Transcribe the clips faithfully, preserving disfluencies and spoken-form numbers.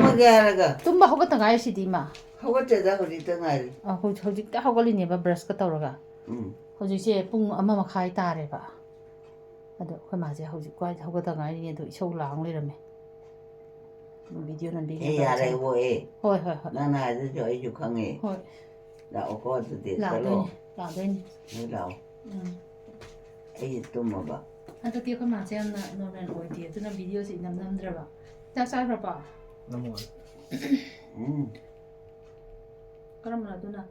ꯇꯨꯝꯃꯒꯦ ꯍꯥꯏꯔꯒ꯫ ꯇꯨꯝꯕ ꯍꯧꯒꯠꯇ ꯉꯥꯏꯔꯤ ꯁꯤꯗꯤ ꯏꯃꯥ꯫ ꯍꯧꯒꯠꯇꯦꯗ, ꯍꯧꯖꯤꯛꯇ ꯉꯥꯏꯔꯤ꯫ ꯑ, ꯍꯧꯖꯤꯛ ꯍꯧꯖꯤꯛꯇ ꯍꯧꯒꯠꯂꯤꯅꯦꯕ ꯕ꯭ꯔꯁꯀ ꯇꯧꯔꯒ꯫ ꯎꯝ꯫ ꯍꯧꯖꯤꯛꯁꯦ ꯄꯨꯡ ꯑꯃ ꯃꯈꯥꯏ ꯇꯥꯔꯦꯕ꯫ ꯑꯗꯣ ꯑꯩꯈꯣꯏ ꯃꯥꯁꯦ ꯍꯧꯖꯤꯛ ꯋꯥꯏꯗ ꯍꯧꯒꯠꯇ ꯉꯥꯏꯔꯤꯅꯦ, ꯑꯗꯣ ꯏꯁꯧ ꯂꯥꯡ ꯂꯩꯔꯝꯃꯦ꯫ ꯚꯤꯗꯤꯑꯣ ꯅꯝꯕꯤꯒꯦ ꯑꯦ, ꯌꯥꯔꯦ, ꯑꯣ, ꯑꯦ꯫ ꯍꯣꯏ ꯍꯣꯏ ꯍꯣꯏ꯫ ꯅꯪꯅ ꯍꯥꯏꯗꯨꯁꯨ ꯑꯩꯁꯨ ꯈꯪꯉꯦ꯫ ꯍꯣꯏ꯫ ꯂꯥꯛꯑꯣꯀꯣ, ꯑꯗꯨꯗꯤ ꯆꯠꯂꯣ꯫ ꯂꯥꯛꯇꯣꯏꯅꯤ, ꯂꯥꯛꯇꯣꯏꯅꯤ꯫ ꯅꯣꯏ ꯂꯥꯛꯑꯣ꯫ ꯎꯝ꯫ ꯑꯩ ꯇꯨꯝꯃꯕ꯫ ꯍꯟꯗꯛꯇꯤ ꯑꯩꯈꯣꯏ ꯃꯥꯁꯦ ꯌꯥꯝꯅ ꯅꯣꯔꯃꯦꯜ ꯑꯣꯏꯗꯦ, ꯑꯗꯨꯅ ꯚꯤꯗꯤꯑꯣꯁꯦ ꯏꯅꯝ ꯅꯝꯗ꯭ꯔꯕ꯫ ꯆꯥꯛ ꯆꯥꯈ꯭ꯔꯕꯣ? ꯅꯝꯃꯣ꯫ ꯎꯝ꯫ ꯀꯔꯝꯕꯅꯣ ꯑꯗꯨꯅ?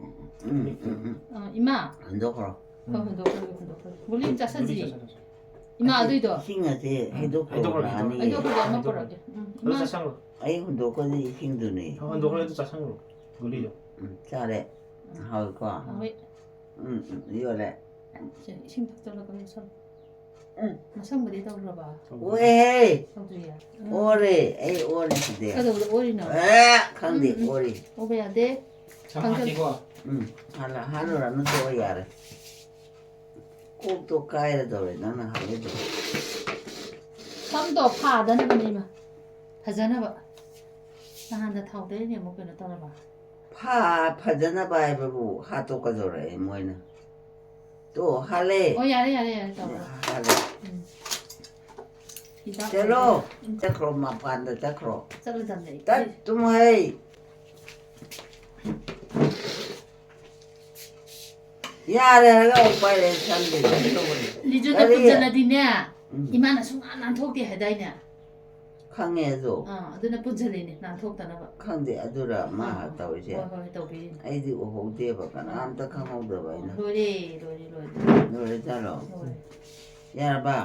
ꯎꯝ, ꯎꯝ, ꯎꯝ꯫ ꯑ, ꯏꯃꯥ꯫ ꯍꯟꯗꯣꯛꯈ꯭ꯔꯣ꯫ ꯍꯣꯏ, ꯍꯨꯟꯗꯣꯛꯈ꯭ꯔꯒꯦ, ꯍꯨꯟꯗꯣꯛꯈ꯭ꯔꯒꯦ꯫ ꯒꯨꯂꯤ ꯑꯃ ꯆꯥꯁꯟꯁꯤ꯫ ꯒꯨꯂꯤ ꯆꯥꯁꯜꯂꯁꯤ꯫ ꯏꯃꯥ ꯑꯗꯨꯏꯗꯣ꯫ ꯏꯁꯤꯡ ꯑꯁꯦ ꯍꯩꯗꯣꯛꯈ꯭ꯔꯣ, ꯍꯩꯗꯣꯛꯈ꯭ꯔꯣ, ꯂꯥꯛꯑꯅꯤ꯫ ꯑꯩꯗꯣ ꯍꯨꯟꯗꯣꯛ ꯑꯃ ꯍꯩꯗꯣꯛꯈ꯭ꯔꯣ꯫ ꯄꯨꯔꯛꯑꯒꯦ꯫ ꯎꯝ, ꯑꯗꯨ ꯏꯃꯥ꯫ ꯆꯥꯁꯜꯂꯣ꯫ ꯑꯩ ꯍꯨꯟꯗꯣꯛꯈ꯭ꯔꯗꯤ ꯏꯁꯤꯡꯗꯨꯅꯦ꯫ ꯍꯣꯏ, ꯍꯨꯟꯗꯣꯛꯈ꯭ꯔꯗꯤ ꯆꯥꯁꯜꯂꯣ, ꯒꯨꯂꯤꯗꯣ꯫ ꯎꯝ, ꯆꯥꯔꯦ꯫ ꯍꯥꯎꯏꯀꯣ? ꯍꯣꯏ꯫ ꯎꯝ, ꯎꯝ, ꯌꯣꯜꯂꯦ꯫ ꯁꯦ, ꯏꯁꯤꯡ ꯊꯛꯆꯜꯂꯒ ꯂꯣꯏꯁꯜꯂꯣ꯫ ꯎꯝ꯫ ꯃꯁꯝꯒꯗꯤ ꯇꯧꯈ꯭ꯔꯕ? ꯑꯣꯏꯍꯦ! ꯇꯧꯗ꯭ꯔꯤꯌꯦ? ꯎꯝ꯫ ꯑꯣꯔꯦ, ꯑꯩ ꯑꯣꯔꯦ ꯁꯤꯗꯤ꯫ ꯀꯩꯗꯧꯕꯗ ꯑꯣꯔꯤꯅꯣ? ꯑꯦ, ꯈꯪꯗꯦ, ꯎꯝ, ꯎꯝ꯫ ꯑꯣꯔꯤ꯫ ꯑꯣꯕ ꯌꯥꯗꯦ꯫ ꯁꯝ ꯍꯥꯠꯈꯤꯀꯣ꯫ ꯎꯝ, ꯍꯥꯟꯅ ꯍꯥꯟꯅꯨꯔꯅꯨ, ꯇꯣꯛꯑꯣ, ꯌꯥꯔꯦ꯫ ꯀꯣꯛꯇꯣ ꯀꯥꯏꯔꯗꯧꯔꯦ ꯅꯪꯅ ꯍꯥꯏꯔꯤꯗꯣ꯫ ꯁꯝꯗꯣ ꯐꯥꯗꯅꯕꯅꯦ ꯏꯃꯥ꯫ ꯐꯖꯅꯕ꯫ ꯅꯍꯥꯟꯗ ꯊꯥꯎ ꯇꯩꯔꯅꯤ ꯑꯃꯨꯛ ꯀꯩꯅꯣ ꯇꯧꯔꯕ? ꯐꯥ-, ꯐꯖꯅꯕ ꯍꯥꯏꯕꯕꯨ ꯍꯥꯠꯇꯣꯛꯀꯗꯧꯔꯛꯑꯦ ꯃꯣꯏꯅ꯫ ꯇꯣ, ꯍꯥꯠꯂꯦ꯫ ꯑꯣ, ꯌꯥꯔꯦ, ꯌꯥꯔꯦ, ꯌꯥꯔꯦ, ꯇꯧꯔꯣ꯫ ꯍꯥꯠꯂꯦ꯫ ꯎꯝ꯫ ꯍꯤꯗꯥꯛ ꯆꯠꯂꯣ꯫ ꯑꯣꯏꯔꯦ꯫ ꯎꯝ꯫ ꯆꯠꯈ꯭ꯔꯣ, ꯃꯄꯥꯟꯗ ꯆꯠꯈ꯭ꯔꯣ꯫ ꯆꯠꯂꯗꯝꯅꯦ ꯑꯩ꯫ ꯆꯠ-, ꯇꯨꯝꯃꯣ ꯍꯦ꯫ ꯌꯥꯔꯦ ꯍꯥꯏꯔꯒ ꯎꯄꯥꯏ ꯂꯩ, ꯁꯝꯗꯦ, ꯀꯩꯅꯣ ꯇꯧꯕꯅꯤ꯫ ꯂꯤꯖꯨꯗ ꯀꯔꯤ? ꯄꯨꯟꯁꯤꯜꯂꯗꯤꯅꯦ, ꯎꯝ꯫ ꯏꯃꯥꯅ ꯁꯨꯡꯅꯥꯟ ꯅꯥꯟꯊꯣꯛꯇꯦ ꯍꯥꯏꯗꯥꯏꯅꯦ? ꯈꯪꯉꯦ ꯑꯗꯣ꯫ ꯑꯥ, ꯑꯗꯨꯅ ꯄꯨꯟꯁꯤꯜꯂꯤꯅꯦ, ꯅꯥꯟꯊꯣꯛꯇꯅꯕ꯫ ꯈꯪꯗꯦ, ꯑꯗꯨꯔ ꯃꯥ ꯑꯥ, ꯇꯧꯔꯤꯁꯦ꯫ ꯍꯣꯏ, ꯍꯣꯏ, ꯇꯧꯕꯤꯔꯤꯅꯦ꯫ ꯑꯩꯗꯤ ꯎꯍꯧꯗꯦꯕ, ꯀꯅꯥꯝꯇ ꯈꯪꯍꯧꯗꯕ ꯑꯩꯅ꯫ ꯂꯣꯏꯔꯦ, ꯂꯣꯏꯔꯦ, ꯂꯣꯏꯔꯦ꯫ ꯂꯣꯏꯔꯦ ꯆꯥꯔꯣ? ꯂꯣꯏꯔꯦ꯫ ꯌꯥꯔꯕ?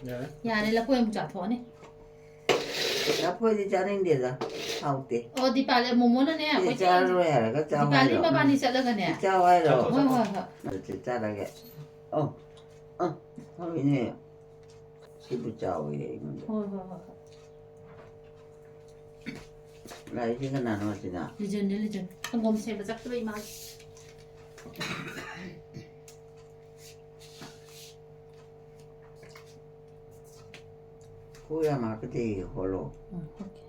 ꯌꯥꯔꯦ꯫ ꯌꯥꯔꯦ, ꯂꯐꯣꯏ ꯑꯃꯨꯛ ꯆꯥꯊꯣꯛꯑꯅꯤ꯫ ꯂꯐꯣꯏꯗꯤ ꯆꯥꯅꯤꯡꯗꯦꯗ, ꯍꯥꯎꯇꯦ꯫ ꯑꯣ, ꯗꯤꯄꯥꯂꯤ, ꯃꯣꯃꯣꯅꯅꯦ, ꯁꯤ ꯀꯣꯏꯆꯦꯟ ꯆꯥꯔꯔꯣꯏ ꯍꯥꯏꯔꯒ ꯆꯥꯎ ꯗꯤꯄꯥꯂꯤ ꯍꯥꯏꯔꯣ? ꯃꯕꯥꯅꯤ ꯆꯠꯂꯒꯅꯦ꯫ ꯁꯤ ꯆꯥꯎ ꯍꯥꯏꯔꯣ? ꯍꯣꯏ, ꯍꯣꯏ, ꯍꯣꯏ꯫ ꯑꯗꯨꯗꯤ ꯆꯥꯔꯒꯦ꯫ ꯑꯣ, ꯑ, ꯍꯥꯎꯏꯅꯦ꯫ ꯁꯤꯕꯨ ꯆꯥꯎꯋꯦ ꯑꯩꯉꯣꯟꯗ꯫ ꯍꯣꯏ, ꯍꯣꯏ, ꯍꯣꯏ, ꯍꯣꯏ꯫ ꯂꯥꯛꯏꯁꯦ ꯀꯅꯥꯅꯣ ꯑꯁꯤꯅ? ꯂꯤꯖꯟꯅꯦ, ꯂꯤꯖꯟ꯫ ꯁꯪꯒꯣꯝ ꯁꯦꯝꯕ ꯆꯠꯈꯤꯕ ꯏꯃꯥꯒꯤ꯫ ꯀꯣꯛ ꯌꯥꯝ ꯍꯥꯀꯠꯆꯩꯌꯦ, ꯍꯣꯠꯂꯣ꯫ ꯎꯝ, okay꯫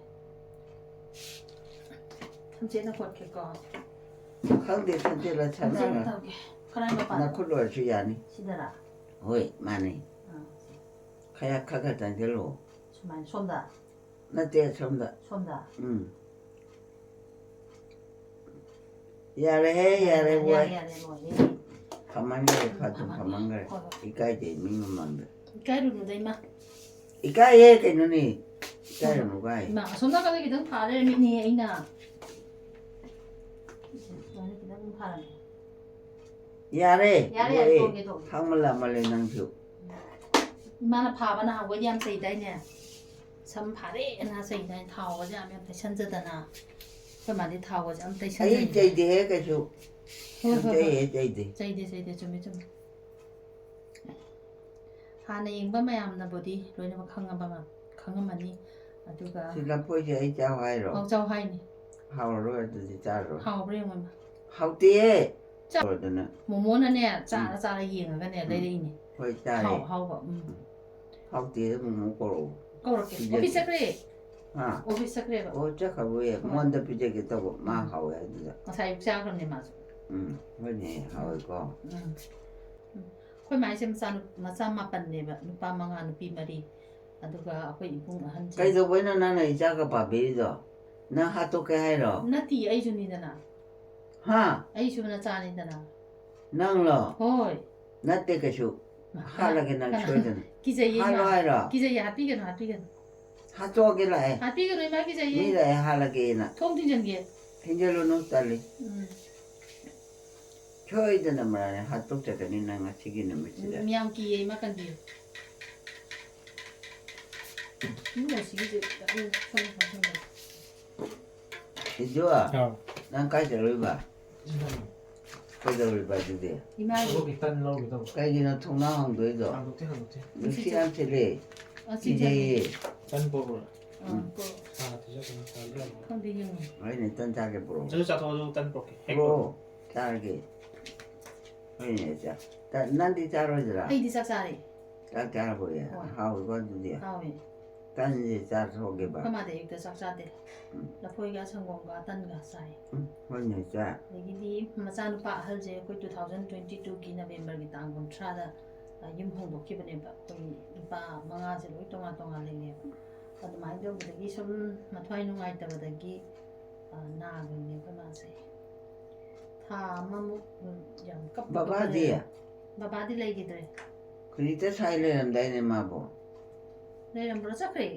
ꯆꯦꯅ ꯈꯣꯠꯀꯦꯀꯣ꯫ ꯈꯪꯗꯦ, ꯁꯟꯇꯦꯂ ꯁꯟꯇꯦꯂ ꯁꯥꯟꯅꯔ꯫ ꯇꯧꯒꯦ꯫ ꯀꯔꯝꯕ ꯄꯥꯝꯃꯤ? ꯅꯈꯨꯠ ꯑꯣꯏꯔꯁꯨ ꯌꯥꯅꯤ꯫ ꯁꯤꯗꯔꯥ? ꯍꯣꯏ, ꯃꯥꯅꯤ꯫ ꯑꯥ꯫ ꯈꯔ ꯈꯔ ꯈꯔ ꯆꯪꯁꯤꯜꯂꯣ꯫ ꯁꯨꯃꯥꯏꯅ ꯁꯣꯝꯗ? ꯅꯠꯇꯦ, ꯁꯣꯝꯗ꯫ ꯁꯣꯝꯗ? ꯎꯝ꯫ ꯌꯥꯔꯦꯍꯦ, ꯌꯥꯔꯦ, ꯌꯥꯔꯦ, ꯋꯥꯏ꯫ ꯌꯥꯔꯦ, ꯂꯣꯏꯔꯦ꯫ ꯐꯝꯍꯟꯈ꯭ꯔꯦ, ꯐꯥꯠꯇꯨ ꯐꯝꯍꯟꯈ꯭ꯔꯦ꯫ ꯐꯝꯍꯟꯈ꯭ꯔꯦ꯫ ꯍꯣꯏ, ꯍꯣꯏ꯫ ꯏꯀꯥꯏꯗꯦ, ꯃꯤ ꯃꯃꯥꯡꯗ꯫ ꯏꯀꯥꯏꯔꯨꯅꯨꯗ, ꯏꯃꯥ꯫ ꯏꯀꯥꯏꯌꯦ, ꯀꯩꯅꯣꯅꯦ? ꯏꯀꯥꯏꯔꯨꯅꯨ ꯀꯥꯏ꯫ ꯏꯃꯥ, ꯑꯁꯣꯝ ꯅꯥꯀꯟꯗ ꯈꯤꯇꯪ ꯐꯥ ꯂꯩꯔꯝꯃꯤꯅꯦ ꯑꯩꯅ꯫ ꯁꯨꯃꯥꯏꯅ ꯈꯤꯇꯪ ꯐꯥꯔꯝꯃꯦ꯫ ꯌꯥꯔꯦ, ꯌꯥꯔꯦ, ꯂꯣꯏꯔꯦ꯫ ꯊꯣꯡꯒꯦ, ꯊꯣꯡꯒꯦ꯫ ꯈꯪꯃꯜꯂꯛꯃꯜꯂꯦ ꯅꯪꯁꯨ꯫ ꯏꯃꯥꯅ ꯐꯥꯕ ꯅꯍꯥꯟꯈꯣꯏꯗꯤ ꯌꯥꯝ ꯆꯩꯗꯥꯏꯅꯦ? ꯁꯝ ꯐꯥꯔꯦꯅ ꯆꯩꯗꯥꯏꯅꯦ? ꯊꯥꯎꯒꯁꯦ ꯌꯥꯝ ꯌꯥꯝ ꯇꯩꯁꯟꯖꯗꯅ꯫ ꯑꯩꯈꯣꯏ ꯃꯥꯗꯤ ꯊꯥꯎꯒꯁꯦ ꯌꯥꯝ ꯑꯩ ꯇꯩꯁꯟꯖꯩ꯫ ꯆꯩꯗꯦꯍꯦ ꯀꯩꯁꯨ꯫ ꯍꯣꯏ, ꯍꯣꯏ, ꯁꯨꯡꯆꯩ ꯍꯣꯏ꯫ ꯍꯦꯛ ꯆꯩꯗꯦ꯫ ꯆꯩꯗꯦ, ꯆꯩꯗꯦ, ꯆꯨꯝꯃꯤ, ꯆꯨꯝꯃꯤ꯫ ꯍꯥꯟꯅ ꯌꯦꯡꯕ ꯃꯌꯥꯝꯅꯕꯨꯗꯤ ꯂꯣꯏꯅꯃꯛ ꯈꯪꯉꯕ ꯉꯥꯛ-, ꯈꯪꯉꯝꯃꯅꯤ꯫ ꯑꯗꯨꯒ ꯁꯤ ꯂꯐꯣꯏꯁꯦ ꯑꯩ ꯆꯥꯎ ꯍꯥꯏꯔꯣ? ꯑꯧ, ꯆꯥꯎ ꯍꯥꯏꯅꯤ꯫ ꯍꯥꯎꯔꯔꯣꯏ ꯑꯗꯨꯗꯤ ꯆꯥꯔꯔꯣꯏ꯫ ꯍꯥꯎꯕ꯭ꯔꯥ ꯌꯦꯡꯉꯣ, ꯏꯃꯥ꯫ ꯍꯥꯎꯇꯦꯍꯦ꯫ ꯆꯥ-, ꯇꯧꯔꯗꯅ꯫ ꯃꯣꯃꯣꯅꯅꯦ, ꯆꯥꯔ ꯎꯝ꯫ ꯆꯥꯔ ꯌꯦꯡꯉꯒꯅꯦ ꯎꯝ꯫ ꯂꯩꯔꯛꯏꯅꯦ꯫ ꯍꯣꯏ, ꯆꯥꯔꯦ꯫ ꯍꯥꯎ-, ꯍꯥꯎꯕ, ꯎꯝ꯫ ꯍꯥꯎꯇꯦꯗ ꯃꯣꯃꯣ ꯀꯧꯔꯛꯑꯣ꯫ ꯀꯧꯔꯛꯀꯦ꯫ ꯄꯤꯖꯒꯦ꯫ ꯑꯣꯐꯤꯁ ꯆꯠꯈ꯭ꯔꯦ꯫ ꯍꯥ? ꯑꯣꯐꯤꯁ ꯆꯠꯈ꯭ꯔꯦꯕ꯫ ꯑꯣ, ꯆꯠꯈ꯭ꯔꯕꯣꯏꯌꯦ꯫ ꯍꯣꯏ꯫ ꯃꯉꯣꯟꯗ ꯄꯤꯖꯒꯦ ꯇꯧꯕ꯫ ꯃꯥ ꯎꯝ꯫ ꯍꯥꯎꯋꯦ ꯑꯗꯨꯗ꯫ ꯉꯁꯥꯏ ꯑꯌꯨꯛ ꯆꯥꯈ꯭ꯔꯕꯅꯦ ꯃꯥꯁꯨ꯫ ꯎꯝ, ꯍꯣꯏꯅꯦ, ꯍꯥꯎꯋꯦꯀꯣ꯫ ꯎꯝ꯫ ꯎꯝ꯫ ꯑꯩꯈꯣꯏ ꯃꯥꯏꯁꯦ ꯃꯆꯥ ꯅꯨ-, ꯃꯆꯥ ꯃꯥꯄꯟꯅꯦꯕ, ꯅꯨꯄꯥ ꯃꯉꯥ, ꯅꯨꯄꯤ ꯃꯔꯤ꯫ ꯑꯗꯨꯒ ꯑꯩꯈꯣꯏ ꯏꯕꯨꯡ ꯑꯍꯟꯁꯦ꯫ ꯀꯩꯗꯧꯕꯩꯅꯣ ꯅꯪꯅ ꯏꯆꯥꯒ ꯄꯥꯕꯤꯔꯤꯗꯣ? ꯅꯪ ꯍꯥꯠꯇꯣꯛꯀꯦ ꯍꯥꯏꯔꯣ? ꯅꯠꯇꯤꯌꯦ, ꯑꯩꯁꯨꯅꯤꯗꯅ꯫ ꯍꯥ? ꯑꯩꯁꯨ ꯅꯆꯥꯅꯤꯗꯅ꯫ ꯅꯪꯂꯣ? ꯍꯣꯏ꯫ ꯅꯠꯇꯦ ꯀꯩꯁꯨ꯫ ꯃꯥ, ꯍꯥꯠꯂꯒꯦ ꯅꯪ ꯀꯅꯥ? ꯁꯣꯏꯗꯅ꯫ ꯀꯤꯖꯩꯌꯦ, ꯍꯥꯠꯂꯣ ꯏꯃꯥ꯫ ꯍꯥꯏꯔꯣ? ꯀꯤꯖꯩꯌꯦ, ꯍꯥꯠꯄꯤꯒꯅꯨ, ꯍꯥꯠꯄꯤꯒꯅꯨ꯫ ꯍꯥꯠꯇꯣꯛꯑꯒꯦ ꯂꯥꯛꯑꯦ꯫ ꯍꯥꯠꯄꯤꯒꯅꯨ, ꯏꯃꯥ, ꯀꯤꯖꯩꯌꯦ꯫ ꯃꯤ ꯂꯥꯛꯑꯦ, ꯍꯥꯠꯂꯒꯦꯅ꯫ ꯊꯣꯡ ꯊꯤꯡꯖꯤꯟꯒꯦ꯫ ꯊꯤꯡꯖꯤꯜꯂꯨꯅꯨ, ꯇꯜꯂꯤ꯫ ꯎꯝ꯫ ꯁꯣꯏꯗꯅ ꯃꯔꯥꯅꯦ ꯍꯥꯠꯇꯣꯛꯆꯒꯅꯤ ꯅꯪ ꯉꯁꯤꯒꯤ ꯅꯨꯃꯤꯠꯁꯤꯗ꯫ ꯎꯝ, ꯌꯥꯝ ꯀꯤꯌꯦ, ꯏꯃꯥ, ꯀꯟꯕꯤꯌꯨ꯫ ꯏꯃꯨꯡ ꯑꯁꯤꯒꯤꯁꯦ ꯈꯤꯇꯪ ꯁꯣꯝ ꯁꯣꯝ ꯁꯣꯝ꯫ ꯏꯖꯣ, ꯑꯥꯎ꯫ ꯅꯪ ꯀꯥꯏ ꯆꯠꯂꯨꯏꯕ? ꯀꯩꯗꯧꯔꯤꯕ ꯑꯗꯨꯗꯤ? ꯏꯃꯥꯒꯤ ꯊꯕꯛꯀꯤ ꯇꯟ ꯂꯧꯒꯦ ꯇꯧꯕ꯫ ꯀꯩꯒꯤꯅꯣ ꯊꯣꯡꯅꯥꯎ ꯍꯥꯡꯗꯣꯛꯏꯗꯣ? ꯍꯥꯡꯗꯣꯛꯇꯦ, ꯍꯥꯡꯗꯣꯛꯇꯦ꯫ ꯅꯨꯡꯁꯤꯠ ꯌꯥꯝ ꯁꯤꯠꯂꯦ꯫ ꯑꯁꯤ ꯀꯤꯖꯩꯌꯦ꯫ ꯇꯟ ꯄꯣꯔꯛꯎꯔꯥ? ꯑꯥ, ꯀꯣ-, ꯆꯥ ꯄꯤꯖꯒꯅꯤ, ꯆꯥ ꯄꯤꯖꯒꯅꯤ꯫ ꯈꯪꯗꯦ, ꯌꯦꯡꯉꯣ꯫ ꯍꯣꯏꯅꯦ, ꯇꯟ ꯆꯥꯒꯦ ꯄꯨꯔꯛꯑꯣ꯫ ꯑꯗꯨ ꯆꯥꯊꯣꯛꯑꯣ, ꯑꯗꯨ ꯇꯟ ꯄꯣꯔꯛꯀꯦ꯫ ꯍꯦꯛ ꯄꯨꯔꯛꯑꯣ, ꯄꯣꯔꯛꯑꯣ꯫ ꯆꯥꯔꯒꯦ꯫ ꯍꯣꯏꯅꯦ, ꯆꯥ-, ꯇ-, ꯅꯪꯗꯤ ꯆꯥꯔꯣꯏꯗ꯭ꯔꯥ? ꯑꯩꯗꯤ ꯆꯥꯛ ꯆꯥꯔꯦ꯫ ꯆꯥꯛ ꯆꯥꯔꯕꯣꯌꯦ? ꯍꯣꯏ꯫ ꯍꯥꯎꯋꯤꯀꯣ ꯑꯗꯨꯗꯤ꯫ ꯍꯥꯎꯋꯦ꯫ ꯇꯟꯁꯦ ꯆꯥꯊꯣꯛꯑꯒꯦꯕ꯫ ꯑꯩꯈꯣꯏ ꯃꯥꯗꯤ ꯑꯌꯨꯛꯇ ꯆꯥꯛ ꯆꯥꯗꯦ꯫ ꯎꯝ꯫ ꯂꯐꯣꯏꯒ ꯁꯪꯒꯣꯝꯒ ꯇꯟꯒ ꯆꯥꯏ꯫ ꯎꯝ, ꯍꯣꯏꯅꯦ ꯏꯆꯥ꯫ ꯑꯗꯒꯤꯗꯤ ꯃꯆꯥꯅꯨꯄꯥ ꯑꯍꯜꯁꯦ ꯑꯩꯈꯣꯏ two thousand twenty twoꯒꯤ Novemberꯒꯤ ꯇꯥꯡ ꯀꯨꯟꯊ꯭ꯔꯥꯗ, ꯑ, ꯌꯨꯝ ꯍꯣꯡꯗꯣꯛꯈꯤꯕꯅꯦꯕ꯫ ꯑꯩꯈꯣꯏ ꯅꯨꯄꯥ ꯃꯉꯥꯁꯦ ꯂꯣꯏ ꯇꯣꯉꯥꯟ ꯇꯣꯉꯥꯟ ꯂꯩꯅꯦꯕ꯫ ꯑꯗꯨꯃꯥꯏꯅ ꯇꯧꯕꯗꯒꯤ ꯁꯨꯝ ꯃꯊ꯭ꯋꯥꯏ ꯅꯨꯡꯉꯥꯏꯇꯕꯗꯒꯤ, ꯑ, ꯅꯥꯈ꯭ꯔꯤꯅꯦ ꯑꯩꯈꯣꯏ ꯃꯥꯁꯦ꯫ ꯊꯥ ꯑꯃꯃꯨꯛ, ꯎꯝ, ꯌꯥꯝ ꯀꯞꯄ ꯀꯞꯄ ꯕꯕꯥꯗꯤ? ꯂꯩꯔꯦ꯫ ꯕꯕꯥꯗꯤ ꯂꯩꯈꯤꯗ꯭ꯔꯦ꯫ ꯈꯨꯂꯤꯇ ꯁꯥꯏ ꯂꯩꯔꯝꯗꯥꯏꯅꯦ ꯃꯥꯕꯨ꯫ ꯂꯩꯔꯝꯕ꯭ꯔꯣ? ꯆꯠꯈ꯭ꯔꯦ꯫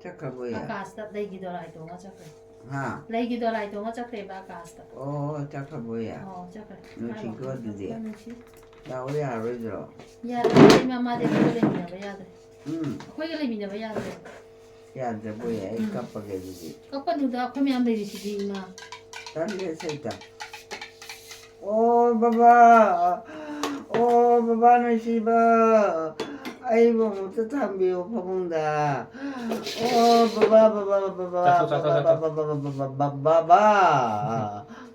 ꯆꯠꯈ꯭ꯔꯕꯣꯏ? ꯑꯀꯥꯁꯇ ꯂꯩꯒꯤ ꯗꯣꯂꯥꯏ ꯇꯣꯡꯉ ꯆꯠꯈ꯭ꯔꯦ꯫ ꯍꯥ? ꯂꯩꯒꯤ ꯗꯣꯂꯥꯏ ꯇꯣꯡꯉ ꯆꯠꯈ꯭ꯔꯦꯕ ꯑꯀꯥꯁꯇ꯫ ꯑꯣ, ꯆꯠꯈ꯭ꯔꯕꯣꯏ? ꯑꯣ, ꯆꯠꯈ꯭ꯔꯦ꯫ ꯅꯨꯡꯁꯤꯀꯣ ꯑꯗꯨꯗꯤ꯫ ꯌꯥꯝ ꯅꯨꯡꯁꯤ꯫ ꯂꯥꯛꯑꯣ ꯌꯥꯔꯔꯣꯏꯗ꯭ꯔꯣ? ꯌꯥꯔꯣꯏ, ꯏꯃꯥ, ꯃꯥꯗꯤ ꯑꯩꯈꯣꯏꯒ ꯂꯩꯃꯤꯟꯅꯕ ꯌꯥꯗ꯭ꯔꯦ꯫ ꯎꯝ, ꯑꯩꯈꯣꯏꯒ ꯂꯩꯃꯤꯟꯅꯕ ꯌꯥꯗ꯭ꯔꯦ꯫ ꯌꯥꯗ꯭ꯔꯕꯣꯏ? ꯑꯩ ꯎꯝ꯫ ꯀꯞꯄꯒꯦ ꯑꯗꯨꯗꯤ꯫ ꯀꯞꯄꯅꯨꯗ, ꯑꯩꯈꯣꯏ ꯃꯌꯥꯝ ꯂꯩꯔꯤꯁꯤꯗꯤ, ꯏꯃꯥ꯫ ꯇꯜꯂꯦ ꯁꯩꯇ꯫ ꯑꯣ ꯕꯕꯥ, ꯑꯣ ꯕꯕꯥ ꯅꯨꯡꯁꯤꯕ, ꯑꯩꯕꯨ ꯑꯃꯨꯛꯇ ꯊꯝꯕꯤꯌꯨ ꯐꯃꯨꯡꯗ꯫ ꯑꯣ ꯕꯕꯥ, ꯕꯕꯥ, ꯕꯕꯥ, ꯆꯥꯊꯣꯛ, ꯆꯥꯊꯣꯛ, ꯕꯕꯥ, ꯆꯥꯊꯣꯛ꯫ ꯕꯕꯥ, ꯕꯕꯥ, ꯕꯕꯥ, ꯕꯕꯥ꯫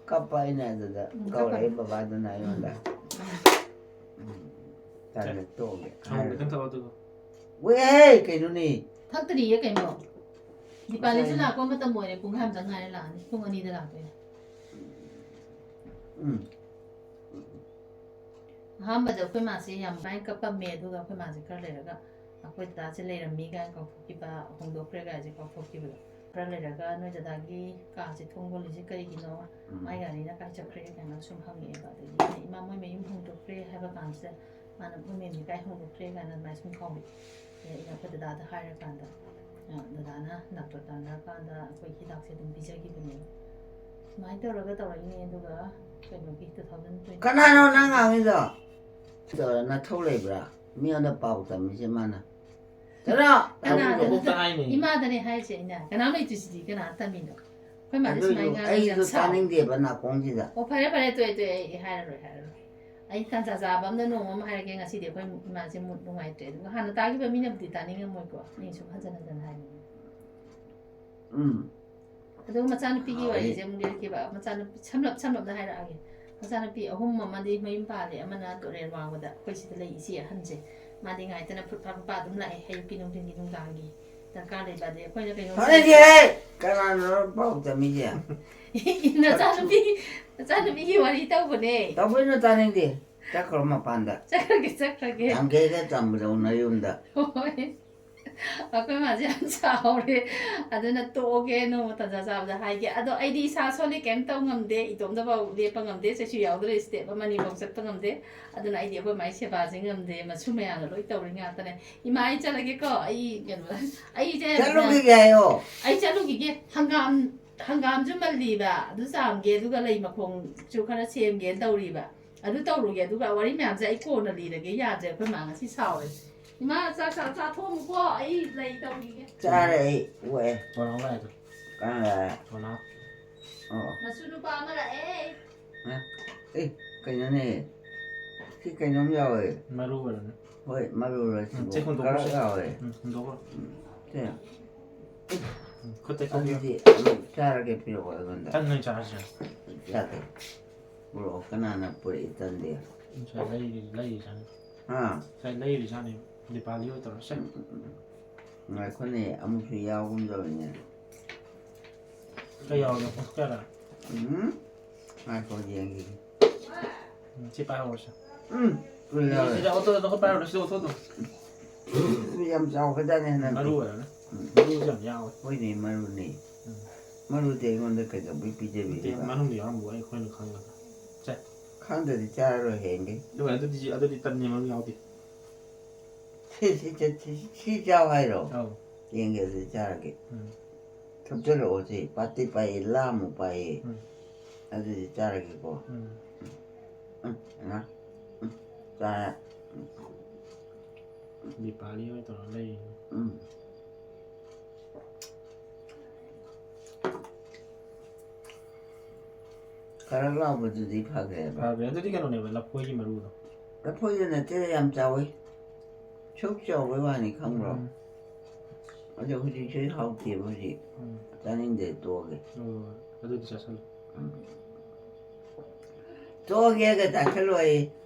ꯀꯞꯄ ꯑꯩꯅ ꯑꯗꯨꯗ ꯎꯝ, ꯀꯧꯔꯛꯑꯦ ꯀꯞꯄ꯫ ꯕꯕꯥꯗꯨꯅ ꯑꯩꯉꯣꯟꯗ꯫ ꯎꯝ, ꯇꯜꯂꯦ, ꯇꯣꯛꯑꯒꯦ꯫ ꯁꯪꯒꯣꯝ ꯈꯤꯇꯪ ꯊꯛꯑꯣ ꯑꯗꯨꯒ꯫ ꯋꯦꯍꯦ, ꯀꯩꯅꯣꯅꯦ? ꯊꯛꯇ꯭ꯔꯤꯌꯦ ꯀꯩꯅꯣ꯫ ꯗꯤꯄꯥꯂꯤꯁꯨ ꯉꯁꯥꯏ ꯂꯥꯛꯄ ꯃꯇꯝ ꯑꯣꯏꯔꯦ, ꯄꯨꯡꯈꯥꯏ ꯑꯃꯇ ꯉꯥꯏꯔꯦ ꯂꯥꯛꯑꯅꯤ, ꯄꯨꯡ ꯑꯅꯤꯗ ꯂꯥꯛꯇꯣꯏꯅꯦ꯫ ꯎꯝ꯫ ꯑꯍꯥꯟꯕꯗ ꯑꯩꯈꯣꯏ ꯃꯥꯁꯦ ꯌꯥꯝ ꯀꯥꯏꯅ ꯀꯞꯄꯝꯃꯦ, ꯑꯗꯨꯒ ꯑꯩꯈꯣꯏ ꯃꯥꯁꯦ ꯈꯔ ꯂꯩꯔꯒ ꯑꯩꯈꯣꯏ ꯗꯗꯥꯁꯦ ꯂꯩꯔꯝꯃꯤ ꯀꯥꯏꯅ ꯀꯥꯎꯊꯣꯛꯈꯤꯕ, ꯍꯣꯡꯗꯣꯛꯈ꯭ꯔꯦ ꯀꯥꯏꯁꯦ ꯀꯥꯎꯊꯣꯛꯈꯤꯕꯗꯣ꯫ ꯈꯔ ꯂꯩꯔꯒ ꯅꯣꯏ ꯗꯗꯥꯒꯤ ꯀꯥꯁꯦ ꯊꯣꯡ ꯂꯣꯜꯂꯤꯁꯦ ꯀꯔꯤꯒꯤꯅꯣ? ꯎꯝ꯫ ꯃꯥꯏ ꯒꯥꯔꯤꯅ ꯀꯥꯏ ꯆꯠꯈ꯭ꯔꯦ ꯀꯥꯏꯅ ꯁꯨꯝ ꯍꯪꯉꯛꯑꯦꯕ꯫ ꯑꯗꯒꯤ ꯑꯩꯅ ꯏꯃꯥ ꯃꯣꯏ ꯃꯌꯨꯝ ꯍꯣꯡꯗꯣꯛꯈ꯭ꯔꯦ ꯍꯥꯏꯕ ꯀꯥꯟꯁꯤꯗ ꯃꯥꯅ ꯃꯣꯏ ꯃꯌꯨꯝꯗꯤ ꯀꯥꯏ ꯍꯣꯡꯗꯣꯛꯈ꯭ꯔꯦ ꯀꯥꯏꯅ ꯑꯗꯨꯃꯥꯏꯅ ꯁꯨꯝ ꯀꯥꯎꯔꯛꯑꯦ꯫ ꯑꯗꯩ ꯑꯩꯅ ꯑꯩꯈꯣꯏ ꯗꯗꯥꯗ ꯍꯥꯏꯔꯀꯥꯟꯗ, ꯑ, ꯗꯗꯥꯅ ꯗꯥꯛꯇꯔ ꯇꯥꯟꯅꯔꯀꯥꯟꯗ ꯑꯩꯈꯣꯏ ꯍꯤꯗꯥꯛꯁꯦ ꯑꯗꯨꯝ ꯄꯤꯖꯈꯤꯕꯅꯦꯕ꯫ ꯁꯨꯃꯥꯏꯅ ꯇꯧꯔꯒ ꯇꯧꯔꯛꯏꯅꯦ꯫ ꯑꯗꯨꯒ ꯀꯩꯅꯣꯒꯤ two thousand twenty ꯀꯅꯥꯅꯣ ꯅꯪ ꯉꯥꯡꯉꯤꯗꯣ? ꯇꯧꯔ ꯅꯊꯧ ꯂꯩꯕ꯭ꯔꯥ? ꯃꯤꯉꯣꯟꯗ ꯄꯥꯎ ꯇꯝꯃꯤꯁꯦ ꯃꯥꯅ꯫ ꯆꯠꯂꯣ! ꯀꯅꯥꯗ? ꯃꯀꯣꯛꯇ ꯍꯥꯏꯅꯦ꯫ ꯏꯃꯥꯗꯅꯦ ꯍꯥꯏꯁꯦ ꯑꯩꯅ꯫ ꯀꯅꯥꯝ ꯂꯩꯇ꯭ꯔꯤꯁꯤꯗꯤ ꯀꯅꯥ ꯇꯝꯃꯤꯅꯣ? ꯑꯩꯈꯣꯏ ꯃꯥꯗꯤ ꯑꯗꯨꯁꯨ ꯁꯨꯃꯥꯏꯅ ꯉꯥꯡꯉꯤ, ꯑꯩꯁꯨ ꯌꯥꯝ ꯁꯥꯎ꯫ ꯇꯥꯅꯤꯡꯗꯦꯕ ꯅꯥꯀꯣꯡꯁꯤꯗ꯫ ꯑꯣ, ꯐꯔꯦ, ꯐꯔꯦ, ꯇꯣꯛꯑꯦ, ꯇꯣꯛꯑꯦ, ꯑꯩ ꯍꯥꯏꯔꯔꯣꯏ, ꯍꯥꯏꯔꯔꯣꯏ꯫ ꯑꯩ ꯇꯥꯟꯖꯥ ꯆꯥꯕ ꯑꯃꯅ ꯅꯣꯡꯃ ꯑꯃ ꯍꯥꯏꯔꯛꯀꯦ, ꯉꯁꯤꯗꯤ ꯑꯩꯈꯣꯏ ꯏꯃꯥꯁꯦ ꯃꯨꯠ ꯅꯨꯡꯉꯥꯏꯇ꯭ꯔꯦ꯫ ꯑꯗꯨꯒ ꯍꯥꯟꯅ ꯇꯥꯈꯤꯕ ꯃꯤꯅꯕꯨꯗꯤ ꯇꯥꯅꯤꯡꯉꯝꯃꯣꯏꯀꯣ, ꯑꯩꯅ ꯁꯨꯝ ꯍꯟꯖꯟ ꯍꯟꯖꯟ ꯍꯥꯏꯕꯅꯤ꯫ ꯎꯝ꯫ ꯑꯗꯨꯒ ꯃꯆꯥꯅꯨꯄꯤꯒꯤ ꯍꯣꯏ꯫ ꯋꯥꯔꯤꯁꯦ ꯑꯃꯨꯛ ꯂꯤꯔꯛꯀꯦꯕ꯫ ꯃꯆꯥꯅꯨꯄꯤ, ꯁꯝꯂꯞ ꯁꯝꯂꯞꯅ ꯍꯥꯏꯔꯛꯑꯒꯦ꯫ ꯃꯆꯥꯅꯨꯄꯤ ꯑꯍꯨꯝ ꯑꯃꯗꯤ ꯃꯌꯨꯝ ꯄꯥꯜꯂꯦ, ꯑꯃꯅ ꯇꯨꯔꯦꯜ ꯋꯥꯡꯃꯗ, ꯑꯩꯈꯣꯏ ꯁꯤꯗ ꯂꯩ, ꯏꯆꯦ ꯑꯍꯟꯁꯦ꯫ ꯃꯥꯗꯤ ꯉꯥꯏꯇꯅ ꯐꯨꯠ ꯐꯥ ꯐꯨꯠ ꯐꯥ ꯑꯗꯨꯝ ꯂꯥꯛꯑꯦ, ꯑꯌꯨꯛꯀꯤ ꯅꯨꯡꯊꯤꯟꯒꯤ ꯅꯨꯡꯗꯥꯡꯒꯤ ꯗꯔꯀꯥꯔ ꯂꯩꯕ꯫ ꯑꯗꯩ ꯑꯩꯈꯣꯏꯅ ꯀꯩꯅꯣꯝ ꯐꯔꯦꯗꯤꯍꯦ! ꯀꯅꯥꯅꯣ ꯄꯥꯎ ꯇꯝꯃꯤꯁꯦ? ꯅꯆꯥꯅꯨꯄꯤ, ꯅꯆꯥꯅꯨꯄꯤꯒꯤ ꯋꯥꯔꯤ ꯇꯧꯕꯅꯦ꯫ ꯇꯧꯕꯩꯅꯣ ꯇꯥꯅꯤꯡꯗꯦ꯫ ꯆꯠꯈ꯭ꯔꯣ ꯃꯄꯥꯟꯗ꯫ ꯆꯠꯈ꯭ꯔꯒꯦ, ꯆꯠꯈ꯭ꯔꯒꯦ꯫ ꯌꯥꯝ ꯀꯩꯗ ꯇꯝꯕꯗꯧ ꯅꯌꯨꯝꯗ꯫ ꯍꯣꯏ꯫ ꯑꯩꯈꯣꯏ ꯃꯥꯁꯦ ꯌꯥꯝ ꯁꯥꯎꯔꯦ꯫ ꯑꯗꯨꯅ ꯇꯣꯛꯑꯒꯦ, ꯅꯣꯡꯃ ꯇꯟꯖꯥ ꯆꯥꯕꯗ ꯍꯥꯏꯒꯦ꯫ ꯑꯗꯣ ꯑꯩꯗꯤ ꯏꯁꯥ ꯁꯣꯜꯂꯤ, ꯀꯩꯝ ꯇꯧ ꯉꯝꯗꯦ, ꯏꯇꯣꯝꯇꯐꯥꯎ ꯂꯦꯞꯄ ꯉꯝꯗꯦ, ꯆꯠꯁꯨ ꯌꯥꯎꯗ꯭ꯔꯦ, ꯁ꯭ꯇꯦꯞ ꯑꯃ ꯑꯅꯤꯐꯥꯎ ꯆꯠꯄ ꯉꯝꯗꯦ꯫ ꯑꯗꯨꯅ ꯑꯩꯗꯤ ꯑꯩꯈꯣꯏ ꯃꯥꯏ ꯁꯦꯕꯥꯁꯦ ꯉꯝꯗꯦ, ꯃꯁꯨ ꯃꯌꯥꯝꯅ ꯂꯣꯏ ꯇꯧꯔꯤ ꯉꯥꯛꯇꯅꯦ꯫ ꯏꯃꯥ, ꯑꯩ ꯆꯠꯂꯒꯦꯀꯣ, ꯑꯩ ꯀꯩꯅꯣ, ꯑꯩꯁꯦ ꯆꯠꯂꯨꯈꯤꯒꯦ ꯍꯥꯏꯌꯣ꯫ ꯑꯩ ꯆꯠꯂꯨꯈꯤꯒꯦ꯫ ꯍꯪꯒꯥꯝ, ꯍꯪꯒꯥꯝꯁꯨ ꯃꯜꯂꯤꯕ, ꯑꯗꯨ ꯆꯥꯝꯒꯦ, ꯑꯗꯨꯒ ꯂꯩ ꯃꯈꯣꯡꯁꯨ ꯈꯔ ꯁꯦꯝꯒꯦꯅ ꯇꯧꯔꯤꯕ꯫ ꯑꯗꯨ ꯇꯧꯔꯨꯒꯦ, ꯑꯗꯨꯒ ꯋꯥꯔꯤ ꯃꯌꯥꯝꯁꯦ ꯑꯩ ꯀꯣꯟꯅ ꯂꯤꯔꯒꯦ꯫ ꯌꯥꯗ꯭ꯔꯦ, ꯑꯩꯈꯣꯏ ꯃꯥ ꯉꯁꯤ ꯁꯥꯎꯔꯦ꯫ ꯏꯃꯥ, ꯆꯥꯛ ꯆꯥ-, ꯆꯥꯊꯣꯛꯑꯝꯃꯨꯀꯣ, ꯑꯩ ꯂꯩ ꯇꯧꯈꯤꯒꯦ꯫ ꯆꯥꯔꯦ ꯑꯩ, ꯑꯣꯛꯑꯦ꯫ ꯀꯣꯟꯅ ꯂꯥꯛꯑꯦꯗꯣ꯫ ꯀꯅꯥ ꯂꯥꯛꯑꯦ? ꯀꯣꯟꯅ꯫ ꯑꯣ꯫ ꯃꯁꯨ ꯅꯨꯄꯥ ꯑꯃ ꯂꯥꯛꯑꯦ꯫ ꯑꯦ, ꯀꯩꯅꯣꯅꯦ? ꯁꯤ ꯀꯩꯅꯣꯝ ꯌꯥꯎꯋꯦ꯫ ꯃꯔꯨ ꯑꯣꯏꯔꯝꯅꯤ꯫ ꯍꯣꯏ, ꯃꯔꯨꯔ ꯎꯝ, ꯁꯤꯕꯨ? ꯁꯤ ꯍꯨꯟꯗꯣꯛꯈ꯭ꯔꯣ, ꯀꯔꯛ ꯁꯤ꯫ ꯌꯥꯎꯋꯦ꯫ ꯎꯝ, ꯍꯨꯟꯗꯣꯛꯈ꯭ꯔꯣ꯫ ꯎꯝ, ꯁꯦ꯫ ꯎꯝ, ꯈꯨꯠꯇ ꯈꯣꯠꯄꯤꯌꯣ꯫ ꯑꯗꯨꯗꯤ ꯑꯃꯨꯛ ꯆꯥꯔꯒꯦ, ꯄꯤꯔꯛꯑꯣ ꯑꯩꯉꯣꯟꯗ꯫ ꯇꯟ ꯑꯣꯏꯅ ꯆꯥꯔꯁꯤꯔ? ꯆꯥꯒꯦ꯫ ꯄꯨꯔꯛꯑꯣ, ꯀꯅꯥꯅ ꯄꯨꯔꯛꯏ ꯇꯟꯗꯤ? ꯉꯁꯥꯏ ꯂꯩꯔꯤ, ꯂꯩꯔꯤ ꯆꯥꯅꯤ꯫ ꯍꯥ? ꯉꯁꯥꯏ ꯂꯩꯔꯤ ꯆꯥꯅꯤ꯫ ꯗꯤꯄꯥꯂꯤ ꯑꯣꯏ ꯇꯧꯔ ꯁꯦ꯫ ꯉꯥꯏꯈꯣꯅꯦ, ꯑꯃꯨꯛꯁꯨ ꯌꯥꯎꯒꯨꯝ ꯇꯧꯔꯤꯅꯦ꯫ ꯀꯩ ꯌꯥꯎꯔꯒꯦ? ꯄꯨꯡ ꯀꯌꯥꯗ? ꯎꯝ? ꯉꯥꯏꯈꯣ, ꯌꯦꯡꯈꯤꯒꯦ꯫ ꯎꯝ, ꯁꯤ ꯄꯥꯏꯍꯧꯔꯁꯦ꯫ ꯎꯝ, ꯀꯨꯏꯔꯦ꯫ ꯁꯤꯗ ꯑꯣꯇꯣꯗ ꯈꯨꯠ ꯄꯥꯏꯍꯧꯔꯣ, ꯁꯤꯗ ꯑꯣꯇꯣꯗꯣ꯫ ꯌꯥꯝ ꯆꯥꯎꯈ꯭ꯔꯖꯥꯠꯅꯦ ꯍꯟꯗꯛꯇꯤ꯫ ꯃꯔꯨ ꯑꯣꯏꯔꯝꯅꯤ꯫ ꯎꯝ꯫ ꯃꯔꯨꯁꯦ ꯌꯥꯝ ꯌꯥꯎꯋꯦ꯫ ꯍꯣꯏꯅꯦ, ꯃꯔꯨꯅꯦ꯫ ꯎꯝ꯫ ꯃꯔꯨꯗꯤ ꯑꯩꯉꯣꯟꯗ ꯀꯩꯗꯧꯕꯩ ꯅꯠꯇꯦ, ꯄꯤꯖꯕꯤꯔꯤꯕ? ꯃꯅꯨꯡꯗ ꯌꯥꯎꯔꯝꯕ ꯑꯩꯈꯣꯏꯅ ꯈꯪꯒꯗ꯭ꯔꯥ? ꯁꯦ꯫ ꯈꯪꯗ꯭ꯔꯗꯤ ꯆꯥꯔꯔꯣꯏ ꯍꯌꯦꯡꯗꯤ꯫ ꯑꯗꯨꯒ ꯑꯗꯨꯗꯤ, ꯑꯗꯨꯗꯤ ꯇꯟꯅꯤ ꯃꯔꯨ ꯌꯥꯎꯗꯦ꯫ ꯁꯤ, ꯁꯤ, ꯁꯤ, ꯁꯤ, ꯁꯤ ꯆꯥꯎ ꯍꯥꯏꯔꯣ? ꯑꯧ꯫ ꯌꯦꯡꯒꯦ, ꯑꯗꯨꯗꯤ ꯆꯥꯔꯒꯦ꯫ ꯎꯝ꯫ ꯊꯨꯞꯆꯜꯂꯛꯑꯣ ꯁꯤ꯫ ꯄꯥꯠꯇꯤ ꯄꯥꯏꯌꯦ, ꯂꯥꯃꯨꯛ ꯄꯥꯏꯌꯦ꯫ ꯎꯝ꯫ ꯑꯗꯨꯗꯤ ꯆꯥꯔꯒꯦꯀꯣ꯫ ꯎꯝ꯫ ꯎꯝ, ꯏꯃꯥ꯫ ꯎꯝ, ꯆꯥꯔꯦ꯫ ꯗꯤꯄꯥꯂꯤ ꯍꯣꯏ ꯇꯧꯔ ꯂꯩꯔꯤꯅꯤ꯫ ꯎꯝ꯫ ꯈꯔ ꯂꯥꯎꯕꯗꯨꯗꯤ ꯐꯈ꯭ꯔꯦꯕ꯫ ꯐꯈ꯭ꯔꯦ꯫ ꯑꯗꯨꯗꯤ ꯀꯩꯅꯣꯅꯦꯕ, ꯂꯐꯣꯏꯒꯤ ꯃꯔꯨꯗꯣ꯫ ꯂꯐꯣꯏꯗꯨ ꯅꯠꯇꯦꯗ, ꯌꯥꯝ ꯆꯥꯎꯋꯤ꯫ ꯁꯨꯛ ꯆꯥꯎꯕꯩ ꯋꯥꯅꯤ, ꯈꯪꯕ꯭ꯔꯣ? ꯎꯝ꯫ ꯑꯗꯣ ꯍꯧꯖꯤꯛꯁꯦ ꯍꯥꯎꯇꯦꯕ ꯍꯧꯖꯤꯛ꯫ ꯎꯝ꯫ ꯆꯥꯅꯤꯡꯗꯦ, ꯇꯣꯛꯑꯒꯦ꯫ ꯑꯣ, ꯑꯗꯨꯗꯤ ꯆꯥꯁꯜꯂꯨ꯫ ꯎꯝ꯫ ꯇꯣꯛꯑꯒꯦꯒ ꯆꯥꯁꯜꯂꯣꯏ꯫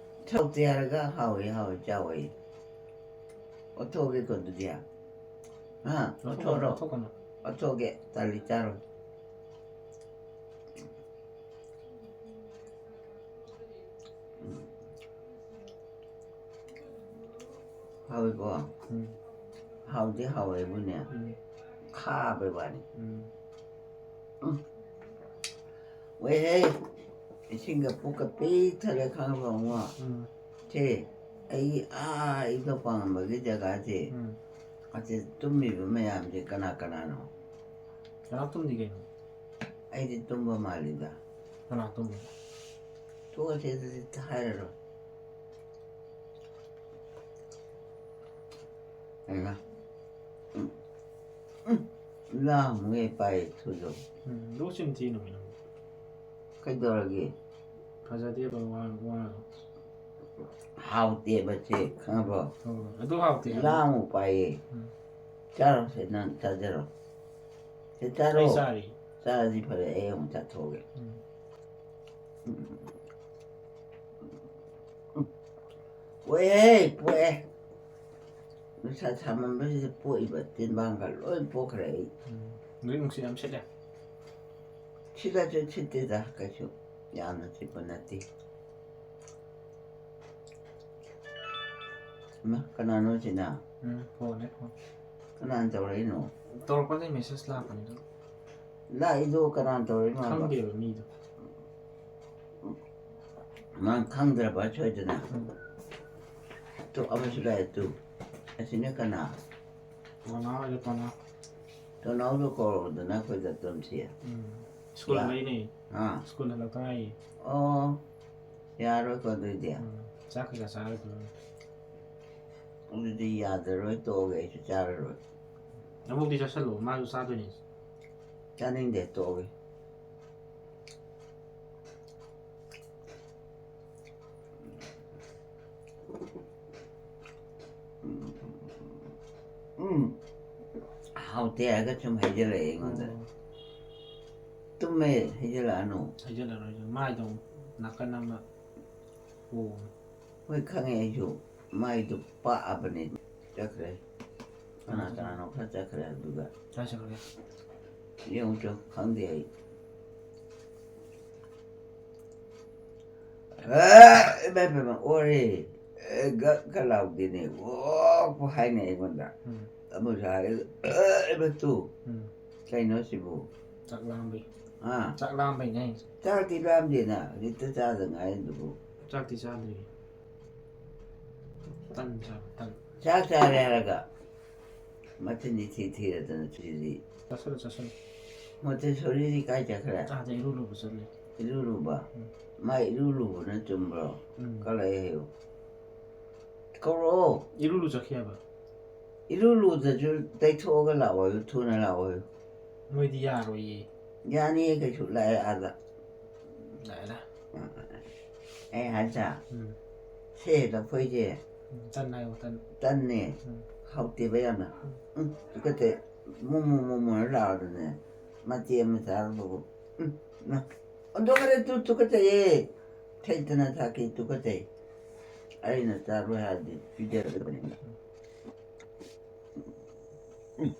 ꯍꯥꯎꯇꯦ ꯍꯥꯏꯔꯒ ꯍꯥꯎꯋꯦ, ꯍꯥꯎꯋꯦ, ꯆꯥꯎꯋꯦ꯫ ꯑꯣꯠꯊꯣꯛꯑꯒꯦꯀꯣ ꯑꯗꯨꯗꯤ꯫ ꯍꯥ? ꯑꯣꯠꯊꯣꯛꯑꯣ, ꯑꯣꯠꯊꯣꯛꯑꯣ꯫ ꯑꯣꯠꯊꯣꯛꯀꯅꯨ꯫ ꯑꯣꯠꯊꯣꯛꯑꯒꯦ, ꯇꯥꯂꯤ ꯆꯥꯔꯣꯏ꯫ ꯎꯝ꯫ ꯍꯥꯎꯏꯀꯣ? ꯎꯝ꯫ ꯍꯥꯎꯗꯤ ꯍꯥꯎꯋꯦꯕꯨꯅꯦ꯫ ꯎꯝ꯫ ꯈꯥꯕꯩ ꯋꯥꯅꯤ꯫ ꯎꯝ꯫ ꯎꯝ꯫ ꯋꯦꯍꯦ, ꯏꯁꯤꯡꯒ ꯄꯨꯛꯀ ꯄꯤꯛ ꯊꯜꯂꯦ ꯈꯪꯉꯕ ꯑꯃꯨꯛ? ꯎꯝ꯫ ꯁꯦ, ꯑꯩ ꯑꯥ ꯏꯗꯣ ꯄꯥꯡꯉꯝꯕꯒꯤ ꯖꯒꯥꯁꯦ, ꯎꯝ꯫ ꯑꯁꯤ ꯇꯨꯝꯃꯤꯕ ꯃꯌꯥꯝꯁꯦ ꯀꯅꯥ ꯀꯅꯥꯅꯣ? ꯀꯅꯥ ꯇꯨꯝꯗꯤ ꯀꯩꯅꯣ? ꯑꯩꯗꯤ ꯇꯨꯝꯕ ꯃꯥꯜꯂꯤꯗ꯫ ꯀꯅꯥ ꯇꯨꯝꯃꯤ? ꯇꯣꯛꯑꯁꯦ ꯑꯗꯨꯗꯤ ꯍꯥꯏꯔꯔꯣꯏ꯫ ꯑꯩꯅ, ꯎꯝ, ꯎꯝ, ꯂꯥꯡꯉꯦ ꯄꯥꯏ ꯊꯨꯗꯣ꯫ ꯎꯝ, ꯂꯣꯛ ꯆꯤꯟ ꯊꯤꯅꯨ ꯅꯪ꯫ ꯀꯩꯗꯧꯔꯒꯦ? ꯐꯖꯗꯦꯕ ꯋꯥ, ꯋꯥꯗꯣ꯫ ꯍꯥꯎꯇꯦꯕ ꯁꯦ, ꯈꯪꯉꯕꯣ? ꯍꯣꯏ, ꯑꯗꯨ ꯍꯥꯎꯇꯦ ꯍꯥꯏꯕ꯫ ꯂꯥꯡꯉꯨ ꯄꯥꯏꯌꯦ꯫ ꯎꯝ꯫ ꯆꯥꯔꯣ ꯁꯦ, ꯅꯪ ꯆꯥꯖꯔꯣ꯫ ꯁꯦ ꯆꯥꯔꯣ꯫ ꯑꯩ ꯆꯥꯔꯤ꯫ ꯆꯥꯔꯗꯤ ꯐꯔꯦ, ꯑꯩ ꯑꯃꯨꯛ ꯆꯥꯊꯣꯛꯑꯒꯦ꯫ ꯎꯝ꯫ ꯎꯝ꯫ ꯎꯝ꯫ ꯄꯣꯛꯑꯦ, ꯄꯣꯛꯑꯦ꯫ ꯅꯨꯡꯁꯥ ꯁꯥꯃꯟꯕꯁꯤꯗ ꯄꯣꯛꯏꯕ ꯇꯤꯟꯕꯥꯡꯒ ꯂꯣꯏ ꯄꯣꯛꯈ꯭ꯔꯦ ꯑꯩ꯫ ꯎꯝ꯫ ꯅꯣꯏ ꯅꯨꯡꯁꯤꯠ ꯌꯥꯝ ꯁꯤꯠꯂꯦ꯫ ꯁꯤꯠꯂꯁꯨ ꯁꯤꯠꯇꯦꯗ ꯀꯩꯁꯨ꯫ ꯌꯥꯝꯅ ꯁꯤꯠꯄ ꯅꯠꯇꯦ꯫ ꯏꯃꯥ, ꯀꯅꯥꯅꯣ ꯁꯤꯅ? ꯎꯝ, ꯐꯣꯟꯅꯦ, ꯐꯣꯟ꯫ ꯀꯅꯥꯅ ꯇꯧꯔꯛꯏꯅꯣ? ꯇꯧꯔꯛꯄꯗꯩ message ꯂꯥꯛꯄꯅꯤꯗ꯫ ꯂꯥꯛꯏꯗꯣ ꯀꯅꯥꯅ ꯇꯧꯔꯛꯏꯅꯣ ꯍꯥꯏꯕ? ꯈꯪꯗꯦꯕ ꯃꯤꯗꯣ꯫ ꯃꯥ ꯈꯪꯗ꯭ꯔꯕ ꯁꯣꯏꯗꯅ? ꯎꯝ꯫ ꯇꯨ, ꯑꯃꯁꯨ ꯂꯥꯛꯑꯦ ꯇꯨ꯫ ꯑꯁꯤꯅ ꯀꯅꯥ? ꯇꯣꯅꯥꯎ ꯍꯥꯏꯗꯣ ꯇꯣꯅꯥꯎ꯫ ꯇꯣꯅꯥꯎꯗꯣ ꯀꯧꯔꯛꯎꯗꯅ ꯑꯩꯈꯣꯏꯗ ꯇꯨꯝꯁꯤ꯫ ꯎꯝ꯫ ꯁ꯭ꯀꯨꯜ ꯌꯥ-, ꯍꯜꯂꯛꯏꯅꯦ꯫ ꯑꯥ꯫ ꯁ꯭ꯀꯨꯜ ꯍꯜꯂꯛꯇ ꯉꯥꯏꯔꯤ꯫ ꯑꯣ, ꯌꯥꯔꯣꯏꯀꯣ ꯑꯗꯨꯏꯗꯤ꯫ ꯎꯝ꯫ ꯆꯥꯛ ꯀꯩꯀꯥ ꯆꯥꯔꯣꯏꯗꯣꯏꯅꯦ꯫ ꯑꯗꯨꯗꯤ ꯌꯥꯖꯔꯣꯏ, ꯇꯣꯛꯑꯒꯦ, ꯑꯩꯁꯨ ꯆꯥꯔꯔꯣꯏ꯫ ꯑꯃꯨꯛꯇꯤ ꯆꯥꯁꯜꯂꯣ, ꯃꯥꯁꯨ ꯆꯥꯗꯣꯏꯅꯤ꯫ ꯆꯥꯅꯤꯡꯗꯦ, ꯇꯣꯛꯑꯒꯦ꯫ ꯎꯝ꯫ ꯍꯥꯎꯇꯦ ꯍꯥꯏꯔꯒ ꯁꯨꯝ ꯍꯩꯖꯜꯂꯛꯑꯦ ꯑꯩꯉꯣꯟꯗ꯫ ꯑꯣ꯫ ꯇꯨꯝꯃꯦ, ꯍꯩꯖꯜꯂꯛꯑꯅꯨ꯫ ꯍꯩꯖꯜꯂꯔꯣꯏ, ꯃꯥꯏꯗꯣ ꯅꯥꯀꯟ ꯑꯃ ꯄꯣꯝꯃꯦ꯫ ꯍꯣꯏ, ꯈꯪꯉꯦ ꯑꯩꯁꯨ꯫ ꯃꯥꯏꯗꯣ ꯄꯥꯛꯑꯕꯅꯦ꯫ ꯆꯠꯈ꯭ꯔꯦ꯫ ꯀꯅꯥ ꯀꯅꯥꯅꯣ ꯈꯔ ꯆꯠꯈ꯭ꯔꯦ ꯑꯗꯨꯒ꯫ ꯀꯥꯏ ꯆꯠꯈ꯭ꯔꯒꯦ? ꯌꯦꯡꯉꯨꯆꯣ, ꯈꯪꯗꯦ ꯑꯩ꯫ ꯑꯦ, ꯏꯃꯥ, ꯏꯃꯥ, ꯏꯃꯥ, ꯑꯣꯔꯦ꯫ ꯑꯦ, ꯒꯛ ꯒ ꯂꯥꯎꯗꯦꯅꯦ꯫ ꯑꯣ ꯍꯥꯏꯅꯦ ꯑꯩꯉꯣꯟꯗ꯫ ꯎꯝ ꯑꯃꯁꯨ ꯍꯥꯏꯔꯦ, "ꯑꯦ, ꯏꯃꯥ ꯇꯨ, ꯎꯝ ꯀꯩꯅꯣ ꯁꯤꯕꯨ?" ꯆꯥꯛ ꯂꯥꯝꯕꯩ꯫ ꯑꯥ, ꯆꯥꯛ ꯂꯥꯝꯕꯩꯅꯦ ꯑꯩꯁꯦ꯫ ꯆꯥꯛꯇꯤ ꯂꯥꯝꯗꯦꯅ, ꯍꯧꯖꯤꯛꯇ ꯆꯥꯗ ꯉꯥꯏꯔꯤꯗꯨꯕꯨ꯫ ꯆꯥꯛꯇꯤ ꯆꯥꯗ꯭ꯔꯤ꯫ ꯇꯟ ꯆꯥꯕ, ꯇꯟ꯫ ꯆꯥꯛ ꯆꯥꯔꯦ ꯍꯥꯏꯔꯒ ꯃꯆꯤꯟꯗꯤ ꯊꯤ ꯊꯤꯔꯗꯅ ꯁꯤꯗꯤ꯫ ꯆꯥꯁꯜꯂꯨ, ꯆꯥꯁꯜꯂꯨ꯫ ꯃꯣꯟꯇꯦꯁꯣꯔꯤꯗꯤ ꯀꯥꯏ ꯆꯠꯈ꯭ꯔꯦ? ꯆꯥꯗꯦ, ꯏꯔꯨ ꯂꯨꯕ ꯆꯠꯂꯤ꯫ ꯏꯔꯨ ꯂꯨꯕ? ꯎꯝ꯫ ꯃꯥ ꯏꯔꯨ ꯂꯨꯕꯅ ꯆꯨꯝꯕ꯭ꯔꯣ? ꯎꯝ꯫ ꯀꯜꯂꯛꯑꯦ ꯍꯥꯏꯌꯨ꯫ ꯀꯧꯔꯛꯑꯣ꯫ ꯏꯔꯨ ꯂꯨ ꯆꯠꯈꯤ ꯍꯥꯏꯕ? ꯏꯔꯨ ꯂꯨꯗꯁꯨ ꯇꯩꯊꯣꯛꯑꯒ ꯂꯥꯛꯑꯣ ꯍꯥꯏꯌꯨ, ꯊꯨꯅ ꯂꯥꯛꯑꯣ ꯍꯥꯏꯌꯨ꯫ ꯃꯣꯏꯗꯤ ꯌꯥꯔꯣꯏꯌꯦ꯫ ꯌꯥꯅꯤꯌꯦ, ꯀꯩꯁꯨ ꯂꯥꯛꯑꯦ ꯑꯥꯗ꯫ ꯂꯥꯛꯑꯦꯗ꯫ ꯑꯩ ꯍꯥꯏꯁꯦ, ꯎꯝ꯫ ꯁꯦ ꯂꯐꯣꯏꯁꯦ ꯎꯝ, ꯇꯟ ꯍꯥꯏꯌꯣ, ꯇꯟ꯫ ꯇꯟꯅꯦ꯫ ꯎꯝ꯫ ꯍꯥꯎꯇꯦꯕ ꯌꯥꯝꯅ꯫ ꯎꯝ, ꯇꯨꯀꯠꯆꯩ꯫ ꯃꯨ ꯃꯨ ꯃꯨ ꯃꯨꯅ ꯂꯥꯎꯔꯗꯅꯦ꯫ ꯃꯇꯦꯛ ꯑꯃ ꯆꯥꯔꯨꯕꯕꯨ꯫ ꯎꯝ, ꯃꯥ꯫ ꯑꯣꯟꯊꯣꯛꯈ꯭ꯔꯦ, ꯇꯨ ꯇꯨꯀꯠꯆꯩꯌꯦ꯫ ꯊꯩꯗꯅ ꯊꯥꯛꯀꯤ ꯇꯨꯀꯠꯆꯩ꯫ ꯑꯩꯅ ꯆꯥꯔꯣꯏ ꯍꯥꯏꯔꯗꯤ ꯄꯤꯖꯔꯣꯏꯗꯕꯅꯤ꯫ ꯎꯝ꯫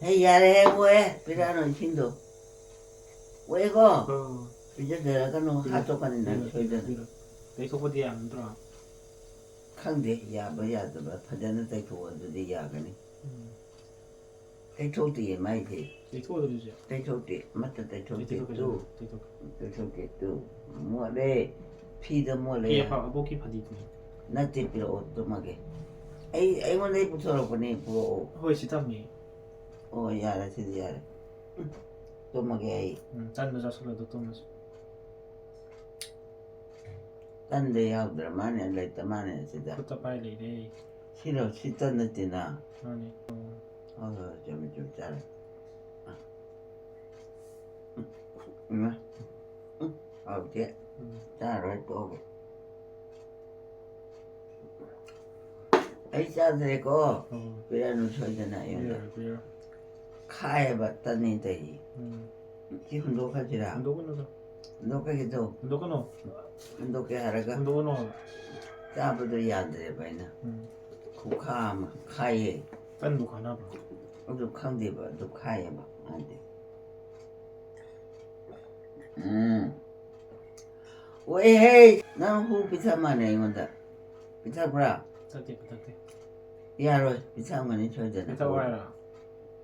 ꯍꯦ, ꯌꯥꯔꯦꯍꯦ, ꯑꯣꯛꯑꯦ꯫ ꯄꯤꯔꯛꯑꯅꯨ ꯏꯁꯤꯡꯗꯣ꯫ ꯑꯣꯛꯑꯦꯀꯣ? ꯑꯣ꯫ ꯄꯤꯖꯗꯔꯒꯅꯨ, ꯍꯥꯠꯇꯣꯛꯀꯅꯤ ꯅꯪ ꯁꯣꯏꯗꯅ꯫ ꯇꯩꯊꯣꯛꯄꯗꯤ ꯌꯥꯔꯝꯗ꯭ꯔꯣ? ꯈꯪꯗꯦ, ꯌꯥꯕ꯭ꯔꯥ ꯌꯥꯗꯕ꯭ꯔꯥ, ꯐꯖꯅ ꯇꯩꯊꯣꯛꯑꯣ, ꯑꯗꯨꯗꯤ ꯌꯥꯒꯅꯤ꯫ ꯎꯝ꯫ ꯇꯩꯊꯣꯛꯇꯤꯌꯦ ꯃꯥꯏꯁꯦ꯫ ꯇꯩꯊꯣꯛꯑꯣ ꯑꯗꯨꯗꯤ ꯆꯦ꯫ ꯇꯩꯊꯣꯛꯇꯦ, ꯑꯃꯠꯇ ꯇꯩꯊꯣꯛꯇꯦ, ꯇꯩꯊꯣꯛꯀꯦ, ꯇꯨ꯫ ꯇꯩꯊꯣꯛꯀꯦ꯫ ꯇꯩꯊꯣꯛꯇꯦ, ꯇꯨ꯫ ꯃꯣꯠꯂꯦ꯫ ꯐꯤꯗ ꯃꯣꯠꯂꯦ꯫ ꯐꯤ ꯑꯐ-, ꯑꯕꯣꯛꯀꯤ ꯐꯗꯤꯗꯨꯅꯤ꯫ ꯅꯠꯇꯦ, ꯄꯤꯔꯛꯑꯣ, ꯇꯨꯝꯃꯒꯦ꯫ ꯑꯩ, ꯑꯩꯉꯣꯟꯗꯒꯤ ꯄꯨꯊꯣꯔꯛꯄꯅꯦ, ꯄꯨꯔꯛꯑꯣ꯫ ꯍꯣꯏ, ꯁꯤ ꯊꯝꯃꯤ꯫ ꯑꯣ, ꯌꯥꯔꯦ, ꯁꯤꯗꯤ ꯌꯥꯔꯦ꯫ ꯎꯝ, ꯇꯨꯝꯃꯒꯦ ꯑꯩ꯫ ꯎꯝ, ꯇꯟꯗꯣ ꯆꯥꯁꯜꯂꯣ, ꯑꯗꯨ ꯇꯨꯝꯃꯁꯤ꯫ ꯇꯟꯗ ꯌꯥꯎꯗ꯭ꯔ ꯃꯥꯅꯦ, ꯂꯩꯇ ꯃꯥꯅꯦ ꯁꯤꯗ꯫ ꯈꯨꯠꯇ ꯄꯥꯏ ꯂꯩꯔꯦ꯫ ꯁꯤꯔꯣ, ꯁꯤ ꯇꯟ ꯅꯠꯇꯦꯅ꯫ ꯃꯥꯅꯦ꯫ ꯍꯣꯏ, ꯍꯣꯏ, ꯆꯨꯝꯃꯤ, ꯆꯨꯝꯃꯤ, ꯆꯥꯔꯦ꯫ ꯎꯝ, ꯏꯃꯥ꯫ ꯎꯝ, ꯍꯥꯎꯇꯦ꯫ ꯎꯝ꯫ ꯆꯥꯔꯣꯏ, ꯇꯣꯛꯑꯒꯦ꯫ ꯑꯩ ꯆꯥꯗ꯭ꯔꯦꯀꯣ꯫ ꯎꯝ꯫ ꯄꯤꯔꯛꯑꯅꯨ ꯁꯣꯏꯗꯅ ꯑꯩꯉꯣꯟꯗ꯫ ꯄꯤꯔꯣꯏ, ꯄꯤꯔꯣꯏ꯫ ꯈꯥꯏꯌꯦꯕ ꯇꯟꯅꯤ ꯇꯩ꯫ ꯎꯝ꯫ ꯁꯤ ꯍꯨꯟꯗꯣꯛꯈ꯭ꯔꯁꯤꯔꯥ? ꯍꯨꯟꯗꯣꯛꯀꯅꯨꯗ꯫ ꯍꯨꯟꯗꯣꯛꯈ꯭ꯔꯒꯦꯗꯣ꯫ ꯍꯨꯟꯗꯣꯛꯀꯅꯨ꯫ ꯍꯨꯟꯗꯣꯛꯀꯦ ꯍꯥꯏꯔꯒ ꯍꯨꯟꯗꯣꯛꯀꯅꯨ ꯍꯥꯏꯕ꯫ ꯆꯥꯕꯗꯣ ꯌꯥꯗ꯭ꯔꯦꯕ ꯑꯩꯅ꯫ ꯎꯝ꯫ ꯄꯨꯈꯥ ꯑꯃ ꯈꯥꯏꯌꯦ꯫ ꯇꯟꯕꯨ ꯀꯥꯟꯅꯕ꯭ꯔꯣ? ꯑꯗꯨ ꯈꯪꯗꯦꯕ, ꯑꯗꯨ ꯈꯥꯏꯌꯦꯕ ꯃꯥꯗꯤ꯫ ꯎꯝ꯫ ꯑꯣꯏꯍꯦ, ꯅꯪ ꯍꯨ ꯄꯤꯊꯛ ꯃꯥꯅꯦ ꯑꯩꯉꯣꯟꯗ꯫ ꯄꯤꯊꯛꯄ꯭ꯔꯥ? ꯄꯤꯊꯛꯇꯦ, ꯄꯤꯊꯛꯇꯦ꯫ ꯌꯥꯔꯣꯏ, ꯄꯤꯊꯛꯑꯝꯒꯅꯤ ꯁꯣꯏꯗꯅ꯫ ꯄꯤꯊꯛꯑꯣ ꯍꯥꯏꯔꯣ?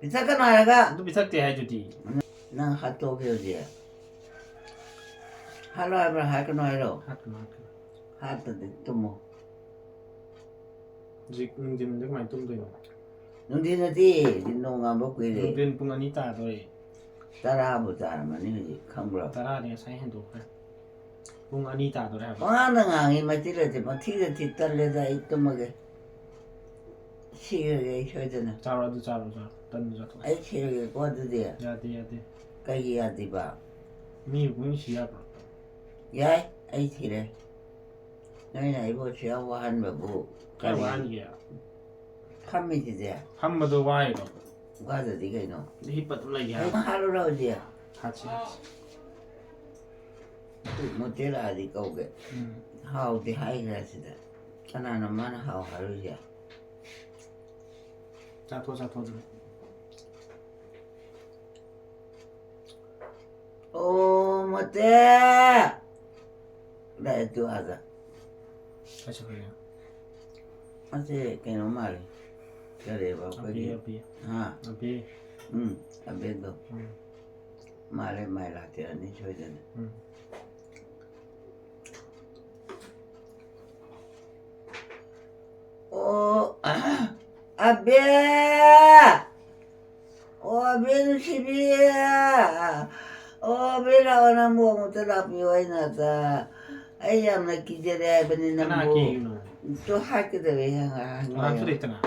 ꯄꯤꯊꯛꯀꯅꯨ ꯍꯥꯏꯔꯒ꯫ ꯑꯗꯨ ꯄꯤꯊꯛꯇꯦ ꯍꯥꯏꯗꯨꯗꯤ꯫ ꯅꯪ ꯍꯥꯠꯇꯣꯛꯑꯒꯦ ꯍꯧꯖꯤꯛ꯫ ꯍꯥꯠꯂꯣ ꯍꯥꯏꯕ꯭ꯔꯥ, ꯍꯥꯠꯀꯅꯨ ꯍꯥꯏꯔꯣ? ꯍꯥꯠꯀꯅꯨ, ꯍꯥꯠꯀꯅꯨ꯫ ꯍꯥꯠꯇꯗꯤ ꯇꯨꯝꯃꯣ꯫ ꯍꯧꯖꯤꯛ ꯅꯨꯡꯊꯤꯟꯗ ꯀꯃꯥꯏꯅ ꯇꯨꯝꯗꯣꯏꯅꯣ? ꯅꯨꯡꯊꯤꯟ ꯅꯠꯇꯦ, ꯅꯣꯡꯉꯥꯟꯕ ꯀꯨꯏꯔꯦ꯫ ꯅꯨꯡꯊꯤꯟ ꯄꯨꯡ ꯑꯅꯤ ꯇꯥꯗꯣꯔꯦ꯫ ꯇꯔꯥꯕꯨ ꯇꯥꯔꯝꯃꯅꯤ ꯍꯧꯖꯤꯛ, ꯈꯪꯕ꯭ꯔꯣ? ꯇꯔꯥꯗꯤ ꯉꯁꯥꯏ ꯍꯦꯟꯗꯣꯛꯈ꯭ꯔꯦ꯫ ꯄꯨꯡ ꯑꯅꯤ ꯇꯥꯗꯣꯔꯦ ꯍꯥꯏꯕ꯫ ꯄꯉꯥꯡꯗ ꯉꯥꯡꯉꯤ, ꯃꯊꯤ ꯂꯩꯇꯦ, ꯃꯊꯤꯗ ꯊꯤ ꯇꯜꯂꯦꯗ, ꯑꯩ ꯇꯨꯝꯃꯒꯦ꯫ ꯁꯤꯔꯒꯦ ꯑꯩ ꯁꯣꯏꯗꯅ꯫ ꯆꯥꯔꯣ, ꯑꯗꯨ ꯆꯥꯔꯣ, ꯆꯥꯔꯣ꯫ ꯇꯟꯗꯨ ꯆꯥꯊꯣꯛꯑꯣ꯫ ꯑꯩ ꯁꯤꯔꯒꯦꯀꯣ ꯑꯗꯨꯗꯤ꯫ ꯌꯥꯗꯦ, ꯌꯥꯗꯦ꯫ ꯀꯩꯒꯤ ꯌꯥꯗ꯭ꯔꯤꯕ? ꯃꯤꯕꯨ ꯄꯨꯡꯁꯤ ꯁꯤ ꯌꯥꯕ꯭ꯔꯣ? ꯌꯥꯏ, ꯑꯩ ꯁꯤꯔꯦ꯫ ꯅꯣꯏꯅ ꯑꯩꯕꯨ ꯁꯤ ꯌꯥꯝ ꯋꯥꯍꯟꯕꯕꯨ ꯀꯥꯏ ꯀꯔꯤ? ꯋꯥꯍꯟꯒꯦ? ꯐꯝꯃꯤꯁꯤꯗꯤ꯫ ꯐꯝꯕꯗꯣ ꯋꯥꯏꯔꯣ? ꯋꯥꯗꯗꯤ ꯀꯩꯅꯣ? ꯍꯤꯞꯄ ꯑꯗꯨꯝ ꯂꯩꯒꯦ ꯑꯩ ꯍꯥꯏꯕ? ꯍꯥꯠꯂꯨꯔꯣ ꯍꯧꯖꯤꯛ? ꯍꯥꯠꯁꯤ, ꯍꯥꯠꯁꯤ꯫ ꯃꯣꯇꯦ ꯂꯥꯛꯑꯗꯤ ꯀꯧꯒꯦ꯫ ꯎꯝ꯫ ꯍꯥꯎꯗꯤ ꯍꯥꯏꯈ꯭ꯔꯦ ꯁꯤꯗ꯫ ꯀꯅꯥꯅ ꯃꯥꯅ ꯍꯥꯎ ꯍꯥꯏꯔꯨꯁꯦ? ꯆꯥꯊꯣꯛ, ꯆꯥꯊꯣꯛ ꯑꯗꯨꯝ꯫ ꯑꯣ, ꯃꯣꯇꯦ! ꯂꯥꯛꯑꯦ ꯇꯨ ꯑꯥꯗ꯫ ꯀꯥꯏ ꯆꯠꯈ꯭ꯔꯒꯦ? ꯑꯁꯦ ꯀꯩꯅꯣ ꯃꯥꯜꯂꯦ꯫ ꯀꯔꯤꯕ ꯑꯕꯤ, ꯑꯩꯈꯣꯏꯒꯤ? ꯑꯕꯤ꯫ ꯍꯥ? ꯑꯕꯤ꯫ ꯎꯝ, ꯑꯕꯦꯗꯣ꯫ ꯎꯝ꯫ ꯃꯥꯜꯂꯦ, ꯃꯥꯏ ꯂꯥꯛꯇꯦꯔꯅꯤ ꯁꯣꯏꯗꯅ꯫ ꯎꯝ꯫ ꯑꯣ, ꯑꯕꯦ! ꯑꯣ, ꯑꯕꯦ ꯅꯨꯡꯁꯤꯕꯤ! ꯑꯣ, ꯑꯕꯦ ꯂꯥꯛꯑꯣ, ꯅꯪꯕꯨ ꯑꯃꯨꯛꯇ ꯂꯥꯛꯄꯤꯌꯣ, ꯑꯩ ꯅꯥꯛꯇ꯫ ꯑꯩ ꯌꯥꯝꯅ ꯀꯤꯖꯔꯦ ꯍꯥꯏꯕꯅꯤ ꯀꯅꯥ ꯅꯪꯕꯨ꯫ ꯀꯤꯔꯤꯅꯣ? ꯇꯣ ꯍꯥꯠꯀꯗꯧꯔꯦ, ꯍꯪ-, ꯍꯪ-, ꯀꯅꯥꯁꯨ ꯂꯩꯇꯅ?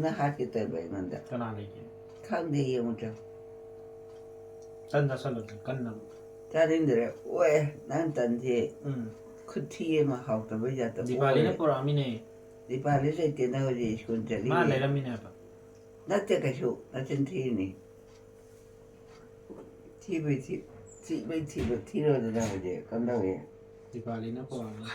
ꯅꯪ ꯍꯥꯠꯀꯗꯧꯔꯦ ꯑꯩꯉꯣꯟꯗ꯫ ꯀꯅꯥ ꯂꯩꯒꯦ? ꯈꯪꯗꯦ, ꯌꯦꯡꯉꯨ ꯆꯪ꯫ ꯇꯟ ꯆꯥꯁꯜꯂꯣ, ꯀꯟꯅ꯫ ꯆꯥꯅꯤꯡꯗ꯭ꯔꯦ꯫ ꯑꯣꯏ, ꯅꯪ ꯇꯟꯁꯤ ꯎꯝ꯫ ꯈꯨꯊꯤ ꯑꯃ, ꯍꯥꯎꯇꯕꯩ ꯖꯥꯠꯇ ꯗꯤꯄꯥꯂꯤꯅ ꯑꯣꯏꯔꯦ꯫ ꯄꯨꯔꯛꯑꯃꯤꯅꯦ꯫ ꯗꯤꯄꯥꯂꯤ ꯂꯩꯇꯦ, ꯅꯪ ꯍꯧꯖꯤꯛ ꯁ꯭ꯀꯨꯜ ꯆꯠꯂꯤ꯫ ꯃꯥ ꯂꯩꯔꯝꯃꯤꯅꯦ ꯍꯥꯏꯕ꯫ ꯅꯠꯇꯦ ꯀꯩꯁꯨ, ꯅꯆꯤꯟ ꯊꯤꯔꯤꯅꯤ꯫ ꯊꯤꯕꯩ ꯊꯤ-, ꯊꯤꯕꯩ ꯊꯤꯕ ꯊꯤꯔꯣꯗꯅ ꯍꯧꯖꯤꯛ ꯀꯝꯗꯧꯏ? ꯗꯤꯄꯥꯂꯤꯅ ꯄꯨꯔꯛꯑꯃꯤ꯫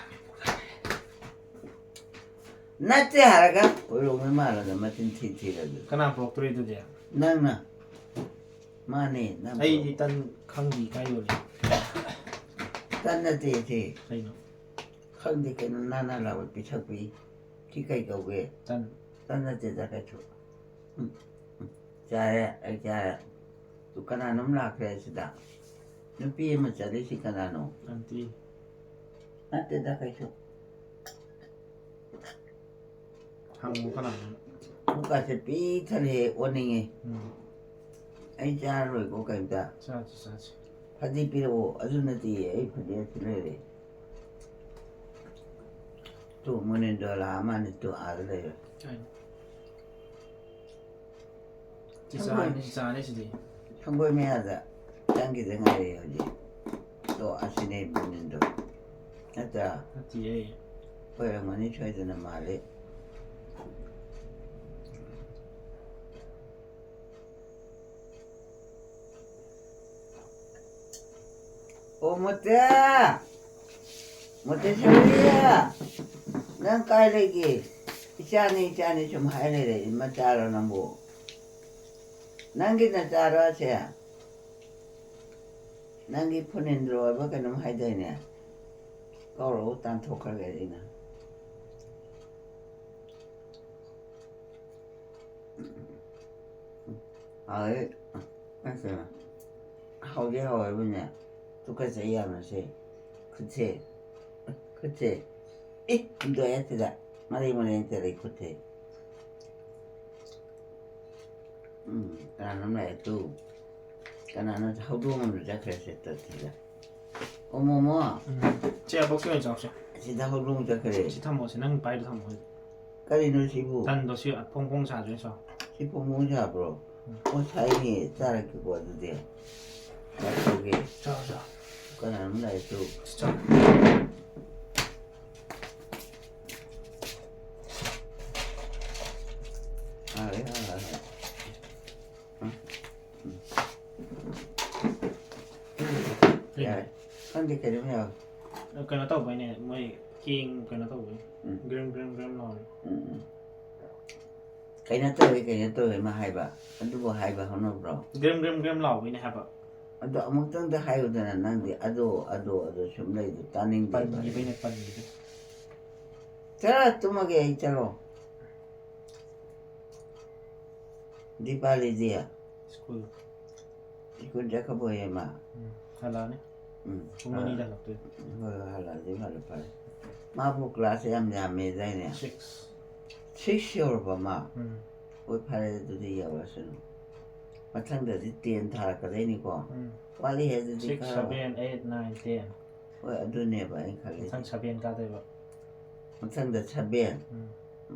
ꯅꯠꯇꯦ ꯍꯥꯏꯔꯒ ꯀꯣꯏꯔꯣꯡꯅ ꯃꯥꯜꯂꯒ ꯃꯆꯤꯟ ꯊꯤ ꯊꯤꯔꯒ꯫ ꯀꯅꯥ ꯄꯨꯔꯛꯇꯣꯔꯤ ꯑꯗꯨꯗꯤ? ꯅꯪꯅ꯫ ꯃꯥꯅꯦ, ꯅꯪ ꯑꯩꯗꯤ ꯄꯨꯔꯛꯑꯣ꯫ ꯇꯟ ꯈꯪꯗꯤ ꯀꯥꯏ ꯌꯣꯜꯂꯤ? ꯇꯟ ꯅꯠꯇꯦ ꯁꯤ꯫ ꯀꯩꯅꯣ? ꯈꯪꯗꯦ ꯀꯩꯅꯣ, ꯅꯥꯟ ꯅꯥꯟ ꯂꯥꯎꯕ ꯄꯤꯊꯛꯄꯤ꯫ ꯁꯤ ꯀꯩ ꯀꯧꯒꯦ? ꯇꯟ꯫ ꯇꯟ ꯅꯠꯇꯦꯗ ꯀꯩꯁꯨ꯫ ꯎꯝ, ꯎꯝ꯫ ꯆꯥꯔꯦ, ꯑꯩ ꯆꯥꯔꯦ꯫ ꯇꯨ ꯀꯅꯥꯅꯣꯝ ꯂꯥꯛꯈ꯭ꯔꯦ ꯁꯤꯗ꯫ ꯅꯨꯄꯤ ꯑꯃ ꯆꯠꯂꯤꯁꯤ ꯀꯅꯥꯅꯣ? ꯑꯟꯇꯤ꯫ ꯅꯠꯇꯦꯗ ꯀꯩꯁꯨ꯫ ꯍꯪꯉꯨ ꯀꯅꯥꯅꯣ? ꯑꯃꯨꯛꯀꯥꯁꯦ ꯄꯤꯛ ꯊꯜꯂꯦ, ꯑꯣꯟꯅꯤꯡꯉꯦ꯫ ꯎꯝ꯫ ꯑꯩ ꯆꯥꯔꯔꯣꯏꯀꯣ ꯀꯩꯝꯇ꯫ ꯆꯥꯁꯤ, ꯆꯥꯁꯤ꯫ ꯐꯗꯤ ꯄꯤꯔꯛꯑꯣ꯫ ꯑꯗꯨ ꯅꯠꯇꯦ, ꯑꯩ ꯐꯗꯤ ꯑꯁꯤ ꯂꯩꯔꯦ꯫ ꯇꯨ ꯃꯣꯅꯦꯟꯗ꯭ꯔꯣ ꯂꯥꯛꯑ ꯃꯥꯅꯤ, ꯇꯨ ꯑꯥꯗ ꯂꯩꯔꯦ꯫ ꯀꯥꯏꯅꯣ? ꯆꯤꯆꯥꯅꯤ, ꯆꯤꯆꯥꯅꯤ ꯁꯤꯗꯤ꯫ ꯁꯪꯒꯣꯏ ꯃꯌꯥꯗ ꯆꯪꯈꯤꯗ ꯉꯥꯏꯔꯤ ꯍꯧꯖꯤꯛ꯫ ꯇꯣ, ꯑꯁꯤꯅꯦ ꯕ꯭ꯔꯤꯅꯤꯟꯗꯣ꯫ ꯅꯠꯇ꯭ꯔꯥ? ꯅꯠꯇꯤꯌꯦ꯫ ꯑꯣꯏꯔꯝꯒꯅꯤ, ꯁꯣꯏꯗꯅ ꯃꯥꯜꯂꯤ꯫ ꯑꯣ, ꯃꯣꯇꯦ! ꯃꯣꯇꯦ ꯁꯧꯔꯤ! ꯅꯪ ꯀꯥꯏ ꯂꯩꯒꯦ? ꯏꯆꯥꯅꯤ, ꯏꯆꯥꯅꯤ ꯁꯨꯝ ꯍꯥꯏ ꯂꯩꯔꯦ꯫ ꯃꯆꯥꯔꯣ ꯅꯪꯕꯨ? ꯅꯪꯒꯤ ꯅꯆꯥꯔꯣ ꯑꯁꯦ? ꯅꯪꯒꯤ ꯐꯨꯅꯤꯟꯗ꯭ꯔꯣ ꯍꯥꯏꯕ ꯀꯩꯅꯣꯝ ꯍꯥꯏꯗꯥꯏꯅꯦ? ꯀꯧꯔꯛꯎ, ꯇꯥꯟꯊꯣꯛꯈ꯭ꯔꯒꯦ ꯑꯩꯅ꯫ ꯍꯥꯎꯋꯦ꯫ ꯑꯁ, ꯍꯥꯎꯗꯤ ꯍꯥꯎꯋꯦꯕꯨꯅꯦ꯫ ꯇꯨꯀꯠꯆꯩ ꯌꯥꯝꯅ ꯁꯦ꯫ ꯈꯨꯠꯁꯦ꯫ ꯈꯨꯠꯁꯦ꯫ ꯑꯦ, ꯍꯨꯟꯗꯣꯛꯑꯦ ꯁꯤꯗ꯫ ꯃꯔꯩ ꯃꯔꯩ ꯇꯧꯔꯦ ꯈꯨꯠꯁꯦ꯫ ꯎꯝ, ꯀꯅꯥꯅꯣꯝ ꯂꯥꯛꯑꯦ ꯇꯨ꯫ ꯀꯅꯥꯅꯣ ꯍꯧꯗꯣꯡ ꯑꯃꯁꯨ ꯆꯠꯈ꯭ꯔꯦ ꯁꯦ ꯇꯠꯈꯤꯗ꯫ ꯑꯣ, ꯃꯣꯃꯣ꯫ ꯎꯝ꯫ ꯁꯤ ꯑꯕꯣꯛꯁꯤ ꯑꯣꯏꯅ ꯆꯥꯎꯁꯦ꯫ ꯁꯤꯗ ꯍꯧꯗꯣꯡ ꯆꯠꯈ꯭ꯔꯦ꯫ ꯁꯤ ꯊꯝꯃꯣ, ꯁꯤ ꯅꯪ ꯄꯥꯏꯗꯣ ꯊꯝꯃꯣ꯫ ꯀꯔꯤꯅꯣ ꯁꯤꯕꯨ? ꯇꯟꯗꯣ ꯁꯤ ꯐꯣꯡ ꯐꯣꯡ ꯁꯥꯗꯣꯏꯅꯦ, ꯆꯥꯎ꯫ ꯁꯤ ꯐꯣꯡ ꯐꯣꯡ ꯁꯥꯕ꯭ꯔꯣ? ꯎꯝ꯫ ꯑꯣ, ꯁꯥꯏꯅꯦ꯫ ꯆꯥꯔꯛꯀꯦꯀꯣ ꯑꯗꯨꯗꯤ꯫ ꯆꯥꯊꯣꯛꯑꯒꯦ꯫ ꯆꯥꯎ, ꯆꯥꯎ꯫ ꯀꯅꯥꯅꯣꯝ ꯂꯥꯛꯑꯦ ꯇꯨ꯫ ꯆꯥꯎ꯫ ꯍꯥꯎꯔꯦ, ꯍꯥꯎꯔꯦ, ꯍꯥꯎꯔꯦ꯫ ꯎꯝ꯫ ꯎꯝ꯫ ꯀꯩꯅꯣ? ꯌꯥꯔꯦ꯫ ꯈꯪꯗꯦ, ꯀꯩꯅꯣꯝ ꯌꯥꯎꯔꯦ꯫ ꯀꯩꯅꯣ ꯇꯧꯕꯩꯅꯦ, ꯃꯣꯏ ꯀꯦꯡ ꯀꯩꯅꯣ ꯇꯧꯕꯅꯤ꯫ ꯎꯝ꯫ ꯒ꯭ꯔꯦꯝ ꯒ꯭ꯔꯦꯝ ꯒ꯭ꯔꯦꯝ ꯂꯥꯎꯅꯤ꯫ ꯎꯝ, ꯎꯝ꯫ ꯀꯩꯅꯣ ꯇꯧꯋꯦ, ꯀꯩꯅꯣ ꯇꯧꯋꯦ ꯑꯃ ꯍꯥꯏꯕ, ꯑꯗꯨꯕꯨ ꯍꯥꯏꯕ ꯍꯧꯅꯕ꯭ꯔꯣ? ꯒ꯭ꯔꯦꯝ ꯒ꯭ꯔꯦꯝ ꯒ꯭ꯔꯦꯝ ꯂꯥꯎꯕꯩꯅꯦ ꯍꯥꯏꯕ꯫ ꯑꯗꯣ ꯑꯃꯨꯛꯇꯪꯗ ꯍꯥꯏꯌꯨꯗꯅ, ꯅꯪꯗꯤ ꯑꯗꯣ ꯑꯗꯣ ꯑꯗꯣ ꯁꯨꯝ ꯂꯩꯗꯣ ꯇꯥꯅꯤꯡꯗꯦꯕ꯫ ꯄꯟꯈꯤꯕꯩꯅꯦ, ꯄꯟꯈꯤꯕꯩ꯫ ꯆꯠꯂꯣ, ꯇꯨꯝꯃꯒꯦ ꯑꯩ, ꯆꯠꯂꯣ꯫ ꯗꯤꯄꯥꯂꯤꯗꯤ ꯁ꯭ꯀꯨꯜ꯫ ꯁ꯭ꯀꯨꯜ ꯆꯠꯈ꯭ꯔꯕꯣꯌꯦ ꯃꯥ? ꯎꯝ, ꯍꯜꯂꯛꯑꯅꯤ꯫ ꯎꯝ꯫ ꯄꯨꯡ ꯑꯅꯤꯗ ꯍꯜꯂꯛꯇꯣꯏꯅꯤ꯫ ꯍꯣꯏ, ꯍꯣꯏ, ꯍꯜꯂꯛꯑꯗꯤ ꯐꯔꯦ, ꯐꯔꯦ꯫ ꯃꯥꯕꯨ ꯀ꯭ꯂꯥꯁ ꯌꯥꯝ ꯌꯥꯝꯃꯦꯗꯥꯏꯅꯦ? ꯁꯤꯛꯁ꯫ ꯁꯤꯛꯁ ꯌꯧꯔꯕ ꯃꯥ? ꯎꯝ꯫ ꯍꯣꯏ, ꯐꯔꯦ, ꯑꯗꯨꯗꯤ ꯌꯧꯔꯁꯅꯨ꯫ ꯃꯊꯪꯗꯗꯤ ꯇꯦꯟ ꯊꯥꯔꯛꯀꯗꯣꯏꯅꯤꯀꯣ꯫ ꯎꯝ꯫ ꯋꯥꯠꯂꯤ ꯍꯦ, ꯑꯗꯨꯗꯤ ꯁꯤꯛꯁ, ꯈꯔ꯫ Seven, eight, nine, ten. ꯍꯣꯏ, ꯑꯗꯨꯅꯦꯕ ꯑꯩꯅ ꯈꯜꯂꯤꯁꯦ꯫ ꯃꯊꯪ ꯁꯚꯦꯟ ꯀꯥꯗꯣꯏꯕ꯫ ꯃꯊꯪꯗ ꯁꯚꯦꯟ, ꯎꯝ꯫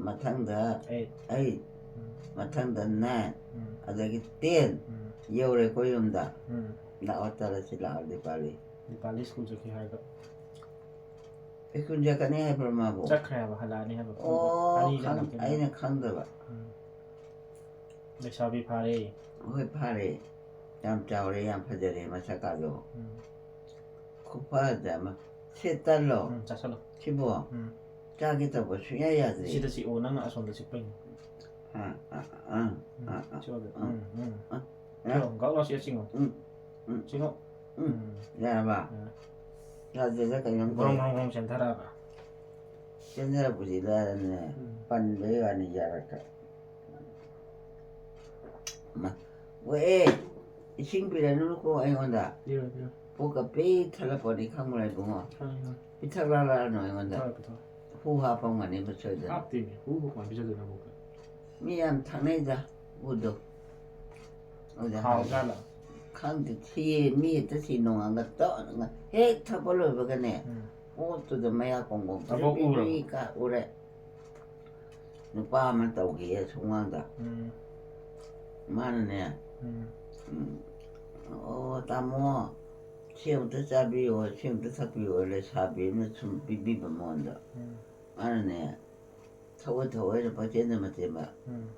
ꯃꯊꯪꯗ ꯑꯩꯠ꯫ ꯑꯩꯠ, ꯎꯝ꯫ ꯃꯊꯪꯗ ꯅꯥꯏꯟ, ꯎꯝ꯫ ꯑꯗꯒꯤ ꯇꯦꯟ ꯎꯝ꯫ ꯌꯧꯔꯦꯀꯣ ꯌꯨꯝꯗ꯫ ꯎꯝ꯫ ꯂꯥꯛꯑꯣ, ꯆꯠꯂꯁꯤ ꯂꯥꯛꯑꯣ, ꯗꯤꯄꯥꯂꯤ꯫ ꯗꯤꯄꯥꯂꯤ ꯁ꯭ꯀꯨꯜ ꯆꯠꯈꯤ ꯍꯥꯏꯔꯒ꯫ ꯁ꯭ꯀꯨꯜ ꯆꯠꯀꯅꯤ ꯍꯥꯏꯕ꯭ꯔꯣ ꯃꯥꯕꯨ? ꯆꯠꯈ꯭ꯔꯦ ꯍꯥꯏꯕ, ꯍꯜꯂꯛꯑꯅꯤ ꯍꯥꯏꯕ꯫ ꯄꯨꯡ ꯑꯣ, ꯑꯅꯤꯗ ꯈꯪ-, ꯍꯜꯂꯛꯇꯣꯏꯅꯦ꯫ ꯑꯩꯅ ꯈꯪꯗꯕ꯫ ꯎꯝ꯫ ꯂꯩꯁꯥꯕꯤ ꯐꯥꯔꯦ꯫ ꯍꯣꯏ, ꯐꯥꯔꯦ꯫ ꯌꯥꯝ ꯆꯥꯎꯔꯦ, ꯌꯥꯝ ꯐꯖꯔꯦ ꯃꯁꯛꯀꯥꯗꯣ꯫ ꯎꯝ꯫ ꯈꯨꯐꯖ ꯑꯃ꯫ ꯁꯦ ꯇꯜꯂꯣ꯫ ꯎꯝ, ꯆꯥꯁꯜꯂꯣ꯫ ꯁꯤꯕꯣ ꯎꯝ꯫ ꯆꯥꯒꯦ ꯇꯧꯕ ꯁꯨꯡꯌꯥ ꯌꯥꯗ꯭ꯔꯦ꯫ ꯁꯤꯗ ꯆꯤꯛꯑꯣ, ꯅꯪꯅ ꯑꯁꯣꯝꯗ ꯆꯤꯛꯄꯩꯅꯦ꯫ ꯑꯥ, ꯑꯥ, ꯑꯥ, ꯎꯝ, ꯑꯥ, ꯑꯥ, ꯆꯤꯛꯑꯣ ꯑꯗꯨ꯫ ꯑꯥ, ꯎꯝ, ꯎꯝ꯫ ꯑꯥ꯫ ꯆꯤꯛꯑꯣ, ꯒꯥꯎ ꯂꯥꯎ ꯆꯤꯛꯑ ꯆꯤꯡꯉꯣ꯫ ꯎꯝ, ꯎꯝ, ꯆꯤꯡꯉꯣ꯫ ꯎꯝ꯫ ꯎꯝ꯫ ꯌꯥꯔꯕ? ꯌꯥꯔꯦ꯫ ꯌꯥꯗꯦꯗ ꯀꯩꯅꯣꯝ ꯒ꯭ꯔꯣꯡ ꯇꯧꯔꯦ꯫ ꯒ꯭ꯔꯣꯡ ꯒ꯭ꯔꯣꯡ ꯆꯦꯟꯊꯔꯛꯑꯕ꯫ ꯆꯦꯟꯊꯔꯛꯄꯁꯤ ꯂꯥꯏꯔꯅꯦ꯫ ꯎꯝ꯫ ꯄꯟꯕꯩ ꯋꯥꯅꯤ, ꯌꯥꯔꯛꯇ꯭ꯔꯦ꯫ ꯃꯥ, ꯋꯦ, ꯏꯁꯤꯡ ꯄꯤꯔꯅꯨꯀꯣ ꯑꯩꯉꯣꯟꯗ꯫ ꯄꯤꯔꯣꯏ, ꯄꯤꯔꯣꯏ꯫ ꯄꯨꯛꯀ ꯄꯤꯛ ꯊꯜꯂꯛꯄꯅꯤ ꯈꯪꯕ꯭ꯔꯥ ꯏꯕꯨꯡꯉꯣ? ꯈꯪꯉꯦ, ꯈꯪꯉꯦ꯫ ꯄꯤꯊꯛ ꯂꯥꯛꯂꯛꯑꯅꯨ ꯑꯩꯉꯣꯟꯗ꯫ ꯄꯤꯊꯛꯑꯣꯏ, ꯄꯤꯊꯛꯑꯣꯏ꯫ ꯍꯨ ꯍꯥꯞꯄꯝꯒꯅꯦꯕ ꯁꯣꯏꯗꯅ꯫ ꯍꯥꯞꯇꯦꯃꯤ꯫ ꯍꯨꯕꯨ ꯀꯃꯥꯏꯅ ꯄꯤꯖꯗꯣꯏꯅꯣ ꯄꯨꯛꯇ? ꯃꯤ ꯌꯥꯝ ꯊꯛꯅꯩꯗ, ꯍꯨꯗꯣ꯫ ꯑꯗꯨꯗ ꯍꯥꯎꯖꯥꯠꯂꯣ? ꯈꯪꯗꯦ, ꯊꯤꯌꯦ, ꯃꯤ ꯍꯦꯛꯇ ꯊꯤ ꯅꯣꯡꯉꯥꯟꯒ ꯇꯧꯔꯒ ꯍꯦꯛ ꯊꯛꯄ ꯂꯣꯏꯕꯒꯅꯦ, ꯎꯝ꯫ ꯑꯣꯠꯇꯨꯗ ꯃꯌꯥ ꯀꯣꯡꯒꯣꯝ ꯑꯕꯣꯛ ꯄꯤꯔꯤ ꯎꯔꯕꯣ? ꯄꯤꯔꯤ ꯀꯥ ꯎꯔꯦ꯫ ꯅꯨꯄꯥ ꯑꯃ ꯇꯧꯈꯤꯌꯦ ꯁꯨꯃꯥꯡꯗ꯫ ꯎꯝ꯫ ꯃꯥꯅꯅꯦ, ꯎꯝ꯫ ꯎꯝ, "ꯑꯣ, ꯇꯥꯃꯣ, ꯁꯤ ꯑꯃꯨꯛꯇ ꯆꯥꯕꯤꯌꯣ, ꯁꯤ ꯑꯃꯨꯛꯇ ꯊꯛꯄꯤꯌꯣ", ꯂꯩꯁꯥꯕꯤ ꯑꯃꯅ ꯁꯨꯝ ꯄꯤꯕꯤꯕ ꯃꯉꯣꯟꯗ꯫ ꯎꯝ꯫ ꯃꯥꯅꯅꯦ, ꯊꯑꯣꯏ ꯊꯑꯣꯏꯅ ꯄꯪꯆꯦꯟꯗ ꯃꯆꯦꯟꯕ꯫ ꯎꯝ꯫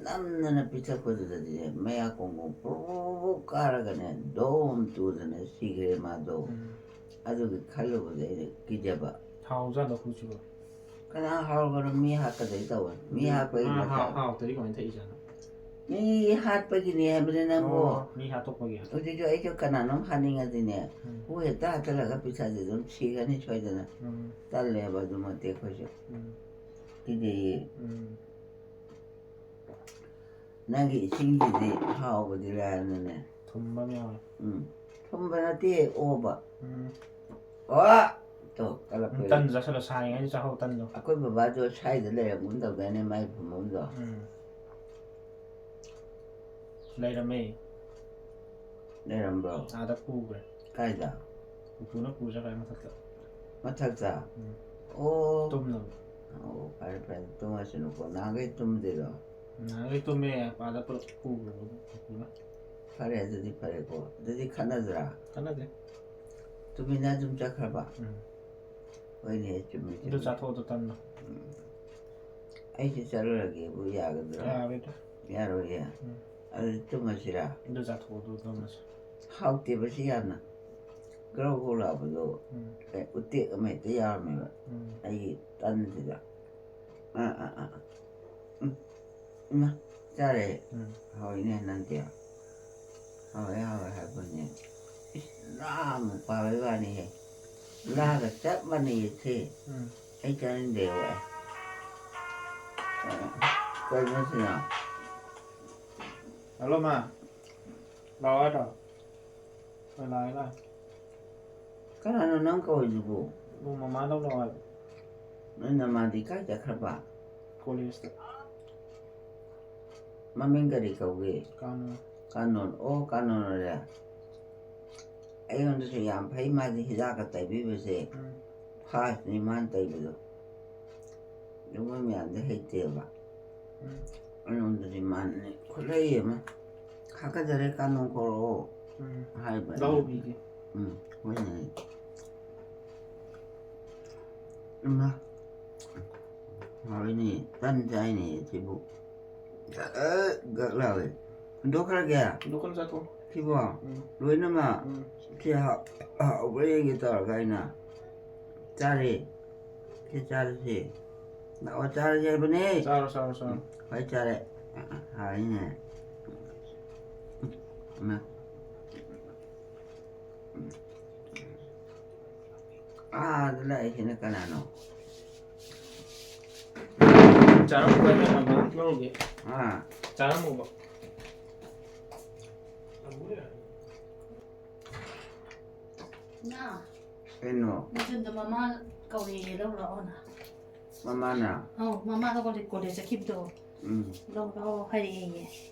ꯅꯝꯗꯅ ꯄꯤꯊꯛꯄꯗꯨꯗꯗꯤꯅꯦ, ꯃꯌꯥ ꯀꯣꯡꯒꯣꯝ ꯄꯨꯔꯨꯞ ꯀꯥꯔꯒꯅꯦ, ꯗꯣꯝ ꯇꯨꯗꯅ ꯁꯤꯈ꯭ꯔꯦ ꯃꯥꯗꯣ꯫ ꯎꯝ꯫ ꯑꯗꯨꯒꯤ ꯈꯜꯂꯨꯕꯗ ꯑꯩꯅ ꯀꯤꯖꯕ꯫ ꯍꯥꯎꯖꯥꯠꯂꯣ ꯍꯧꯖꯤꯛꯁꯤꯕꯣ? ꯀꯅꯥ ꯍꯥꯎꯔꯒꯅꯣ? ꯃꯤ ꯍꯥꯠꯀꯗꯣꯏ ꯇꯧꯋꯦ꯫ ꯃꯤ ꯍꯥꯠꯄꯒꯤ ꯃꯥ ꯍꯥ- ꯃꯇꯝ꯫ ꯍꯥꯎꯇ꯭ꯔꯗꯤ ꯀꯃꯥꯏꯅ ꯊꯛꯏꯖꯥꯠꯅꯣ? ꯃꯤ ꯍꯥꯠꯄꯒꯤꯅꯦ ꯍꯥꯏꯕꯅꯤ ꯅꯪꯕꯨ꯫ ꯑꯣ, ꯃꯤ ꯍꯥꯠꯇꯣꯛꯄꯒꯤ꯫ ꯍꯧꯖꯤꯛꯁꯨ ꯑꯩꯁꯨ ꯀꯅꯥꯅꯣꯝ ꯍꯥꯠꯅꯤꯡꯉꯗꯤꯅꯦ, ꯎꯝ. ꯍꯨ ꯍꯦꯛꯇ ꯍꯥꯠꯆꯜꯂꯒ ꯄꯩꯁꯥꯁꯦ ꯑꯗꯨꯝ ꯁꯤꯒꯅꯤ ꯁꯣꯏꯗꯅ꯫ ꯎꯝ. ꯇꯜꯂꯦꯕ ꯑꯗꯨꯃꯛꯇꯤ ꯑꯩꯈꯣꯏꯁꯨ꯫ ꯎꯝ. ꯀꯤꯖꯩꯌꯦ꯫ ꯎꯝ. ꯅꯪꯒꯤ ꯏꯁꯤꯡꯁꯤꯗꯤ ꯍꯥꯎꯕꯗꯤ ꯂꯥꯏꯔꯅꯅꯦ꯫ ꯊꯨꯝꯕ ꯑꯃ ꯌꯥꯎꯔꯦ꯫ ꯎꯝ꯫ ꯊꯨꯝꯕ ꯅꯠꯇꯦ, ꯑꯣꯕ꯫ ꯎꯝ. ꯑꯣ! ꯇꯣ, ꯀꯜꯂꯛꯄ꯫ ꯇꯟ ꯆꯥꯁꯜꯂꯣ, ꯁꯥꯔꯤꯉꯩꯗ ꯆꯥꯍꯧ ꯇꯟꯗꯣ꯫ ꯑꯩꯈꯣꯏ ꯕꯕꯥꯗꯣ ꯁ꯭ꯋꯥꯏꯗ ꯂꯩꯔꯝꯒꯨꯝ ꯇꯧꯗꯥꯏꯅꯦ, ꯃꯥꯏ ꯐꯝꯐꯝꯗꯣ꯫ ꯎꯝ. ꯂꯩꯔꯝꯃꯦ꯫ ꯂꯩꯔꯝꯕ꯭ꯔꯣ? ꯑꯥꯗ ꯄꯨꯈ꯭ꯔꯦ꯫ ꯀꯥꯏꯗ? ꯄꯨꯄꯨꯅ ꯄꯨꯖꯈ꯭ꯔꯦ ꯃꯊꯛꯇ꯫ ꯃꯊꯛꯇ? ꯎꯝ. ꯑꯣ꯫ ꯇꯨꯝꯅꯕ꯫ ꯑꯣ, ꯐꯔꯦ, ꯐꯔꯦ꯫ ꯇꯨꯝꯃꯁꯅꯨꯀꯣ꯫ ꯅꯍꯥꯟꯈꯩ ꯇꯨꯝꯗꯦꯗꯣ? ꯅꯍꯥꯟꯈꯩ ꯇꯨꯝꯃꯦ, ꯑꯥꯗ ꯄꯨꯂꯞ ꯄꯨꯈ꯭ꯔꯕ ꯄꯨꯄꯨꯅ꯫ ꯐꯔꯦ, ꯑꯗꯨꯗꯤ ꯐꯔꯦꯀꯣ꯫ ꯑꯗꯨꯗꯤ ꯈꯠꯅꯗ꯭ꯔꯥ? ꯈꯠꯅꯗꯦ꯫ ꯇꯨꯃꯤꯟꯅ ꯑꯗꯨꯝ ꯆꯠꯈ꯭ꯔꯕ? ꯎꯝ. ꯍꯣꯏꯅꯦ, ꯆꯨꯝꯃꯤ, ꯆꯨꯝꯃꯤ꯫ ꯑꯗꯨ ꯆꯥꯊꯣꯛꯑꯣ ꯑꯗꯨ ꯇꯟꯗꯣ꯫ ꯎꯝ꯫ ꯑꯩꯁꯨ ꯆꯠꯂꯨꯔꯒꯦꯕꯨ ꯌꯥꯒꯗ꯭ꯔꯣ? ꯌꯥꯔꯣꯏꯗ꯫ ꯌꯥꯔꯣꯏꯌꯦ? ꯎꯝ. ꯑꯗꯨꯗꯤ ꯇꯨꯝꯃꯁꯤꯔꯥ? ꯑꯗꯨ ꯆꯥꯊꯣꯛꯑꯣ ꯑꯗꯨ ꯇꯨꯝꯃꯁꯤ꯫ ꯍꯥꯎꯇꯦꯕ ꯁꯤ ꯌꯥꯝꯅ꯫ ꯒ꯭ꯔꯧ ꯒ꯭ꯔꯧ ꯂꯥꯎꯕꯗꯣ, ꯎꯝ. ꯀꯩ, ꯎꯇꯦꯛ ꯑꯃ ꯍꯦꯛꯇ ꯌꯥꯎꯔꯝꯃꯦꯕ ꯎꯝ. ꯑꯩꯒꯤ ꯇꯟꯁꯤꯗ꯫ ꯑꯥ, ꯑꯥ, ꯑꯥ, ꯑꯥ꯫ ꯎꯝ꯫ ꯏꯃꯥ, ꯆꯥꯔꯦ꯫ ꯎꯝ. ꯍꯥꯎꯏꯅꯦ ꯅꯪꯗꯤ꯫ ꯍꯥꯎꯋꯦ, ꯍꯥꯎꯋꯦ ꯍꯥꯏꯕꯅꯦ꯫ ꯏꯁ, ꯂꯥ ꯑꯃꯨꯛ ꯄꯥꯕꯩ ꯋꯥꯅꯤꯍꯦ꯫ ꯂꯥꯒ ꯆꯞ ꯃꯥꯟꯅꯩꯌꯦ ꯁꯤ꯫ ꯎꯝ. ꯑꯩ ꯆꯥꯅꯤꯡꯗꯦ ꯋꯥ꯫ ꯀꯩꯅꯣ ꯁꯤꯅ? ꯍꯜꯂꯣ, ꯃꯥ꯫ ꯂꯥꯛꯑꯣ ꯍꯥꯏꯗ꯭ꯔꯣ? ꯍꯣꯏ, ꯂꯥꯛꯑꯦ, ꯂꯥꯛꯑꯦ꯫ ꯀꯅꯥꯅꯣ ꯅꯪ ꯀꯧꯔꯤꯗꯨꯕꯨ? ꯅꯣꯡ ꯃꯃꯥ ꯂꯧ ꯂꯥꯛꯑꯣ ꯍꯥꯏꯕ꯫ ꯅꯣꯏ ꯅꯃꯥꯗꯤ ꯀꯥꯏ ꯆꯠꯈ꯭ꯔꯕ? ꯀꯣꯂꯦꯖꯇ꯫ ꯃꯃꯤꯡ ꯀꯔꯤ ꯀꯧꯒꯦ? ꯀꯥꯅꯣ꯫ ꯀꯥꯅꯣꯟ꯫ ꯑꯣ, ꯀꯥꯅꯣꯟ ꯑꯣꯏꯔꯦ꯫ ꯑꯩꯉꯣꯟꯗꯁꯨ ꯌꯥꯝ ꯐꯩ, ꯃꯥꯗꯤ ꯍꯤꯗꯥꯛꯀ ꯇꯩꯕꯤꯕꯁꯦ꯫ ꯎꯝ. ꯐꯥꯁꯅꯤ ꯃꯥꯅ ꯇꯩꯕꯗꯣ꯫ ꯑꯗꯨ ꯃꯣꯏ ꯃꯌꯥꯝꯗꯤ ꯍꯩꯇꯦꯕ꯫ ꯎꯝ. ꯑꯩꯉꯣꯟꯗꯗꯤ ꯃꯥꯅꯅꯦ ꯈꯨꯠꯂꯩ ꯑꯃ꯫ ꯍꯥꯀꯠꯆꯔꯦ, ꯀꯥꯅꯣꯟ ꯀꯧꯔꯛꯑꯣ ꯎꯝ. ꯍꯥꯏꯕ꯫ ꯂꯧꯕꯤꯒꯦ꯫ ꯎꯝ, ꯍꯣꯏꯅꯦ꯫ ꯏꯃꯥ꯫ ꯍꯥꯎꯏꯅꯦ, ꯇꯟ ꯆꯥꯏꯅꯦ ꯁꯤꯕꯨ꯫ ꯒꯛ ꯒꯛ ꯂꯥꯎꯋꯦ꯫ ꯍꯨꯟꯗꯣꯛꯈ꯭ꯔꯒꯦ? ꯗꯨꯀꯥꯟ ꯆꯠꯊꯣꯛ꯫ ꯁꯤꯕꯣ? ꯎꯝ. ꯂꯣꯏꯅꯃꯛ? ꯎꯝ. ꯁꯤ ꯍꯥꯎ-, ꯍꯥꯎꯕ꯭ꯔꯥ ꯌꯦꯡꯒꯦ ꯇꯧꯔꯒ ꯑꯩꯅ ꯆꯥꯔꯦ꯫ ꯁꯤ ꯆꯥꯔꯁꯤ꯫ ꯂꯥꯛꯑꯣ, ꯆꯥꯔꯁꯤ ꯍꯥꯏꯕꯅꯦ꯫ ꯆꯥꯔꯣ, ꯆꯥꯔꯣ, ꯆꯥꯔꯣ꯫ ꯍꯣꯏ, ꯆꯥꯔꯦ꯫ ꯍꯥꯏꯅꯦ꯫ ꯃꯥ꯫ ꯑꯥꯗ ꯂꯥꯛꯏꯁꯤꯅ ꯀꯅꯥꯅꯣ? ꯆꯥꯔꯝꯃꯨꯕ ꯃꯃꯥ ꯂꯧꯔꯨꯒꯦ꯫ ꯑꯥ꯫ ꯆꯥꯔꯝꯃꯨꯕ꯫ ꯉꯥ꯫ ꯀꯩꯅꯣ? ꯅꯆꯟꯗꯣ ꯃꯃꯥ ꯀꯧꯔꯦꯌꯦ, ꯂꯧꯔꯨ ꯂꯥꯛꯑꯣꯅ꯫ ꯃꯃꯥꯅ? ꯑꯧ, ꯃꯃꯥꯗꯣ ꯀꯣꯂꯦꯖ, ꯀꯣꯂꯦꯖ ꯆꯠꯈꯤꯕꯗꯣ꯫ ꯎꯝ꯫ ꯂꯧꯔꯨ ꯂꯥꯛꯑꯣ ꯍꯥꯏꯔꯛꯑꯦꯌꯦ꯫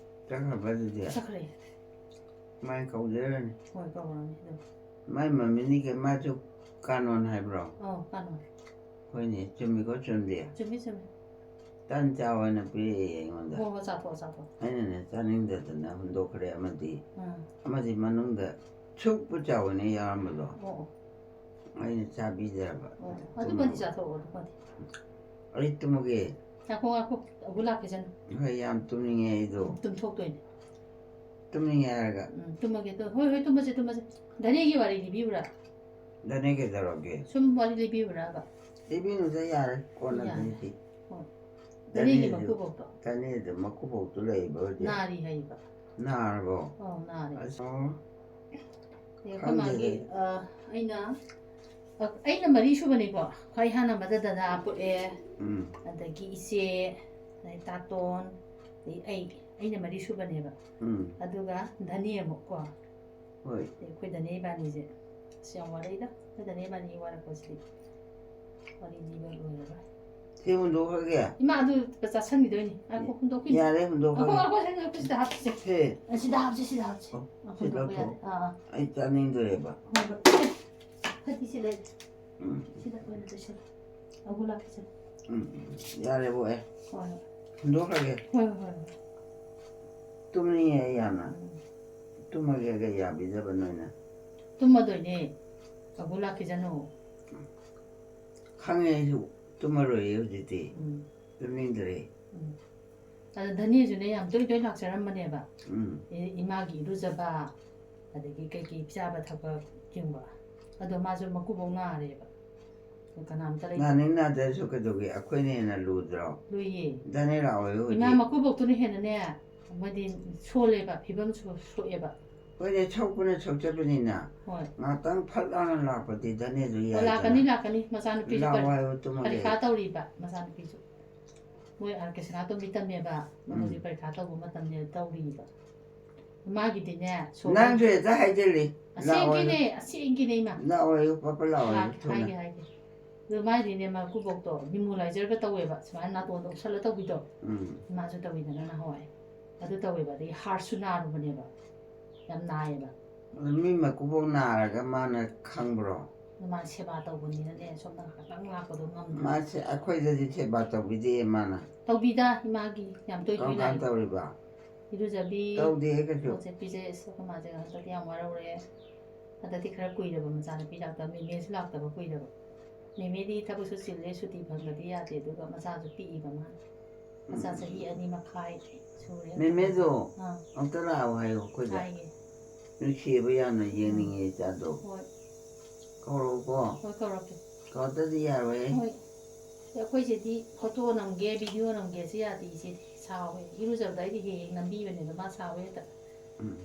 ꯆꯠꯈ꯭ꯔꯕ ꯑꯗꯨꯗꯤ? ꯆꯠꯈ꯭ꯔꯦ꯫ ꯃꯥꯏ ꯀꯧꯖꯔꯅꯤ꯫ ꯍꯣꯏ, ꯀꯧꯔꯅꯤ ꯑꯗꯨꯝ꯫ ꯃꯥꯏ ꯃꯃꯤꯡꯗꯤ ꯀꯩ-, ꯃꯥꯁꯨ ꯀꯥꯅꯣꯟ ꯍꯥꯏꯕ꯭ꯔꯣ? ꯑꯧ, ꯀꯥꯅꯣꯟ꯫ ꯍꯣꯏꯅꯦ, ꯆꯨꯝꯃꯤꯀꯣ ꯆꯨꯝꯗꯦ? ꯆꯨꯝꯃꯤ, ꯆꯨꯝꯃꯤ꯫ ꯇꯟ ꯆꯥꯎ ꯍꯥꯏꯅ ꯄꯤꯔꯛꯑꯦ ꯑꯩꯉꯣꯟꯗ꯫ ꯍꯣ, ꯍꯣ, ꯆꯥꯊꯣꯛꯑꯣ, ꯆꯥꯊꯣꯛꯑꯣ꯫ ꯑꯩꯅꯅꯦ ꯆꯥꯅꯤꯡꯗꯗꯅ ꯍꯨꯟꯗꯣꯛꯈ꯭ꯔꯦ ꯑꯃꯗꯤ꯫ ꯑꯥ꯫ ꯑꯃꯗꯤ ꯃꯅꯨꯡꯗ ꯁꯨꯛꯄꯨ ꯆꯥꯎꯕꯅꯦ ꯌꯥꯎꯔꯝꯕꯗꯣ꯫ ꯑꯣ, ꯑꯣ꯫ ꯑꯩꯅ ꯆꯥꯕꯤꯗ꯭ꯔꯕ꯫ ꯑꯣ, ꯑꯗꯨꯃꯗꯤ ꯆꯥꯊꯣꯛꯑꯣ, ꯑꯗꯨꯃꯗꯤ꯫ ꯑꯩ ꯇꯨꯝꯃꯒꯦ꯫ ꯉꯥꯏꯈꯣ, ꯉꯥꯏꯈꯣ꯫ ꯑꯒꯨ ꯂꯥꯛꯈꯤꯁꯅꯨ꯫ ꯍꯣꯏ, ꯌꯥꯝ ꯇꯨꯝꯅꯤꯡꯉꯦ ꯑꯩꯗꯣ꯫ ꯇꯨꯝꯊꯣꯛꯇꯣꯏꯅꯦ꯫ ꯇꯨꯝꯅꯤꯡꯉꯦ ꯍꯥꯏꯔꯒ꯫ ꯎꯝ, ꯇꯨꯝꯃꯒꯦ, ꯇꯨꯝ-, ꯍꯣꯏ, ꯍꯣꯏ, ꯇꯨꯝꯃꯁꯦ, ꯇꯨꯝꯃꯁꯦ꯫ ꯙꯅꯤꯒꯤ ꯋꯥꯔꯤ ꯂꯤꯕꯤꯕ꯭ꯔꯥ? ꯙꯅꯤ ꯀꯩꯗꯧꯔꯒꯦ? ꯁꯨꯝ ꯋꯥꯔꯤ ꯂꯤꯕꯤꯕ꯭ꯔꯕ? ꯂꯤꯕꯤꯅꯨꯗ ꯌꯥꯔꯦ, ꯀꯣꯟꯅ ꯌꯥꯔꯦ꯫ ꯂꯤꯕꯤ꯫ ꯍꯣꯏ꯫ ꯙꯅꯤꯒꯤ ꯙꯅꯤꯗꯨ, ꯃꯀꯨꯕꯣꯛꯇꯣ꯫ ꯙꯅꯤꯗꯨ ꯃꯀꯨꯕꯣꯛꯇꯨ ꯂꯩꯕ ꯍꯧꯖꯤꯛ? ꯅꯥꯔꯤ ꯍꯥꯏꯕ꯫ ꯅꯥꯔꯕꯣ? ꯑꯧ, ꯅꯥꯔꯤ꯫ ꯑꯁ, ꯑꯣ꯫ ꯑꯦ, ꯑꯩꯈꯣꯏ ꯃꯥꯒꯤ, ꯈꯪꯗꯦꯗ꯫ ꯑ, ꯑꯩꯅ, ꯑ, ꯑꯩꯅ ꯃꯔꯤ ꯁꯨꯕꯅꯤꯀꯣ꯫ ꯈ꯭ꯋꯥꯏ ꯑꯍꯥꯟꯕꯗ ꯗꯗꯥ ꯄꯣꯛꯑꯦ, ꯎꯝ꯫ ꯑꯗꯒꯤ ꯏꯆꯦ, ꯑꯗꯩ ꯇꯥꯇꯣꯟ, ꯑꯗꯩ ꯑꯩ, ꯑꯩꯅ ꯃꯔꯤ ꯁꯨꯕꯅꯦꯕ꯫ ꯎꯝ꯫ ꯑꯗꯨꯒ ꯙꯅꯤ ꯑꯃꯨꯛ ꯀꯣ꯫ ꯍꯣꯏ꯫ ꯑꯗꯩ ꯑꯩꯈꯣꯏ ꯙꯅꯤ ꯏꯕꯥꯅꯤꯁꯦ꯫ ꯑꯁ, ꯌꯥꯝ ꯋꯥꯔꯛꯏꯗ꯫ ꯑꯩꯈꯣꯏ ꯙꯅꯤ ꯏꯕꯥꯅꯤ ꯋꯥꯔꯛꯄꯁꯤꯗꯤ꯫ ꯋꯥꯔꯤ ꯂꯤꯕ ꯂꯣꯏꯔꯔꯣꯏ꯫ ꯁꯤ ꯍꯨꯟꯗꯣꯛꯈ꯭ꯔꯒꯦ? ꯏꯃꯥ, ꯑꯗꯨ ꯆꯥꯁꯟꯈꯤꯗꯣꯏꯅꯤ꯫ ꯉꯥꯏꯈꯣ, ꯍꯨꯟꯗꯣꯛꯈꯤꯅꯤ꯫ ꯌꯥꯔꯦ, ꯍꯨꯟꯗꯣꯛꯈ꯭ꯔꯒꯦ꯫ ꯉꯥꯏꯈꯣ, ꯉꯥꯏꯈꯣ, ꯉꯥꯏꯈꯣ, ꯁꯤꯗ ꯍꯥꯞꯈꯤꯁꯦ꯫ ꯁꯦ꯫ ꯑ, ꯁꯤꯗ ꯍꯥꯞꯁꯤ, ꯁꯤꯗ ꯍꯥꯞꯁꯤ꯫ ꯑꯣ, ꯑ, ꯁꯤ ꯍꯨꯟꯗꯣꯛꯄ ꯌꯥꯔꯦ꯫ ꯂꯧꯊꯣꯛꯑꯣ꯫ ꯑꯥ, ꯑꯥ꯫ ꯑꯩ ꯆꯥꯅꯤꯡꯗ꯭ꯔꯦꯕ꯫ ꯍꯣꯏ, ꯍꯣꯏ꯫ ꯐꯗꯤ ꯁꯤ ꯂꯩ꯫ ꯎꯝ꯫ ꯁꯤꯗ ꯑꯣꯏꯅ ꯇꯩꯁꯜꯂꯣ꯫ ꯑꯒꯨ ꯂꯥꯛꯈꯤꯁꯅꯨ꯫ ꯎꯝ, ꯎꯝ꯫ ꯌꯥꯔꯦꯕꯣ, ꯑꯦ꯫ ꯍꯣꯏ, ꯍꯣꯏ꯫ ꯍꯨꯟꯗꯣꯛꯈ꯭ꯔꯒꯦ꯫ ꯍꯣꯏ, ꯍꯣꯏ, ꯍꯣꯏ, ꯍꯣꯏ꯫ ꯇꯨꯝꯅꯤꯡꯉꯦ ꯑꯩ ꯌꯥꯝꯅ꯫ ꯎꯝ꯫ ꯇꯨꯝꯃꯒꯦꯒ ꯌꯥꯕꯤꯗꯕ ꯅꯣꯏꯅ꯫ ꯇꯨꯝꯃꯗꯣꯏꯅꯦ꯫ ꯑꯒꯨ ꯂꯥꯛꯈꯤꯁꯅꯨ꯫ ꯈꯪꯉꯦ ꯑꯩꯁꯨ꯫ ꯇꯨꯝꯃꯔꯣꯏꯌꯦ ꯍꯧꯖꯤꯛꯇꯤ꯫ ꯎꯝ꯫ ꯇꯨꯝꯅꯤꯡꯗ꯭ꯔꯦ꯫ ꯎꯝ꯫ ꯑꯗ ꯙꯅꯤꯁꯨꯅꯦ ꯌꯥꯝ ꯇꯣꯏ ꯇꯣꯏ ꯂꯥꯛꯆꯔꯝꯕꯅꯦꯕ꯫ ꯎꯝ꯫ ꯏ-, ꯏꯃꯥꯒꯤ ꯏꯔꯨꯖꯕ, ꯑꯗꯒꯤ ꯀꯩꯀꯩ ꯆꯥꯕ ꯊꯛꯄ ꯌꯦꯡꯕ꯫ ꯑꯗꯣ ꯃꯥꯁꯨ ꯃꯀꯨꯕꯣꯛ ꯅꯥꯔꯦꯕ꯫ ꯀꯅꯥꯝꯇ ꯂꯩꯇꯦ꯫ ꯅꯥꯅꯤꯡ ꯅꯥꯗ꯭ꯔꯁꯨ ꯀꯩꯗꯧꯒꯦ? ꯑꯩꯈꯣꯏꯅ ꯍꯦꯟꯅ ꯂꯨꯗ꯭ꯔꯣ? ꯂꯨꯏꯌꯦ꯫ ꯙꯅꯤꯔꯥ ꯑꯣꯏ ꯍꯧꯖꯤꯛ꯫ ꯏꯃꯥ ꯃꯀꯨꯕꯣꯛꯇꯨꯅ ꯍꯦꯟꯅꯅꯦ, ꯃꯣꯏꯗꯤ ꯁꯣꯜꯂꯦꯕ, ꯐꯤꯕꯝ ꯁꯣ- ꯁꯣꯛꯑꯦꯕ꯫ ꯍꯣꯏꯅꯦ, ꯁꯣꯛꯄꯅ ꯁꯣꯛꯆꯕꯅꯤꯅ꯫ ꯍꯣꯏ꯫ ꯉꯥꯛꯇꯪ ꯐꯠ ꯂꯥꯎꯅ ꯂꯥꯛꯄꯗꯤ ꯙꯅꯤꯗꯨ ꯑꯣ, ꯌꯥꯏꯗꯅ꯫ ꯂꯥꯛꯀꯅꯤ, ꯂꯥꯛꯀꯅꯤ꯫ ꯃꯆꯥꯅꯨꯄꯤꯁꯨ ꯂꯥꯛꯑꯣ ꯄꯔꯤ- ꯍꯥꯏꯌꯨ, ꯇꯨꯝꯃꯒꯦ꯫ ꯄꯔꯤꯈꯥ ꯇꯧꯔꯤꯕ, ꯃꯆꯥꯅꯨꯄꯤꯁꯨ꯫ ꯃꯣꯏ ꯑꯥꯔ ꯀꯦ ꯁꯅꯥꯇꯣꯝꯕꯤ ꯇꯝꯃꯦꯕ꯫ ꯃꯣꯏ ꯎꯝ꯫ ꯍꯧꯖꯤꯛ ꯄꯔꯤꯈꯥ ꯇꯧꯕ ꯃꯇꯝꯅꯦ, ꯇꯧꯔꯤꯕ꯫ ꯃꯥꯒꯤꯗꯤꯅꯦ, ꯁꯣꯝ- ꯅꯪꯁꯨ ꯍꯦꯛꯇ ꯍꯥꯏꯖꯤꯜꯂꯤ꯫ ꯂꯥꯛꯑꯣ ꯍꯥꯏꯌꯨ꯫ ꯑꯁꯦꯡꯒꯤꯅꯦ, ꯑꯁꯦꯡꯒꯤꯅꯦ, ꯏꯃꯥ꯫ ꯂꯥꯛꯑꯣ ꯍꯥꯏꯌꯨ, ꯄꯞꯄ ꯂꯥꯛꯑꯣ ꯍꯥꯏꯌꯨ, ꯂꯥꯛꯀꯦ, ꯊꯨꯅ꯫ ꯍꯥꯏꯒꯦ, ꯍꯥꯏꯒꯦ꯫ ꯑꯗꯨ ꯃꯥꯏꯗꯤꯅꯦ, ꯃꯀꯨꯕꯣꯛꯇꯣ ꯅꯤꯃꯣꯂꯥꯏꯖꯔꯒ ꯇꯧꯋꯦꯕ, ꯁꯨꯃꯥꯏꯅ ꯅꯥꯇꯣꯟꯗ ꯎꯞꯁꯜꯂ ꯇꯧꯕꯤꯗꯣ꯫ ꯎꯝ꯫ ꯏꯃꯥꯁꯨ ꯇꯧꯋꯤꯗꯅ ꯅꯍꯥꯟꯋꯥꯏ꯫ ꯑꯗꯨ ꯇꯧꯋꯦꯕ, ꯑꯗꯒꯤ ꯍꯥꯔꯠꯁꯨ ꯅꯥꯔꯨꯕꯅꯦꯕ, ꯌꯥꯝ ꯅꯥꯏꯌꯦꯕ꯫ ꯑꯗꯨ ꯃꯤ ꯃꯀꯨꯕꯣꯛ ꯅꯥꯔꯒ ꯃꯥꯅ ꯈꯪꯕ꯭ꯔꯣ? ꯑꯗꯨ ꯃꯥ ꯁꯦꯕꯥ ꯇꯧꯕꯅꯤꯅꯅꯦ, ꯁꯣꯝꯗ ꯉꯥꯛꯇꯪ ꯂꯥꯛꯄꯗꯣ ꯉꯝꯗ꯭ꯔꯦ꯫ ꯃꯥꯁꯦ ꯑꯩꯈꯣꯏꯗꯗꯤ ꯁꯦꯕꯥ ꯇꯧꯕꯤꯗꯦ ꯃꯥꯅ꯫ ꯇꯧꯕꯤꯗ, ꯏꯃꯥꯒꯤ ꯌꯥꯝ ꯇꯣꯏ ꯇꯣꯏ ꯀꯔꯝ ꯀꯥꯟ ꯂꯥꯛꯑꯦ꯫ ꯇꯧꯔꯤꯕ? ꯏꯔꯨꯖꯕꯤ, ꯇꯧꯗꯦ ꯀꯩꯁꯨ꯫ ꯄꯣꯠꯁꯦ ꯄꯤꯖꯩ꯫ ꯑꯁ, ꯑꯩꯈꯣꯏ ꯃꯥꯁꯦ ꯍꯟꯗꯛꯇꯤ ꯌꯥꯝ ꯋꯥꯔꯧꯔꯦ꯫ ꯍꯟꯗꯛꯇꯤ ꯈꯔ ꯀꯨꯏꯔꯕ ꯃꯆꯥꯅꯨꯄꯤ ꯂꯥꯛꯇꯕ, ꯃꯦꯃꯦꯁꯨ ꯂꯥꯛꯇꯕ ꯀꯨꯏꯔꯕ꯫ ꯃꯦꯃꯦꯗꯤ ꯊꯕꯛꯁꯨ ꯆꯤꯜꯂꯦ, ꯁꯨꯇꯤ ꯐꯪꯗꯗꯤ ꯌꯥꯗꯦ, ꯑꯗꯨꯒ ꯃꯆꯥꯁꯨ ꯄꯤꯛꯏꯕ ꯃꯥꯅ꯫ ꯃꯆꯥ ꯆꯍꯤ ꯑꯅꯤ ꯃꯈꯥꯏ ꯁꯨꯔꯦ꯫ ꯃꯦꯃꯦꯗꯣ ꯑꯥ꯫ ꯑꯝꯇ ꯂꯥꯛꯑꯣ ꯍꯥꯏꯌꯣ ꯑꯩꯈꯣꯏꯗ꯫ ꯍꯥꯏꯒꯦ꯫ ꯅꯨꯡꯁꯤꯕ ꯌꯥꯝꯅ ꯌꯦꯡꯅꯤꯡꯉꯦ ꯏꯆꯥꯗꯣ꯫ ꯍꯣꯏ꯫ ꯀꯧꯔꯛꯎꯀꯣ꯫ ꯍꯣꯏ, ꯀꯧꯔꯛꯀꯦ꯫ ꯀꯧꯔꯛꯇꯗꯤ ꯌꯥꯔꯣꯏ꯫ ꯍꯣꯏ꯫ ꯑꯩꯈꯣꯏꯁꯤꯗꯤ ꯐꯣꯇꯣ ꯅꯝꯒꯦ, ꯚꯤꯗꯤꯑꯣ ꯅꯝꯒꯦꯁꯨ ꯌꯥꯗꯦ, ꯏꯆꯦꯗꯤ ꯁꯥꯎꯋꯦ꯫ ꯏꯔꯨꯖꯕꯗ ꯑꯩꯗꯤ ꯍꯦꯛ ꯍꯦꯛ ꯅꯝꯕꯤꯕꯅꯦ, ꯑꯗꯣ ꯃꯥ ꯁꯥꯎꯋꯦ ꯍꯦꯛꯇ꯫ ꯎꯝ꯫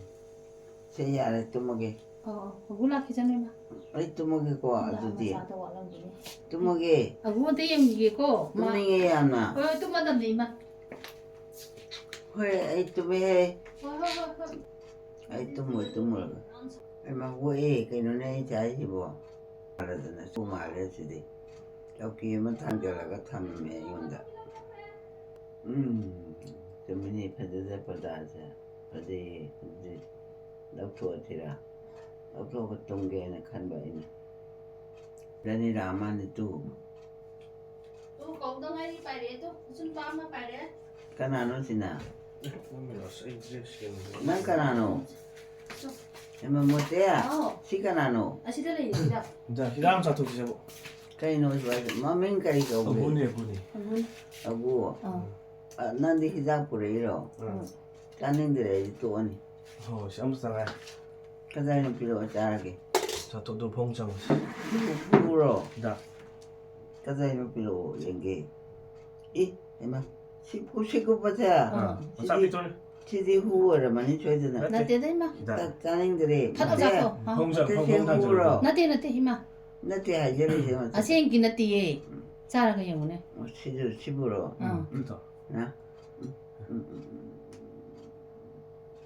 ꯁꯦ, ꯌꯥꯔꯦ, ꯇꯨꯝꯃꯒꯦ꯫ ꯑꯣ, ꯑꯣ, ꯍꯧꯒꯠ ꯂꯥꯛꯈꯤꯁꯅꯨ, ꯏꯃꯥ꯫ ꯑꯩ ꯇꯨꯝꯃꯒꯦꯀꯣ, ꯏꯃꯥ, ꯑꯗꯨꯗꯤ꯫ ꯃꯆꯥꯗ ꯋꯥꯠꯂꯝꯈꯤꯅꯤ꯫ ꯇꯨꯝꯃꯒꯦ꯫ ꯑꯒꯨ ꯑꯝꯇ ꯌꯦꯡꯈꯤꯒꯦꯀꯣ, ꯃꯥ꯫ ꯇꯨꯝꯅꯤꯡꯉꯦ ꯌꯥꯝꯅ꯫ ꯍꯣꯏ, ꯍꯣꯏ, ꯇꯨꯝꯃꯗꯕꯅꯤ, ꯏꯃꯥ꯫ ꯍꯣꯏ, ꯑꯩ ꯇꯨꯝꯃꯦꯍꯦ꯫ ꯍꯣꯏ, ꯍꯣꯏ, ꯍꯣꯏ, ꯍꯣꯏ꯫ ꯑꯩ ꯇꯨꯝꯃꯣꯏ, ꯇꯨꯝꯃꯣꯏ꯫ ꯑꯩ ꯃꯥ ꯍꯣꯏꯑꯦ, ꯀꯩꯅꯣꯅꯦ ꯑꯩ ꯆꯥꯏꯁꯤꯕꯣ? ꯃꯥꯜꯂꯗꯅ ꯁꯨ ꯃꯥꯜꯂꯦ ꯁꯤꯗꯤ꯫ ꯆꯧꯀꯤ ꯑꯃ ꯊꯥꯡꯖꯜꯂꯒ ꯊꯝꯃꯦ ꯑꯩꯉꯣꯟꯗ꯫ ꯎꯝ, ꯆꯨꯝꯃꯤꯅꯤ, ꯐꯖꯗ꯭ꯔ ꯄ꯭ꯔꯗꯥꯁꯦ? ꯐꯖꯩꯌꯦ, ꯐꯖꯩ꯫ ꯂꯧꯊꯣꯛꯑꯁꯤꯔꯥ? ꯂꯧꯊꯣꯛꯑꯒ ꯇꯨꯝꯒꯦꯅ ꯈꯟꯕ ꯑꯩꯅ꯫ ꯔꯥꯅꯤ ꯔꯥꯃꯥꯅꯤ ꯇꯨ꯫ ꯇꯨ ꯀꯧꯗ ꯉꯥꯏꯔꯤ, ꯄꯥꯏꯔꯛꯑꯦ ꯇꯨ꯫ ꯏꯆꯨ ꯅꯨꯄꯥ ꯑꯃ ꯄꯥꯏꯔꯛꯑꯦ꯫ ꯀꯅꯥꯅꯣ ꯁꯤꯅ? ꯅꯪ ꯀꯅꯥꯅꯣ? ꯍꯩꯃꯥ, ꯃꯣꯇꯦ? ꯍꯥꯎ꯫ ꯁꯤ ꯀꯅꯥꯅꯣ? ꯑꯁꯤꯗ ꯂꯩꯌꯦ, ꯁꯤꯗ꯫ ꯍꯤꯗꯥꯛ, ꯍꯤꯗꯥꯛ ꯑꯃ ꯆꯥꯊꯣꯛꯈꯤꯁꯦꯕ꯫ ꯀꯩꯅꯣ ꯁꯤꯕꯣ? ꯃꯃꯤꯡ ꯀꯔꯤ ꯀꯧꯒꯦ? ꯑꯕꯨꯅꯦ, ꯑꯕꯨꯅꯦ꯫ ꯑꯕꯨ꯫ ꯑꯕꯨ? ꯑꯥ꯫ ꯑ, ꯅꯪꯗꯤ ꯍꯤꯗꯥꯛ ꯄꯨꯔꯛꯏꯔꯣ? ꯑꯥ꯫ ꯆꯥꯅꯤꯡꯗ꯭ꯔꯦ, ꯑꯩꯗꯤ ꯇꯣꯛꯑꯅꯤ꯫ ꯍꯣꯏ, ꯁꯤ ꯑꯃꯇ ꯉꯥꯏ꯫ ꯀꯗꯥꯏꯅꯣ ꯄꯤꯔꯛꯑꯣ, ꯆꯥꯔꯒꯦ꯫ ꯆꯥꯊꯣꯛ, ꯑꯗꯨ ꯐꯃꯨꯡ ꯆꯪꯉꯁꯤ꯫ ꯐꯨꯔꯣ? ꯍꯤꯗꯥꯛ꯫ ꯀꯗꯥꯏꯅꯣ ꯄꯤꯔꯛꯑꯣ ꯌꯦꯡꯒꯦ꯫ ꯏ, ꯍꯩꯃꯥ, ꯁꯤ ꯐꯨ ꯁꯤꯀꯨꯞꯄꯁꯦ꯫ ꯑꯥ, ꯃꯆꯥ ꯁꯤꯗꯤ, ꯄꯤꯛꯇꯨꯅꯦ꯫ ꯁꯤꯗꯤ ꯍꯨ ꯑꯣꯏꯔꯝꯃꯅꯤ ꯁꯣꯏꯗꯅ꯫ ꯅꯠꯇꯦ꯫ ꯅꯠꯇꯦꯗ ꯏꯃꯥ꯫ ꯍꯤꯗꯥꯛ꯫ ꯆꯥ-, ꯆꯥꯅꯤꯡꯗ꯭ꯔꯦ꯫ ꯐꯠꯇꯣ ꯅꯠꯇꯦ꯫ ꯆꯥꯊꯣꯛ꯫ ꯑ꯫ ꯐꯃꯨꯡ ꯆꯪ-, ꯅꯠꯇꯦ, ꯐꯃꯨꯡ ꯁꯤ ꯊꯥꯡꯖꯜꯂꯨ꯫ ꯍꯨꯔꯣ꯫ ꯅꯠꯇꯦ ꯅꯠꯇꯦ ꯏꯃꯥ꯫ ꯅꯠꯇꯦ ꯍꯥꯏꯖꯔꯤꯁꯦ ꯃꯁꯤ꯫ ꯑꯁꯦꯡꯀꯤ ꯅꯠꯇꯦꯌꯦ꯫ ꯆꯥꯔꯒ ꯌꯦꯡꯉꯨꯅꯦ꯫ ꯑꯣ, ꯁꯤꯁꯨ ꯁꯤꯕꯨꯔꯣ? ꯑꯥ꯫ ꯎꯝ, ꯊꯣ꯫ ꯅ? ꯎꯝ, ꯎꯝ, ꯎꯝ, ꯎꯝ꯫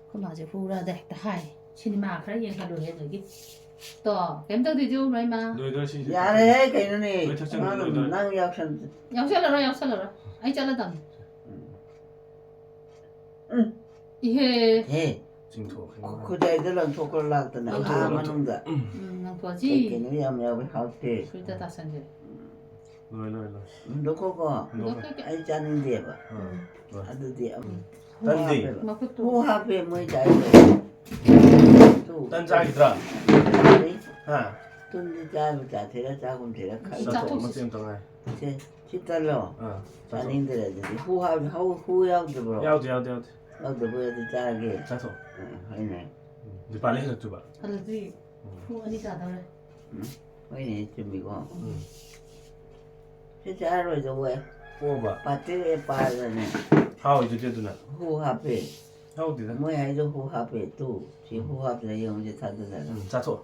ꯑꯩꯈꯣꯏ ꯃꯥꯁꯦ ꯍꯨꯔꯥꯗ ꯍꯦꯛꯇ ꯍꯥꯏ꯫ ꯁꯤꯅꯦꯃꯥ ꯈꯔ ꯌꯦꯡꯍꯜꯂꯨꯔꯦ ꯑꯗꯒꯤ꯫ ꯇꯣ, ꯀꯩꯝ ꯇꯧꯗꯦꯗꯤ ꯎꯕ꯭ꯔꯣ ꯏꯃꯥ? ꯂꯣꯏꯗꯣꯔꯦ ꯁꯤꯁꯦ꯫ ꯌꯥꯔꯦꯍꯦ, ꯀꯩꯅꯣꯅꯦ? ꯂꯣꯏ ꯊꯛꯆꯟꯕ ꯃꯥꯅ ꯂꯣꯏꯗꯣꯔꯦ꯫ ꯅꯪ ꯌꯥꯎꯁꯟ-, ꯌꯥꯎꯁꯜꯂꯔꯣꯏ, ꯌꯥꯎꯁꯜꯂꯔꯣꯏ꯫ ꯑꯩ ꯆꯠꯂꯗꯝꯅꯤ꯫ ꯎꯝ꯫ ꯏꯍꯦ꯫ ꯍꯦ, ꯆꯤꯡꯊꯣꯛꯈ꯭ꯔꯦ꯫ ꯈꯨꯗꯥꯏꯗ ꯂꯪꯊꯣꯛꯈ꯭ꯔ ꯂꯥꯛꯇꯅ, ꯂꯪꯊꯣꯛ, ꯑꯥ, ꯂꯪꯊꯣꯛ꯫ ꯃꯅꯨꯡꯗ꯫ ꯎꯝ, ꯅꯪ ꯊꯣꯛꯑꯁꯤ꯫ ꯀꯩ ꯀꯩꯅꯣ ꯌꯥꯝ ꯌꯥꯎꯋꯦ, ꯍꯥꯎꯇꯦ꯫ ꯁꯨꯏꯗ ꯇꯥꯁꯟꯈ꯭ꯔꯦ꯫ ꯂꯣꯏ, ꯂꯣꯏ, ꯂꯣꯏ꯫ ꯍꯨꯟꯗꯣꯛꯈꯣꯀꯣ꯫ ꯍꯨꯟꯗꯣꯛꯈ꯭ꯔꯦ꯫ ꯑꯩ ꯆꯥꯅꯤꯡꯗꯦꯕ꯫ ꯑꯥ, ꯂꯣꯏ꯫ ꯑꯗꯨꯗꯤ ꯑꯃꯨꯛ ꯇꯟꯗꯤ? ꯍꯥꯞꯄꯦꯕ꯫ ꯃꯈꯨꯠꯇꯨ꯫ ꯍꯨ ꯍꯥꯞꯄꯦ ꯃꯣꯏ ꯆꯥꯏ꯫ ꯇꯨ꯫ ꯇꯟ ꯆꯥꯈꯤꯗ꯭ꯔꯥ? ꯆꯥꯗ꯭ꯔꯤ꯫ ꯍꯥ? ꯇꯨꯟꯗꯤ ꯆꯥꯕ ꯆꯥꯊꯤꯔ ꯆꯥꯒꯨꯝꯁꯤꯔ ꯈꯜꯂꯤ꯫ ꯆꯥꯊꯣꯛ, ꯆꯥꯊꯣꯛꯁꯤ꯫ ꯃꯆꯦ ꯑꯝꯇ ꯉꯥꯏ꯫ ꯁꯦ, ꯁꯤ ꯇꯜꯂꯣ꯫ ꯑꯥ, ꯆꯥꯊꯣꯛ꯫ ꯆꯥꯅꯤꯡꯗ꯭ꯔꯦ ꯑꯗꯨꯗꯤ꯫ ꯍꯨ ꯍꯥꯞ-, ꯍꯧ-, ꯍꯨ ꯌꯥꯎꯗꯕ꯭ꯔꯣ? ꯌꯥꯎꯗꯦ, ꯌꯥꯎꯗꯦ, ꯌꯥꯎꯗꯦ꯫ ꯌꯥꯎꯗꯕ ꯑꯣꯏꯔꯗꯤ ꯆꯥꯔꯒꯦ꯫ ꯆꯥꯊꯣꯛ꯫ ꯑꯥ, ꯍꯣꯏꯅꯦ꯫ ꯎꯝ, ꯗꯤꯄꯥꯂꯤ ꯍꯜꯂꯛꯇꯣꯏꯕ꯫ ꯍꯜꯂꯛꯇ꯭ꯔꯤ꯫ ꯎꯝ꯫ ꯄꯨꯡ ꯑꯅꯤ ꯇꯥꯗꯧꯔꯦ꯫ ꯎꯝ, ꯍꯣꯏꯅꯦ, ꯆꯨꯝꯃꯤꯀꯣ꯫ ꯎꯝ꯫ ꯁꯤ ꯆꯥꯔꯣꯏꯗꯧꯕ ꯑꯣꯏ꯫ ꯑꯣꯕ꯫ ꯄꯥꯇ꯭ꯔꯤꯛ ꯑꯦ ꯄꯥꯗꯅꯦ꯫ ꯍꯥꯎꯏꯗꯨꯗꯤ ꯑꯗꯨꯅ꯫ ꯍꯨ ꯍꯥꯞꯄꯦ꯫ ꯍꯥꯎꯗꯦꯗ꯫ ꯃꯣꯏ ꯍꯥꯏꯗꯣ ꯍꯨ ꯍꯥꯞꯄꯦ꯫ ꯇꯨ, ꯁꯤ ꯍꯨ ꯍꯥꯞꯇ꯭ꯔꯦ ꯌꯦꯡꯉꯨꯁꯦ ꯊꯥꯗꯗꯅ꯫ ꯎꯝ, ꯆꯥꯊꯣꯛ꯫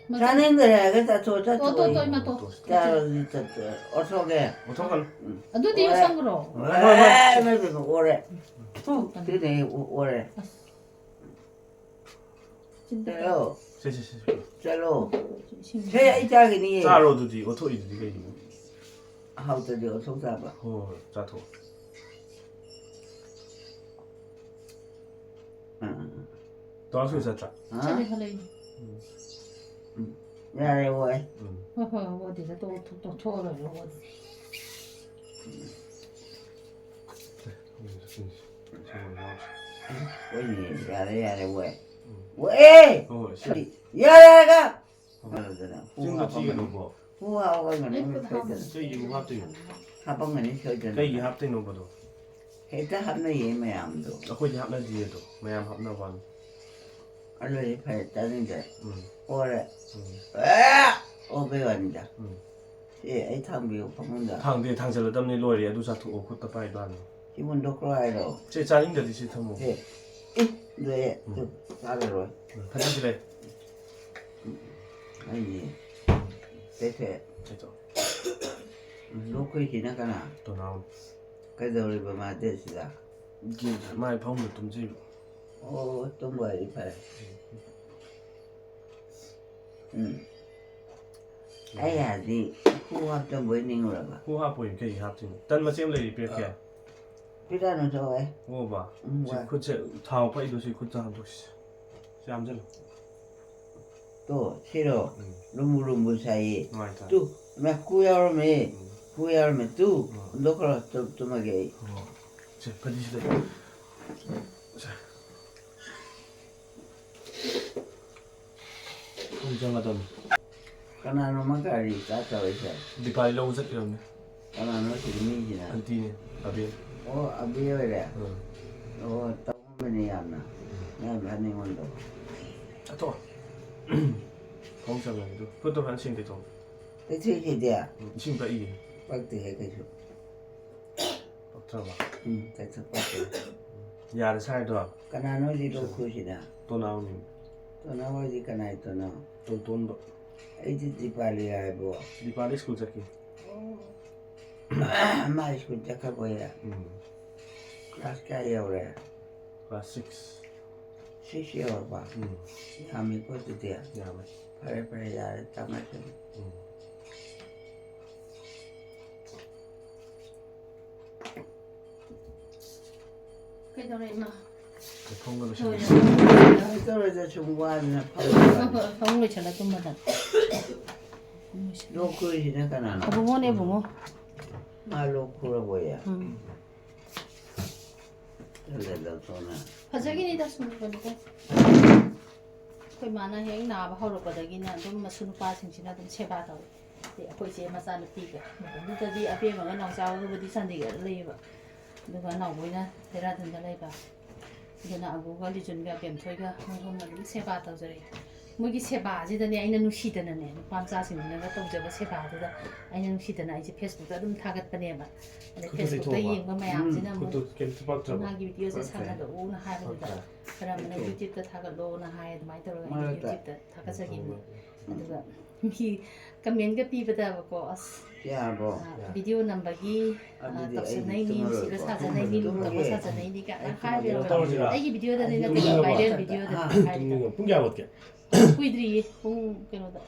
ꯃꯆꯥ-, ꯆꯥꯅꯤꯡꯗ꯭ꯔꯦ ꯍꯥꯏꯔꯒ ꯆꯥꯊꯣꯛ, ꯇꯣ, ꯇꯣ, ꯆꯥꯊꯣꯛ꯫ ꯇꯣ, ꯏꯃꯥ, ꯇꯣ꯫ ꯆꯥꯔꯣ ꯑꯗꯨꯗꯤ ꯆꯠ-, ꯑꯣꯊꯣꯛꯑꯒꯦ꯫ ꯑꯣꯊꯣꯛꯀꯅꯨ꯫ ꯑꯗꯨꯗꯤ ꯑꯣꯔꯦ꯫ ꯌꯣꯠꯁꯟꯈ꯭ꯔꯣ꯫ ꯍꯣꯏ, ꯍꯣꯏ, ꯍꯣꯏ꯫ ꯑꯦ, ꯏꯃꯥꯏ ꯄꯦꯝꯃ, ꯑꯣꯔꯦ꯫ ꯇꯨ, ꯁꯤꯅꯦ ꯑꯩ ꯑꯣ-, ꯑꯣꯔꯦ꯫ ꯑꯁ꯫ ꯆꯤꯟꯗ ꯆꯠꯂꯣ꯫ ꯁꯦ, ꯁꯦ, ꯁꯦ, ꯁꯦ꯫ ꯆꯠꯂꯣ꯫ ꯏꯁꯤꯡ꯫ ꯁꯦ, ꯑꯩ ꯆꯥꯒꯤꯅꯤꯌꯦ꯫ ꯆꯥꯔꯣ ꯑꯗꯨꯗꯤ, ꯑꯣꯊꯣꯛꯏꯗꯨꯗꯤ ꯀꯩꯒꯤꯅꯣ? ꯍꯥꯎꯇ꯭ꯔꯗꯤ ꯑꯣꯊꯣꯛ ꯆꯥꯕ꯫ ꯍꯣꯏ, ꯍꯣꯏ, ꯆꯥꯊꯣꯛ꯫ ꯑꯥ꯫ ꯇꯣꯉꯥꯟ ꯆꯠꯇ꯭ꯔꯥ? ꯍꯥ? ꯆꯠꯂꯦ ꯈꯜꯂꯛꯏꯅꯦ꯫ ꯎꯝ꯫ ꯎꯝ꯫ ꯌꯥꯔꯦ, ꯑꯣꯏ꯫ ꯎꯝ꯫ ꯍꯣꯏ, ꯍꯣꯏ, ꯍꯣꯏ, ꯑꯗꯨꯗ ꯇꯣꯛ-, ꯇꯣꯛ-, ꯇꯣꯛꯊꯣꯛꯑ ꯂꯣꯏꯔꯦ, ꯍꯣꯏ꯫ ꯍꯣꯏꯅꯦ, ꯌꯥꯔꯦ, ꯌꯥꯔꯦ, ꯑꯣꯏ꯫ ꯎꯝ꯫ ꯑꯣꯏ! ꯍꯣꯏ, ꯍꯣꯏ, ꯁꯤ꯫ ꯑꯗꯨꯗꯤ ꯌꯥꯔꯦ, ꯌꯥꯔꯦ! ꯍꯣꯏ꯫ ꯀꯩꯅꯣꯗꯅ, ꯍꯨ ꯆꯤꯡꯗ ꯍꯥꯞꯄꯝꯒꯅꯤ꯫ ꯊꯤꯒꯅꯨꯀꯣ꯫ ꯍꯨ ꯍꯥꯞꯄꯝꯒꯅꯤ, ꯑꯩ ꯃꯣꯏ ꯈꯨꯠ ꯁꯣꯏꯗꯅ꯫ ꯍꯥꯝꯃꯦ꯫ ꯀꯩꯒꯤ ꯍꯨ ꯍꯥꯞꯇꯣꯏꯅꯣ? ꯍꯥꯞꯄꯝꯒꯅꯤ, ꯁꯣꯏꯗꯅ꯫ ꯀꯩꯒꯤ ꯍꯥꯞꯇꯣꯏꯅꯣꯕꯗꯣ? ꯍꯦꯛꯇ ꯍꯥꯞꯅꯩꯌꯦ ꯃꯌꯥꯝꯗꯣ꯫ ꯑꯩꯈꯣꯏꯗꯤ ꯍꯥꯞꯅꯗꯤꯌꯦ ꯑꯗꯣ, ꯃꯌꯥꯝ ꯍꯥꯞꯅꯕ ꯋꯥꯅꯤ꯫ ꯑꯗꯨꯗꯤ ꯐꯔꯦ, ꯆꯥꯅꯤꯡꯗ꯭ꯔꯦ꯫ ꯎꯝ꯫ ꯑꯣꯔꯦ꯫ ꯎꯝ꯫ ꯑꯦ! ꯑꯣꯕꯩ ꯋꯥꯅꯤꯗ꯫ ꯎꯝ꯫ ꯑꯦ, ꯑꯩ ꯊꯥꯡꯕꯤꯌꯨ ꯐꯃꯨꯡꯗ꯫ ꯊꯥꯡꯗꯦ, ꯊꯥꯡꯖꯜꯂꯗꯕꯅꯤ, ꯂꯣꯏꯔꯦ꯫ ꯑꯗꯨ ꯆꯥꯊꯣꯛꯑꯣ, ꯈꯨꯠꯇ ꯄꯥꯏꯕ ꯍꯥꯟꯅ꯫ ꯁꯤ ꯍꯨꯟꯗꯣꯛꯈ꯭ꯔꯣ ꯍꯥꯏꯔꯣ? ꯁꯦ, ꯆꯥꯅꯤꯡꯗ꯭ꯔꯗꯤ ꯁꯤ ꯊꯝꯃꯣ꯫ ꯁꯦ, ꯏ, ꯂꯣꯏꯔꯦ꯫ ꯎꯝ꯫ ꯆꯥꯔꯔꯣꯏ꯫ ꯎꯝ, ꯐꯗꯤꯁꯤ ꯂꯩ꯫ ꯑꯩꯅꯦ꯫ ꯁꯦ, ꯁꯦ꯫ ꯁꯦ, ꯇꯣ꯫ ꯂꯣꯛ ꯈꯨꯏꯁꯤꯅ ꯀꯅꯥ? ꯇꯣꯅꯥꯎ꯫ ꯀꯩꯗꯧꯔꯤꯕ ꯃꯥꯗꯤ ꯁꯤꯗ? ꯃꯥꯏ ꯐꯃꯨꯡꯗ ꯇꯨꯝꯖꯩꯕ꯫ ꯑꯣ, ꯇꯨꯝꯕ ꯑꯣꯏꯗꯤ ꯐꯔꯦ꯫ ꯎꯝ꯫ ꯑꯩ ꯍꯥꯏꯗꯤ ꯈꯨ ꯍꯥꯞꯇꯕꯣꯏ ꯅꯤꯡꯉꯨꯔꯕ꯫ ꯈꯨ ꯍꯥꯞꯄꯣꯏ, ꯀꯩ ꯍꯥꯞꯇꯣꯏꯅꯣ? ꯇꯟ ꯃꯆꯦꯠ ꯑꯃ ꯂꯩꯔꯤ, ꯄꯤꯔꯛꯀꯦ꯫ ꯄꯤꯔꯛꯑꯅꯨ, ꯊꯣꯛꯑꯦ꯫ ꯑꯣꯕ꯫ ꯎꯝ, ꯁꯤ ꯋꯥ꯫ ꯈꯨꯠꯁꯦ ꯊꯥꯎ ꯄꯛꯏꯗꯣ ꯁꯤ ꯈꯨꯠꯇ ꯍꯥꯞꯇꯣꯛꯁꯤ꯫ ꯁꯤ ꯍꯥꯝꯖꯜꯂꯨ꯫ ꯇꯣ, ꯁꯤꯔꯣ? ꯎꯝ꯫ ꯂꯨꯝꯕꯨ ꯂꯨꯝꯕꯨ ꯁꯥꯏꯌꯦ꯫ ꯅꯨꯡꯉꯥꯏꯇ꯭ꯔꯥ? ꯇꯨ, ꯃꯥ ꯈꯨ ꯌꯥꯎꯔꯝꯃꯦ꯫ ꯎꯝ꯫ ꯈꯨ ꯌꯥꯎꯔꯝꯃꯦ꯫ ꯇꯨ, ꯎꯝ꯫ ꯍꯨꯟꯗꯣꯛꯈ꯭ꯔꯣ꯫ ꯇꯨ-, ꯇꯨꯝꯃꯒꯦ ꯑꯩ꯫ ꯍꯣꯏ꯫ ꯁꯦ, ꯐꯗꯤꯁꯤꯗ꯫ ꯁꯦ꯫ ꯄꯨꯡ ꯆꯪꯒꯗꯕꯅꯤ꯫ ꯀꯅꯥꯅꯣ ꯃꯥ ꯒꯥꯔꯤ ꯁ꯭ꯇꯥꯔꯠ ꯇꯧꯔꯛꯏꯁꯦ? ꯗꯤꯄꯥꯂꯤ ꯂꯧꯕ ꯆꯠꯈꯤꯕꯅꯤ꯫ ꯀꯅꯥꯅꯣ ꯁꯤꯒꯤ ꯃꯤꯁꯤꯅ? ꯑꯟꯇꯤꯅꯦ, ꯑꯕꯦ꯫ ꯑꯣ, ꯑꯕꯦ ꯑꯣꯏꯔꯦ? ꯎꯝ꯫ ꯑꯣ, ꯇꯧꯔꯝꯕꯅꯦ ꯌꯥꯝꯅ꯫ ꯎꯝ꯫ ꯌꯥꯝ ꯐꯅꯤꯡꯉꯣꯟꯗꯣ꯫ ꯆꯠꯊꯣꯛꯑꯣ꯫ ꯈꯣꯡ ꯆꯪꯉꯒꯦ ꯑꯗꯨ꯫ ꯈꯨꯠꯇꯣ ꯐꯖꯅ ꯁꯦꯡꯗꯣꯛꯑꯣ꯫ ꯀꯩꯊꯦꯜꯁꯤꯗꯤ? ꯎꯝ, ꯏꯁꯤꯡ ꯄꯛꯏꯌꯦ꯫ ꯄꯛꯇꯦꯍꯦ ꯀꯩꯁꯨ꯫ ꯄꯛꯇ꯭ꯔꯕ? ꯎꯝ, ꯀꯩꯁꯨ ꯄꯛꯇꯦ꯫ ꯌꯥꯔꯦ ꯁꯥꯏꯗꯣ꯫ ꯀꯅꯥꯅꯣ ꯍꯧꯖꯤꯛ ꯂꯣꯛ ꯈꯨꯔꯤꯁꯤꯅ? ꯇꯣꯅꯥꯎꯅꯤ꯫ ꯇꯣꯅꯥꯎ ꯍꯥꯏꯗꯤ ꯀꯅꯥꯏ ꯇꯣꯅꯥꯎ? ꯇꯣꯟꯇꯣꯟꯕ꯫ ꯑꯩꯗꯤ ꯗꯤꯄꯥꯂꯤ ꯍꯥꯏꯕꯣ꯫ ꯗꯤꯄꯥꯂꯤ ꯁ꯭ꯀꯨꯜ ꯆꯠꯈꯤ꯫ ꯑꯣ꯫ ꯃꯥ ꯁ꯭ꯀꯨꯜ ꯆꯠꯈ꯭ꯔꯕꯣꯏꯔꯦ? ꯎꯝ꯫ ꯀ꯭ꯂꯥꯁ ꯀꯌꯥ ꯌꯧꯔꯦ? Class six. ꯁꯤꯛꯁ ꯌꯧꯔꯕ? ꯎꯝ꯫ ꯌꯥꯝꯃꯤꯀꯣ ꯑꯗꯨꯗꯤ꯫ ꯌꯥꯝꯃꯦ꯫ ꯐꯔꯦ, ꯐꯔꯦ, ꯌꯥꯔꯦ, ꯇꯝꯃꯁꯅꯨ꯫ ꯎꯝ꯫ ꯀꯩꯗꯧꯔꯦ, ꯏꯃꯥ? ꯐꯃꯨꯡꯒ ꯂꯣꯏꯁꯜꯂꯦ꯫ ꯂꯣꯏꯔꯦ꯫ ꯀꯩꯗꯧꯔꯦꯗ ꯁꯨꯝ ꯋꯥꯗꯅ ꯐꯝꯃꯤꯕ? ꯐꯃꯨꯡ ꯂꯣꯏꯁꯜꯂ ꯇꯨꯝꯃꯗ꯫ ꯂꯣꯛ ꯈꯨꯔꯤꯁꯤꯅ ꯀꯅꯥꯅꯣ? ꯑꯕꯨꯡꯉꯣꯅꯦ, ꯑꯕꯨꯡꯉꯣ꯫ ꯃꯥ ꯂꯣꯛ ꯈꯨꯔꯕꯣꯌꯦ? ꯎꯝ꯫ ꯇꯜꯂꯦꯗ, ꯇꯣꯟꯅ꯫ ꯐꯖꯒꯤꯅꯤꯗ, ꯁꯨꯝ ꯀꯩꯅꯣ ꯇꯧ-, ꯑꯩꯈꯣꯏ ꯃꯥꯅ ꯍꯦꯛ ꯅꯥꯕ ꯍꯧꯔꯛꯄꯗꯒꯤꯅ ꯑꯗꯨꯝ ꯃꯁꯨ ꯅꯨꯄꯥꯁꯤꯡꯁꯤꯅ ꯑꯗꯨꯝ ꯁꯦꯕꯥ ꯇꯧꯋꯤ꯫ ꯑꯗꯩ ꯑꯩꯈꯣꯏ ꯏꯆꯦ ꯃꯆꯥꯅꯨꯄꯤꯒ, ꯃꯇꯝꯗꯨꯗꯗꯤ ꯑꯕꯦꯝꯃꯒ ꯅꯥꯎꯆꯥꯒꯕꯨꯗꯤ ꯆꯥꯟꯗꯤꯒꯔꯗ ꯂꯩꯌꯦꯕ꯫ ꯑꯗꯨꯒ ꯅꯥꯎꯕꯣꯏꯅ ꯗꯦꯔꯥꯗꯨꯟꯗ ꯂꯩꯕ꯫ ꯑꯗꯨꯅ ꯑꯕꯨꯒ ꯂꯤꯖꯨꯟꯒ ꯕꯦꯝꯊꯣꯏꯒ ꯃꯣꯏ ꯑꯍꯨꯝꯅ ꯑꯗꯨꯝ ꯁꯦꯕꯥ ꯇꯧꯖꯔꯛꯏ꯫ ꯃꯣꯏꯒꯤ ꯁꯦꯕꯥꯁꯤꯗꯅꯦ, ꯑꯩꯅ ꯅꯨꯡꯁꯤꯗꯅꯅꯦ, ꯅꯨꯄꯥ ꯃꯆꯥꯁꯤꯡꯁꯤꯅꯒ ꯇꯧꯖꯕ ꯁꯦꯕꯥꯗꯨꯗ ꯑꯩꯅ ꯅꯨꯡꯁꯤꯗꯅ ꯑꯩꯁꯦ Facebook-ꯇ ꯑꯗꯨꯝ ꯊꯥꯒꯠꯄꯅꯦꯕ꯫ ꯑꯗꯩ ꯈꯨꯠꯇ Facebook-ꯇ ꯇꯩꯊꯣꯛꯑꯕ? ꯌꯦꯡꯕ ꯃꯌꯥꯝꯁꯤꯅ ꯑꯃꯨꯛ ꯈꯨꯠꯇꯨ ꯀꯩꯝꯇ ꯄꯛꯇ꯭ꯔꯕ? "ꯏꯃꯥꯒꯤ video-ꯁꯦ ꯄꯛꯇ꯭ꯔꯦ꯫ ꯁꯥꯟꯅꯔꯛꯎꯅ" ꯍꯥꯏꯕꯗꯨꯗ ꯄꯛꯇ꯭ꯔꯦ꯫ ꯈꯔ ꯑꯃꯅ ꯇꯩꯊꯣꯛ꯫ "YouTube-ꯇ ꯊꯥꯒꯠꯂꯣꯅ" ꯍꯥꯏ, ꯑꯗꯨꯃꯥꯏꯅ ꯇꯧꯔꯒ ꯑꯩꯅ ꯃꯔꯛꯇ꯫ YouTube-ꯇ ꯊꯥꯒꯠꯆꯈꯤꯕꯅꯤ꯫ ꯑꯗꯨꯒ ꯃꯤ comment-ꯀ ꯄꯤꯕꯗꯕꯀꯣ, ꯑꯁ, ꯌꯥꯔꯕꯣ? ꯑ, video ꯅꯝꯕꯒꯤ, ꯑ, ꯑꯗꯨꯗꯤ ꯑꯩ ꯇꯧꯁꯟꯅꯩꯅꯤ, ꯇꯨꯝꯃꯔꯣꯏꯀꯣ꯫ ꯅꯨꯡꯁꯤꯕ ꯁꯥꯖꯅꯩꯅꯤ, ꯇꯨꯝꯃꯒꯦ꯫ ꯂꯨꯞꯇꯕ ꯁꯥꯖꯅꯩꯅꯤ ꯀꯥꯏꯅ ꯑꯩ ꯍꯥꯏꯕ ꯇꯨꯝꯃꯒꯦ꯫ ꯌꯥꯎꯋꯦ꯫ ꯇꯧꯔꯁꯤꯔꯥ? ꯑꯩꯒꯤ video-ꯗꯅꯤ ꯇꯨꯝꯃꯒꯦ꯫ ꯅꯠꯇꯦꯕ, viral video-ꯗꯅꯤ ꯑꯥ, ꯍꯥꯏꯔꯤꯗꯣ꯫ ꯇꯨꯝꯅꯤꯡꯉꯣ꯫ ꯄꯨꯡ ꯀꯌꯥ ꯋꯥꯠꯀꯦ? ꯀꯨꯏꯗ꯭ꯔꯤꯌꯦ, ꯄꯨꯡ ꯀꯩꯅꯣꯗ,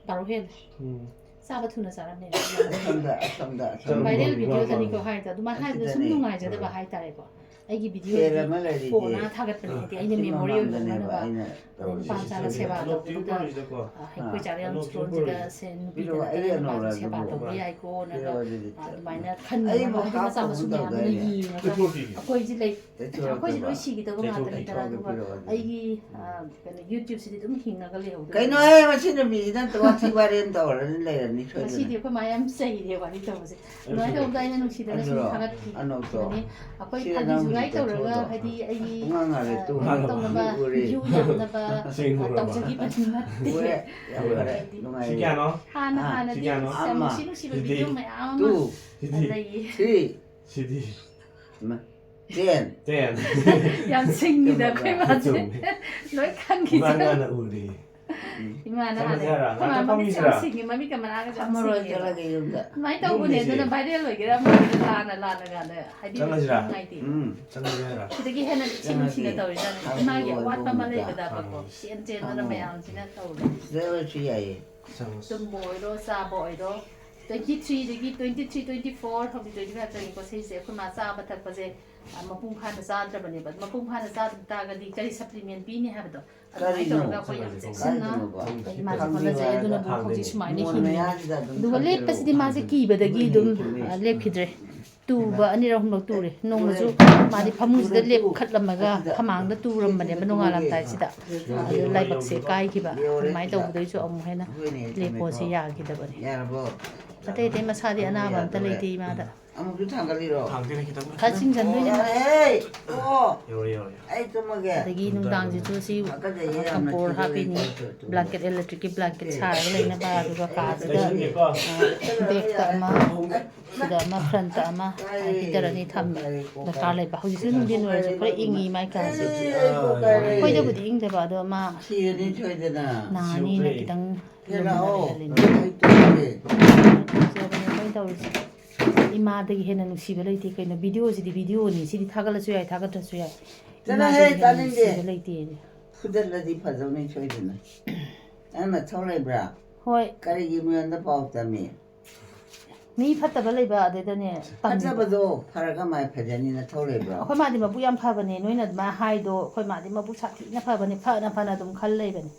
ꯕꯥꯔꯣ ꯍꯦꯜꯂꯦ꯫ ꯎꯝ꯫ ꯆꯥꯕ ꯊꯨꯅ ꯆꯥꯔꯝꯃꯦ꯫ ꯑꯁꯣꯝꯗ, ꯑꯁꯣꯝꯗ, ꯑꯁꯣꯝꯗ꯫ Viral ꯎꯝ, video-ꯗꯅꯤꯀꯣ ꯎꯝ, ꯍꯥꯏꯗꯣ, ꯑꯗꯨꯃꯥꯏꯅ ꯍꯥꯏꯕꯗꯣ ꯁꯨꯝ ꯑꯁꯤꯗꯅꯦ꯫ ꯅꯨꯡꯉꯥꯏꯖꯗꯕ ꯍꯥꯏꯇꯥꯔꯦꯀꯣ꯫ ꯑꯩꯒꯤ video ꯐꯦꯟ ꯑꯃ ꯂꯩꯔꯤꯁꯦ꯫ ꯐꯣꯟꯅ ꯊꯥꯒꯠꯄꯅꯦ ꯍꯥꯏꯗꯤ ꯑꯩꯅ ꯑꯁꯤ memory ꯃꯃꯥꯡꯗꯅꯦꯕ ꯑꯣꯏꯍꯧꯅꯕ꯫ ꯑꯩꯅ ꯇꯧꯔꯤꯁꯦ꯫ ꯃꯆꯥꯅ ꯁꯦꯕꯥ ꯑꯅꯣꯞꯇꯤ ꯇꯧꯕꯗꯨꯗ, ꯎꯞꯄꯔꯣꯏꯁꯤꯗꯀꯣ꯫ ꯑ, ꯑꯩꯈꯣꯏ ꯆꯥꯔꯦꯜ ꯑꯅꯣꯞꯇꯤ ꯁ꯭ꯀꯨꯜꯁꯤꯗ ꯎꯞꯄꯔꯣꯏꯁꯦ꯫ ꯁꯦ ꯅꯨꯄꯤꯗ ꯄꯤꯔꯛꯑꯣ, ꯑꯩ ꯅꯠꯇꯅ ꯅꯨꯄꯥꯁꯨ ꯑꯅꯣꯞ ꯁꯦꯕꯥ ꯂꯧꯔ ꯇꯧꯕ ꯄꯨꯔꯛꯑꯣ꯫ ꯍꯥꯏꯀꯣꯅꯒ ꯄꯤꯔꯛꯑꯣ ꯑꯗꯨꯗꯤ꯫ ꯑ, ꯑꯗꯨꯃꯥꯏꯅ ꯈꯟꯕ ꯑꯩꯕꯨ ꯍꯥꯏꯗꯤ ꯃꯆꯥ ꯍꯥꯞꯄ ꯃꯁꯨ ꯑꯃ ꯃꯌꯥꯝ ꯑꯃ ꯇꯧꯗꯥꯏꯅꯦ? ꯌꯦꯡꯉꯒ ꯇꯩꯊꯣꯛꯄꯤꯒꯦ꯫ ꯑꯩꯈꯣꯏꯁꯤ ꯂꯩ ꯇꯩꯊꯣꯛꯑꯣ, ꯑꯩꯈꯣꯏꯁꯤ ꯂꯣꯏ ꯇꯩꯊꯣꯛꯑꯣ꯫ ꯁꯤꯒꯗꯕ ꯇꯩꯊꯣꯛꯄꯤꯒꯦ꯫ ꯉꯥꯛꯇꯅꯤ ꯇꯔꯥ ꯑꯗꯨꯒ ꯄꯤꯔꯛꯑꯣ ꯑꯗꯨꯗꯤ꯫ ꯑꯩꯒꯤ ꯑ, ꯀꯩꯅꯣ YouTube-ꯁꯤꯗꯤ ꯑꯗꯨꯝ ꯍꯤꯡꯉꯒ ꯂꯩꯍꯧꯗꯣꯏꯅꯤ꯫ ꯀꯩꯅꯣꯍꯦ, ꯃꯁꯤ ꯅꯨꯄꯤꯁꯤꯅ ꯋꯥꯊꯤ ꯋꯥꯔꯦꯝ ꯇꯧꯔꯅꯤ ꯂꯩꯔꯅꯤ ꯁꯣꯏꯗꯅ꯫ ꯉꯁꯤꯗꯤ ꯑꯩꯈꯣꯏ ꯃꯥ ꯌꯥꯝ ꯆꯩꯔꯦ ꯋꯥꯔꯤ ꯇꯧꯕꯁꯦ꯫ ꯑꯗꯨꯃꯥꯏꯅ ꯇꯧꯕꯗ ꯑꯩꯅ ꯅꯨꯡꯁꯤꯗꯅ ꯁꯨꯝ ꯑꯗꯨꯔꯣ? ꯊꯥꯒꯠꯈꯤ꯫ ꯑꯅꯧꯕꯗꯣ? ꯑꯗꯨꯅꯤ ꯑꯩꯈꯣꯏ ꯁꯤꯗ ꯐꯥꯒꯤ ꯅꯪꯒꯤ ꯖꯨꯒꯥꯏ ꯇꯧꯔꯒ ꯇꯩꯊꯣꯛꯄꯗꯣ꯫ ꯍꯥꯏꯗꯤ ꯑꯩꯒꯤ ꯄꯨꯡꯉꯥꯡ ꯉꯥꯡꯔꯦ, ꯑ, ꯇꯨ ꯀꯩꯅꯣ ꯉꯥꯡꯔꯦ, ꯎꯔꯦ꯫ view ꯌꯥꯝꯅꯕ ꯁꯦꯡꯉꯨꯔꯕ? ꯇꯧꯖꯈꯤꯕꯗꯤ ꯅꯠꯇꯦ꯫ ꯎꯔꯦ, ꯌꯥꯝ ꯐꯔꯦ, ꯎꯔꯦ꯫ ꯅꯨꯡꯉꯥꯏꯔꯦ꯫ ꯁꯤ ꯀꯌꯥꯅꯣ? ꯍꯥꯟꯅ ꯑꯥ, ꯍꯥꯟꯅꯗꯤ ꯁꯤ ꯀꯌꯥꯅꯣ? ꯌꯥꯝ ꯑꯃ꯫ ꯅꯨꯡꯁꯤ ꯅꯨꯡꯁꯤꯕ ꯁꯤꯗꯤ video ꯃꯌꯥꯝ ꯑꯃ Two, ꯁꯤꯗꯤ ꯂꯩꯌꯦ꯫ three, ꯁꯤꯗꯤ ꯃ-, ten꯫ ten꯫ ꯌꯥꯝ ꯁꯤꯡꯉꯤꯗ ꯑꯩꯈꯣꯏ ꯃꯥꯁꯦ꯫ ꯆꯨꯝꯃꯦ꯫ ꯂꯣꯏ ꯈꯪꯈꯤꯗ꯫ ꯉꯥꯡ ꯉꯥꯡꯅ ꯎꯔꯤ꯫ ꯏꯃꯥꯅ ꯆꯪꯉꯁꯦ ꯍꯥꯟꯅ ꯍꯥꯏꯔꯣ? ꯑꯩꯈꯣꯏ ꯃꯥ ꯉꯥꯛꯇꯪ ꯃꯃꯤꯠꯁꯦ ꯌꯥꯝ ꯐꯝꯈꯤꯁꯤꯔꯥ? ꯁꯤꯡꯉꯤ, ꯃꯃꯤꯠꯀ ꯃꯅꯥꯒꯁꯦ ꯌꯥꯝ ꯐꯝꯃꯔꯣꯏ, ꯁꯤꯡꯉꯦꯕ꯫ ꯆꯠꯂꯒꯦ ꯌꯨꯝꯗ꯫ ꯑꯗꯨꯃꯥꯏꯅ ꯇꯧꯕꯅꯦ꯫ ꯌꯨꯝꯗꯩꯁꯦ꯫ ꯑꯗꯨꯅ viral ꯑꯣꯏꯒꯦꯔꯥ ꯑꯃ ꯑꯣꯏꯒꯦꯔꯥ ꯂꯥꯟꯅ ꯂꯥꯟꯅ ꯂꯥꯟꯅ ꯍꯥꯏꯗꯤ ꯆꯪꯉꯁꯤꯔꯥ? ꯅꯨꯡꯉꯥꯏꯇꯦ꯫ ꯎꯝ꯫ ꯆꯪꯉꯁꯦ ꯍꯥꯏꯔꯣ? ꯁꯤꯗꯒꯤ ꯍꯦꯟꯅ ꯅꯨꯡꯁꯤ ꯅꯨꯡꯁꯤꯅ ꯆꯪꯉꯁꯤ꯫ ꯇꯧꯔꯤꯖꯥꯠꯅꯤ꯫ ꯍꯥꯡꯉꯨ ꯏꯃꯥꯒꯤ ꯍꯥꯡꯉꯨ ꯑꯋꯥꯠꯄ ꯑꯃ ꯍꯥꯡꯉꯨ꯫ ꯂꯩꯕꯗꯀꯣ ꯍꯥꯡꯉꯨ꯫ ꯆꯦꯟ ꯆꯦꯟꯗꯅ ꯍꯥꯡꯉꯨ꯫ ꯃꯌꯥꯝꯁꯤꯅ ꯇꯧꯔꯦ꯫ ꯁꯤꯗ ꯑꯣꯏꯔꯁꯨ ꯌꯥꯏꯌꯦ꯫ ꯆꯪꯉꯁꯤ꯫ ꯇꯨꯝꯕ ꯑꯣꯏꯔꯣ, ꯆꯥꯕ ꯑꯣꯏꯔꯣ, twenty three-ꯗꯒꯤ, twenty three, twenty four, ꯍꯧꯖꯤꯛ twenty five ꯆꯪꯉꯤꯀꯣ꯫ ꯁꯤꯁꯦ ꯑꯩꯈꯣꯏ ꯃꯥ ꯆꯥꯕ ꯊꯛꯄꯁꯦ, ꯑ, ꯃꯄꯨꯡ ꯐꯥꯅ ꯆꯥꯗ꯭ꯔꯕꯅꯦꯕ꯫ ꯃꯄꯨꯡ ꯐꯥꯅ ꯆꯥꯗ ꯇꯥꯔꯒꯗꯤ ꯀꯔꯤ supplement ꯄꯤꯅꯤ ꯍꯥꯏꯕꯗꯣ, ꯑꯗꯨꯃꯥꯏꯅ ꯀꯔꯤꯅꯣ? ꯇꯧꯔꯒ ꯑꯩꯈꯣꯏ ꯌꯥꯝ ꯆꯪꯉꯁꯤ꯫ ꯆꯦꯛꯁꯤꯟꯅ ꯀꯥꯏꯗꯅꯣꯕ? ꯏꯃꯥꯁꯦ ꯈꯪꯗꯦ꯫ ꯍꯣꯠꯅꯖꯩ꯫ ꯑꯗꯨꯅꯕꯨ ꯈꯪꯗꯦ꯫ ꯍꯧꯖꯤꯛ ꯁꯨꯃꯥꯏꯅ ꯃꯣꯟ ꯍꯤꯡꯉꯤ꯫ ꯃꯌꯥꯁꯤꯗ ꯑꯗꯨꯝ ꯑꯗꯨꯒ ꯊꯝꯖꯤꯜꯂꯣ꯫ ꯂꯦꯞꯄꯁꯤꯗꯤ ꯃꯥꯁꯦ ꯀꯤꯕꯗꯒꯤ ꯑꯗꯨꯝ, ꯆꯨꯝꯃꯦ꯫ ꯑ, ꯂꯦꯞꯈꯤꯗ꯭ꯔꯦ꯫ ꯇꯨꯕ ꯇꯨꯔꯦ꯫ ꯑꯅꯤꯔꯛ ꯑꯍꯨꯝꯂꯛ ꯇꯨꯔꯦ꯫ ꯅꯣꯡꯃꯁꯨ ꯇꯨꯔꯦ꯫ ꯃꯥꯗꯤ ꯐꯃꯨꯡꯁꯤꯗ ꯇꯨꯔꯦ꯫ ꯂꯦꯞꯈꯠꯂꯝꯃꯒ ꯑꯁꯤꯗ꯫ ꯈꯃꯥꯡꯗ ꯇꯨꯔꯝꯕꯅꯦꯕ ꯑꯁꯤꯗ ꯅꯣꯡꯉꯥꯜꯂꯝꯗꯥꯏꯁꯤꯗ꯫ ꯇꯨꯔꯦ꯫ ꯑꯗꯨ ꯂꯥꯏꯕꯛꯁꯦ ꯀꯥꯏꯈꯤꯕ꯫ ꯌꯧꯔꯦ ꯑꯗꯨꯃꯥꯏꯅ ꯁꯤꯗ꯫ ꯇꯧꯕꯗꯩꯁꯨ ꯑꯃꯨꯛ ꯍꯦꯟꯅ ꯍꯣꯏꯅꯦ, ꯂꯦꯞꯄꯣꯁꯦ ꯆꯨꯝꯃꯦꯀꯣ꯫ ꯌꯥꯈꯤꯗꯕꯅꯦ꯫ ꯌꯥꯔꯕꯣ? ꯑꯇꯩ ꯑꯇꯩ ꯃꯁꯥꯗꯤ ꯌꯥꯔꯕꯣ, ꯑꯅꯥꯕ ꯑꯝꯇ ꯌꯥꯗꯣꯔꯦ? ꯂꯩꯇꯦ ꯏꯃꯥꯗ꯫ ꯑꯃꯨꯛꯁꯨ ꯊꯥꯡꯒꯠꯂꯤꯔꯣ? ꯊꯥꯡꯗꯦꯅꯦ, ꯈꯤꯇꯪ꯫ ꯈꯔ ꯆꯤꯡꯁꯤꯟꯗꯣꯏꯅꯦ꯫ ꯑꯣ, ꯑꯦ, ꯑꯣ꯫ ꯌꯧꯔꯦ, ꯌꯧꯔꯦ, ꯌꯧꯔꯦ꯫ ꯑꯩ ꯇꯨꯝꯃꯒꯦ꯫ ꯑꯗꯒꯤ ꯅꯨꯡꯗꯥꯡꯁꯤꯁꯨ ꯁꯤ ꯐꯖꯩꯌꯦ, ꯌꯥꯝꯅ ꯀꯝꯄꯣꯔ ꯁꯤꯖꯤꯟꯅꯩ ꯍꯥꯞꯄꯤꯅꯤ꯫ ꯇꯧꯔꯤꯗꯣ, ꯇꯨꯝꯃꯣ꯫ Blanket, electricꯀꯤ blanket ꯁꯥꯔꯒ ꯂꯩꯅꯕ, ꯑꯗꯨꯒ ꯀꯥꯁꯤꯗ, ꯂꯩꯁꯤꯟꯒꯦꯀꯣ꯫ ꯑ, backꯇ ꯑꯃ, ꯁꯤꯗ ꯑꯃ, frontꯇ ꯑꯃ, ꯍꯤꯇꯔ ꯑꯅꯤ ꯊꯝꯕ ꯗꯔꯀꯥꯔ ꯂꯩꯕ꯫ ꯍꯧꯖꯤꯛꯁꯨ ꯅꯨꯡꯊꯤꯜ ꯑꯣꯏꯔꯁꯨ ꯈꯔ ꯏꯪꯉꯤ ꯃꯥꯏ ꯀꯥꯁꯦ꯫ ꯑꯩꯈꯣꯏꯗꯕꯨꯗꯤ ꯏꯪꯗꯕ, ꯑꯗꯣ ꯃꯥ ꯁꯤꯔꯅꯤ ꯁꯣꯏꯗꯅ꯫ ꯅꯥꯅꯤꯅ ꯁꯤꯔꯦ꯫ ꯈꯤꯇꯪ ꯍꯦ, ꯂꯥꯛꯑꯣ꯫ ꯂꯨꯝꯅ ꯂꯩꯍꯜꯂꯤꯅꯦ꯫ ꯑꯩ ꯇꯨꯝꯒꯦ꯫ ꯐꯖꯕꯅꯦ ꯑꯩꯈꯣꯏꯅ ꯇꯧꯔꯤꯁꯦ꯫ ꯏꯃꯥꯗꯒꯤ ꯍꯦꯟꯅ ꯅꯨꯡꯁꯤꯕ ꯂꯩꯇꯦ ꯀꯩꯅꯣ꯫ Videoꯁꯤꯗꯤ videoꯅꯤ, ꯁꯤꯗꯤ ꯊꯥꯒꯠꯂꯁꯨ ꯌꯥꯏ, ꯊꯥꯒꯠꯇ꯭ꯔꯁꯨ ꯌꯥꯏ꯫ ꯆꯠꯂꯣꯍꯦ, ꯏꯃꯥꯗꯒꯤ ꯍꯦꯟꯅ ꯇꯥꯅꯤꯡꯗꯦ꯫ ꯅꯨꯡꯁꯤꯕ ꯂꯩꯇꯦ꯫ ꯐꯨꯗꯠꯂꯗꯤ ꯐꯖꯧꯅꯤ ꯁꯣꯏꯗꯅ꯫ ꯅꯪ ꯅꯊꯧ ꯂꯩꯕ꯭ꯔꯥ? ꯍꯣꯏ꯫ ꯀꯔꯤꯒꯤ ꯃꯤꯉꯣꯟꯗ ꯄꯥꯎ ꯇꯝꯃꯤ? ꯃꯤ ꯐꯠꯇꯕ ꯂꯩꯕ ꯑꯗꯨꯗꯅꯦ ꯇꯝꯃꯤꯕ꯫ ꯐꯠꯇꯕꯗꯣ ꯐꯔꯒ ꯃꯥꯏ ꯐꯖꯅꯤ, ꯅꯊꯧ ꯂꯩꯕ꯭ꯔꯥ? ꯑꯩꯈꯣꯏ ꯃꯥꯗꯤ ꯃꯕꯨꯛ ꯌꯥꯝ ꯐꯕꯅꯦ, ꯅꯣꯏꯅ ꯑꯗꯨꯃꯥꯏꯅ ꯍꯥꯏꯗꯣ꯫ ꯑꯩꯈꯣꯏ ꯃꯥꯗꯤ ꯃꯕꯨꯛ ꯁꯥꯊꯤꯅ ꯐꯕꯅꯦ, ꯐꯅ ꯐꯅ ꯑꯗꯨꯝ ꯈꯜ ꯂꯩꯕꯅꯦ꯫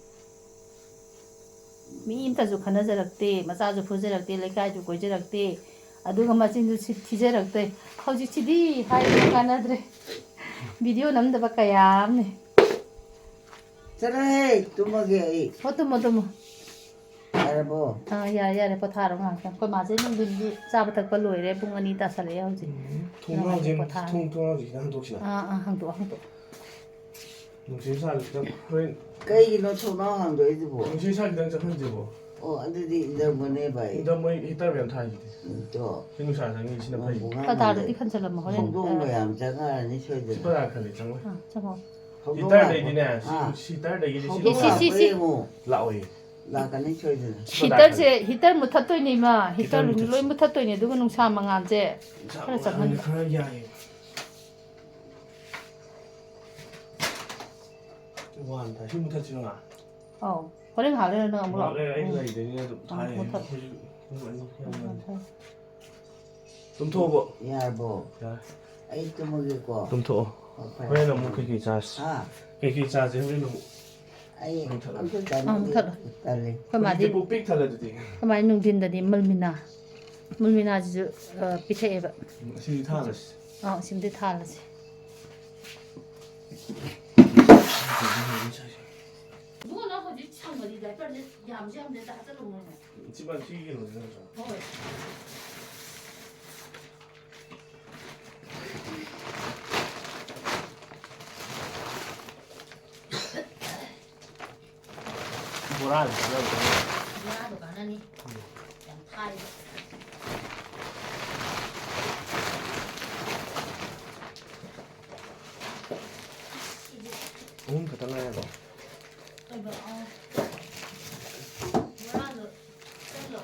ꯃꯤ ꯑꯝꯇꯁꯨ ꯈꯟꯅꯖꯔꯛꯇꯦ, ꯃꯆꯥꯁꯨ ꯐꯨꯖꯔꯛꯇꯦ, ꯂꯩꯀꯥꯏꯁꯨ ꯀꯣꯏꯖꯔꯛꯇꯦ, ꯑꯗꯨꯒ ꯃꯆꯤꯟꯁꯨ ꯁꯤ-, ꯊꯤꯖꯔꯛꯇꯦ꯫ ꯍꯧꯖꯤꯛꯁꯤꯗꯤ ꯍꯥꯏꯕ ꯀꯥꯟꯅꯗ꯭ꯔꯦ꯫ Video ꯅꯝꯗꯕ ꯀꯌꯥ ꯑꯃꯅꯦ꯫ ꯆꯠꯂꯣꯍꯦ, ꯇꯨꯝꯃꯒꯦ ꯑꯩ꯫ ꯍꯣ, ꯇꯨꯝꯃꯣ, ꯇꯨꯝꯃꯣ꯫ ꯌꯥꯔꯕꯣ? ꯑꯥ, ꯌꯥꯔꯦ, ꯌꯥꯔꯦ, ꯄꯣꯊꯥꯔꯣ ꯉꯥꯏꯍꯥꯛꯇꯪ꯫ ꯑꯩꯈꯣꯏ ꯃꯥꯁꯦ ꯅꯨꯡꯊꯤꯟꯒꯤ ꯆꯥꯕ ꯊꯛꯄ ꯂꯣꯏꯔꯦ, ꯄꯨꯡ ꯑꯅꯤ ꯇꯥꯁꯜꯂꯛꯑꯦ ꯍꯧꯖꯤꯛ꯫ ꯎꯝ, ꯊꯣꯡꯅꯥꯎꯁꯦ, ꯉꯥꯏꯍꯥꯛꯇꯪ ꯄꯣꯊꯥꯔꯣ꯫ ꯊꯣꯡ, ꯊꯣꯡꯅꯥꯎꯁꯦ ꯈꯤꯇꯪ ꯍꯥꯡꯗꯣꯛꯁꯤꯔꯥ? ꯑꯥ, ꯑꯥ, ꯍꯥꯡꯗꯣꯛꯑꯣ, ꯍꯥꯡꯗꯣꯛꯑꯣ꯫ ꯅꯨꯡꯁꯤꯠ ꯅꯨꯡꯁꯥꯁꯨ ꯈꯤꯇꯪ ꯍꯣꯔꯦꯟ꯫ ꯀꯩꯒꯤꯅꯣ ꯊꯣꯡꯅꯥꯎ ꯍꯥꯡꯗꯣꯛꯏꯗꯨꯕꯣ? ꯅꯨꯡꯁꯤꯠ ꯅꯨꯡꯁꯥ ꯈꯤꯇꯪ ꯆꯠꯍꯟꯁꯦꯕꯣ꯫ ꯑꯣ, ꯑꯗꯨꯗꯤ ꯏꯪꯊꯝꯒꯅꯦ ꯚꯥꯏ꯫ ꯏꯪꯊꯝ ꯃꯣꯏ heater ꯃꯌꯥꯝ ꯊꯥꯏꯁꯤꯗꯤ꯫ ꯎꯝ, ꯇꯣ꯫ ꯁꯤ ꯅꯨꯡꯁꯥ ꯆꯪꯉꯤ, ꯁꯤꯅ ꯐꯩ꯫ ꯅꯣꯡ ꯄꯨꯡ ꯄꯇꯥꯔꯗꯨꯗꯤ ꯍꯥꯡꯍꯜꯂꯦ꯫ ꯈꯟꯖꯜꯂꯝꯃꯣ ꯍꯣꯔꯦꯟ꯫ ꯍꯧꯗꯣꯡ ꯃꯌꯥꯝ ꯆꯪꯉꯛꯑꯅꯤ ꯁꯣꯏꯗꯅ꯫ ꯁꯤ ꯄꯇꯥ ꯈꯜꯂꯤ, ꯆꯪꯉꯣꯏ꯫ ꯑꯥ, ꯆꯪꯉꯣ꯫ ꯍꯧꯗꯣꯡ heaterꯗꯩꯗꯤꯅꯦ, ꯂꯥꯛꯄ꯭ꯔꯥ ꯁꯤ ꯌꯦꯡꯉꯣ? ꯑꯥ꯫ Heaterꯗꯒꯤꯗꯤ ꯁꯤ ꯍꯧꯗꯣꯡ ꯁꯤ, ꯁꯤ, ꯂꯥꯛꯄ꯭ꯔꯥ ꯁꯤ꯫ ꯌꯦꯡꯉꯣ? ꯂꯥꯛꯑꯣꯏ꯫ ꯂꯥꯛꯀꯅꯤ ꯁꯣꯏꯗꯅ꯫ ꯁꯤ ꯄꯇꯥ heaterꯁꯦ, ꯈꯜꯂꯤ꯫ Heater ꯃꯨꯠꯊꯠꯇꯣꯏꯅꯦ, ꯏꯃꯥ꯫ Heater heater ꯃꯨꯠꯊꯠꯁꯤ꯫ ꯂꯣꯏ ꯃꯨꯠꯊꯠꯇꯣꯏꯅꯦ, ꯑꯗꯨꯒ ꯅꯨꯡꯁꯥ ꯃꯉꯥꯜꯁꯦ ꯅꯨꯡꯁꯥ ꯈꯔ ꯃꯉꯥꯜꯁꯦ ꯆꯪꯍꯟꯕ꯫ ꯈꯔ ꯌꯥꯏꯌꯦ꯫ ꯋꯥꯟ ꯊꯥꯔꯇꯤ ꯃꯨꯊꯠꯁꯤꯔꯣ ꯉꯥ? ꯑꯧ꯫ ꯍꯣꯔꯦꯟ ꯉꯥꯏꯍꯥꯛ ꯂꯩꯔ ꯅꯪ ꯑꯃꯨꯛ ꯉꯥꯏꯍꯥꯛ ꯂꯥꯛꯑꯣ꯫ ꯂꯩꯔ ꯑꯩ ꯎꯝ꯫ ꯂꯩꯗꯣꯏꯅꯤꯅ ꯑꯗꯨꯝ ꯎꯝ, ꯊꯥ ꯌꯥꯏ꯫ ꯃꯨꯊꯠ-, ꯑꯩꯈꯣꯏꯁꯨ ꯄꯨꯡ ꯑꯅꯤ ꯎꯝ, ꯌꯧꯔꯅꯤ꯫ ꯃꯨꯊꯠ-, ꯇꯨꯝꯊꯣꯛꯑꯕꯣ? ꯌꯥꯔꯕꯣ? ꯌꯥꯔꯦ꯫ ꯑꯩ ꯇꯨꯝꯃꯒꯦꯀꯣ꯫ ꯇꯨꯝꯊꯣꯛꯑꯣ꯫ ꯍꯣꯏ, ꯐꯔꯦ꯫ ꯍꯣꯔꯦꯟ ꯑꯃꯨꯛ ꯀꯩꯀꯩ ꯆꯥꯁꯤ? ꯍꯥ? ꯀꯩꯀꯩ ꯆꯥꯁꯤ ꯍꯣꯔꯦꯟ ꯑꯃꯨꯛ? ꯑꯩ ꯃꯨꯊꯠꯂꯣ꯫ ꯑꯝꯇ ꯆꯥꯅꯤꯡꯗꯦ꯫ ꯑꯥ, ꯃꯨꯊꯠꯂꯣ꯫ ꯇꯜꯂꯦ꯫ ꯑꯩꯈꯣꯏ ꯃꯥꯗꯤ ꯍꯧꯖꯤꯛꯇꯤ ꯄꯨꯛ ꯄꯤꯛ ꯊꯜꯂꯦ ꯑꯗꯨꯗꯤ꯫ ꯑꯩꯈꯣꯏ ꯃꯥꯗꯤ ꯅꯨꯡꯊꯤꯟꯗꯗꯤ ꯃꯜꯃꯤꯅꯥ꯫ ꯃꯜꯃꯤꯅꯥꯁꯤꯁꯨ, ꯑ, ꯄꯤꯊꯛꯑꯦꯕ꯫ ꯎꯝ, ꯑꯁꯤꯗꯤ ꯊꯥꯜꯂꯁꯤ꯫ ꯑꯥ, ꯑꯁꯤꯃꯗꯤ ꯊꯥꯜꯂꯁꯤ꯫ ꯏꯕꯨꯡꯉꯣ, ꯅꯪ ꯍꯧꯖꯤꯛ ꯁꯪꯉꯗꯤ diaperꯁꯦ ꯌꯥꯝꯁꯨ ꯌꯥꯝꯗꯦ, ꯑꯝꯇ ꯍꯥꯞꯆꯜꯂꯝꯃꯣꯅꯦ꯫ ꯁꯤ ꯃꯥ-, ꯁꯤꯒꯤ ꯀꯩꯅꯣꯁꯤꯗ ꯅꯠꯇ꯭ꯔꯣ? ꯍꯣꯏ꯫ ꯕꯣꯔꯥꯗ ꯆꯥꯅꯕꯗꯣ꯫ ꯕꯣꯔꯥꯗꯣ ꯀꯥꯟꯅꯅꯤ꯫ ꯌꯥꯝ ꯊꯥꯏꯕ꯫ ꯑꯍꯨꯝ ꯈꯛꯇ ꯉꯥꯏꯔꯕꯣ? ꯀꯩꯕ? ꯑꯥ꯫ ꯕꯣꯔꯥꯗꯣ ꯆꯠꯂꯣ꯫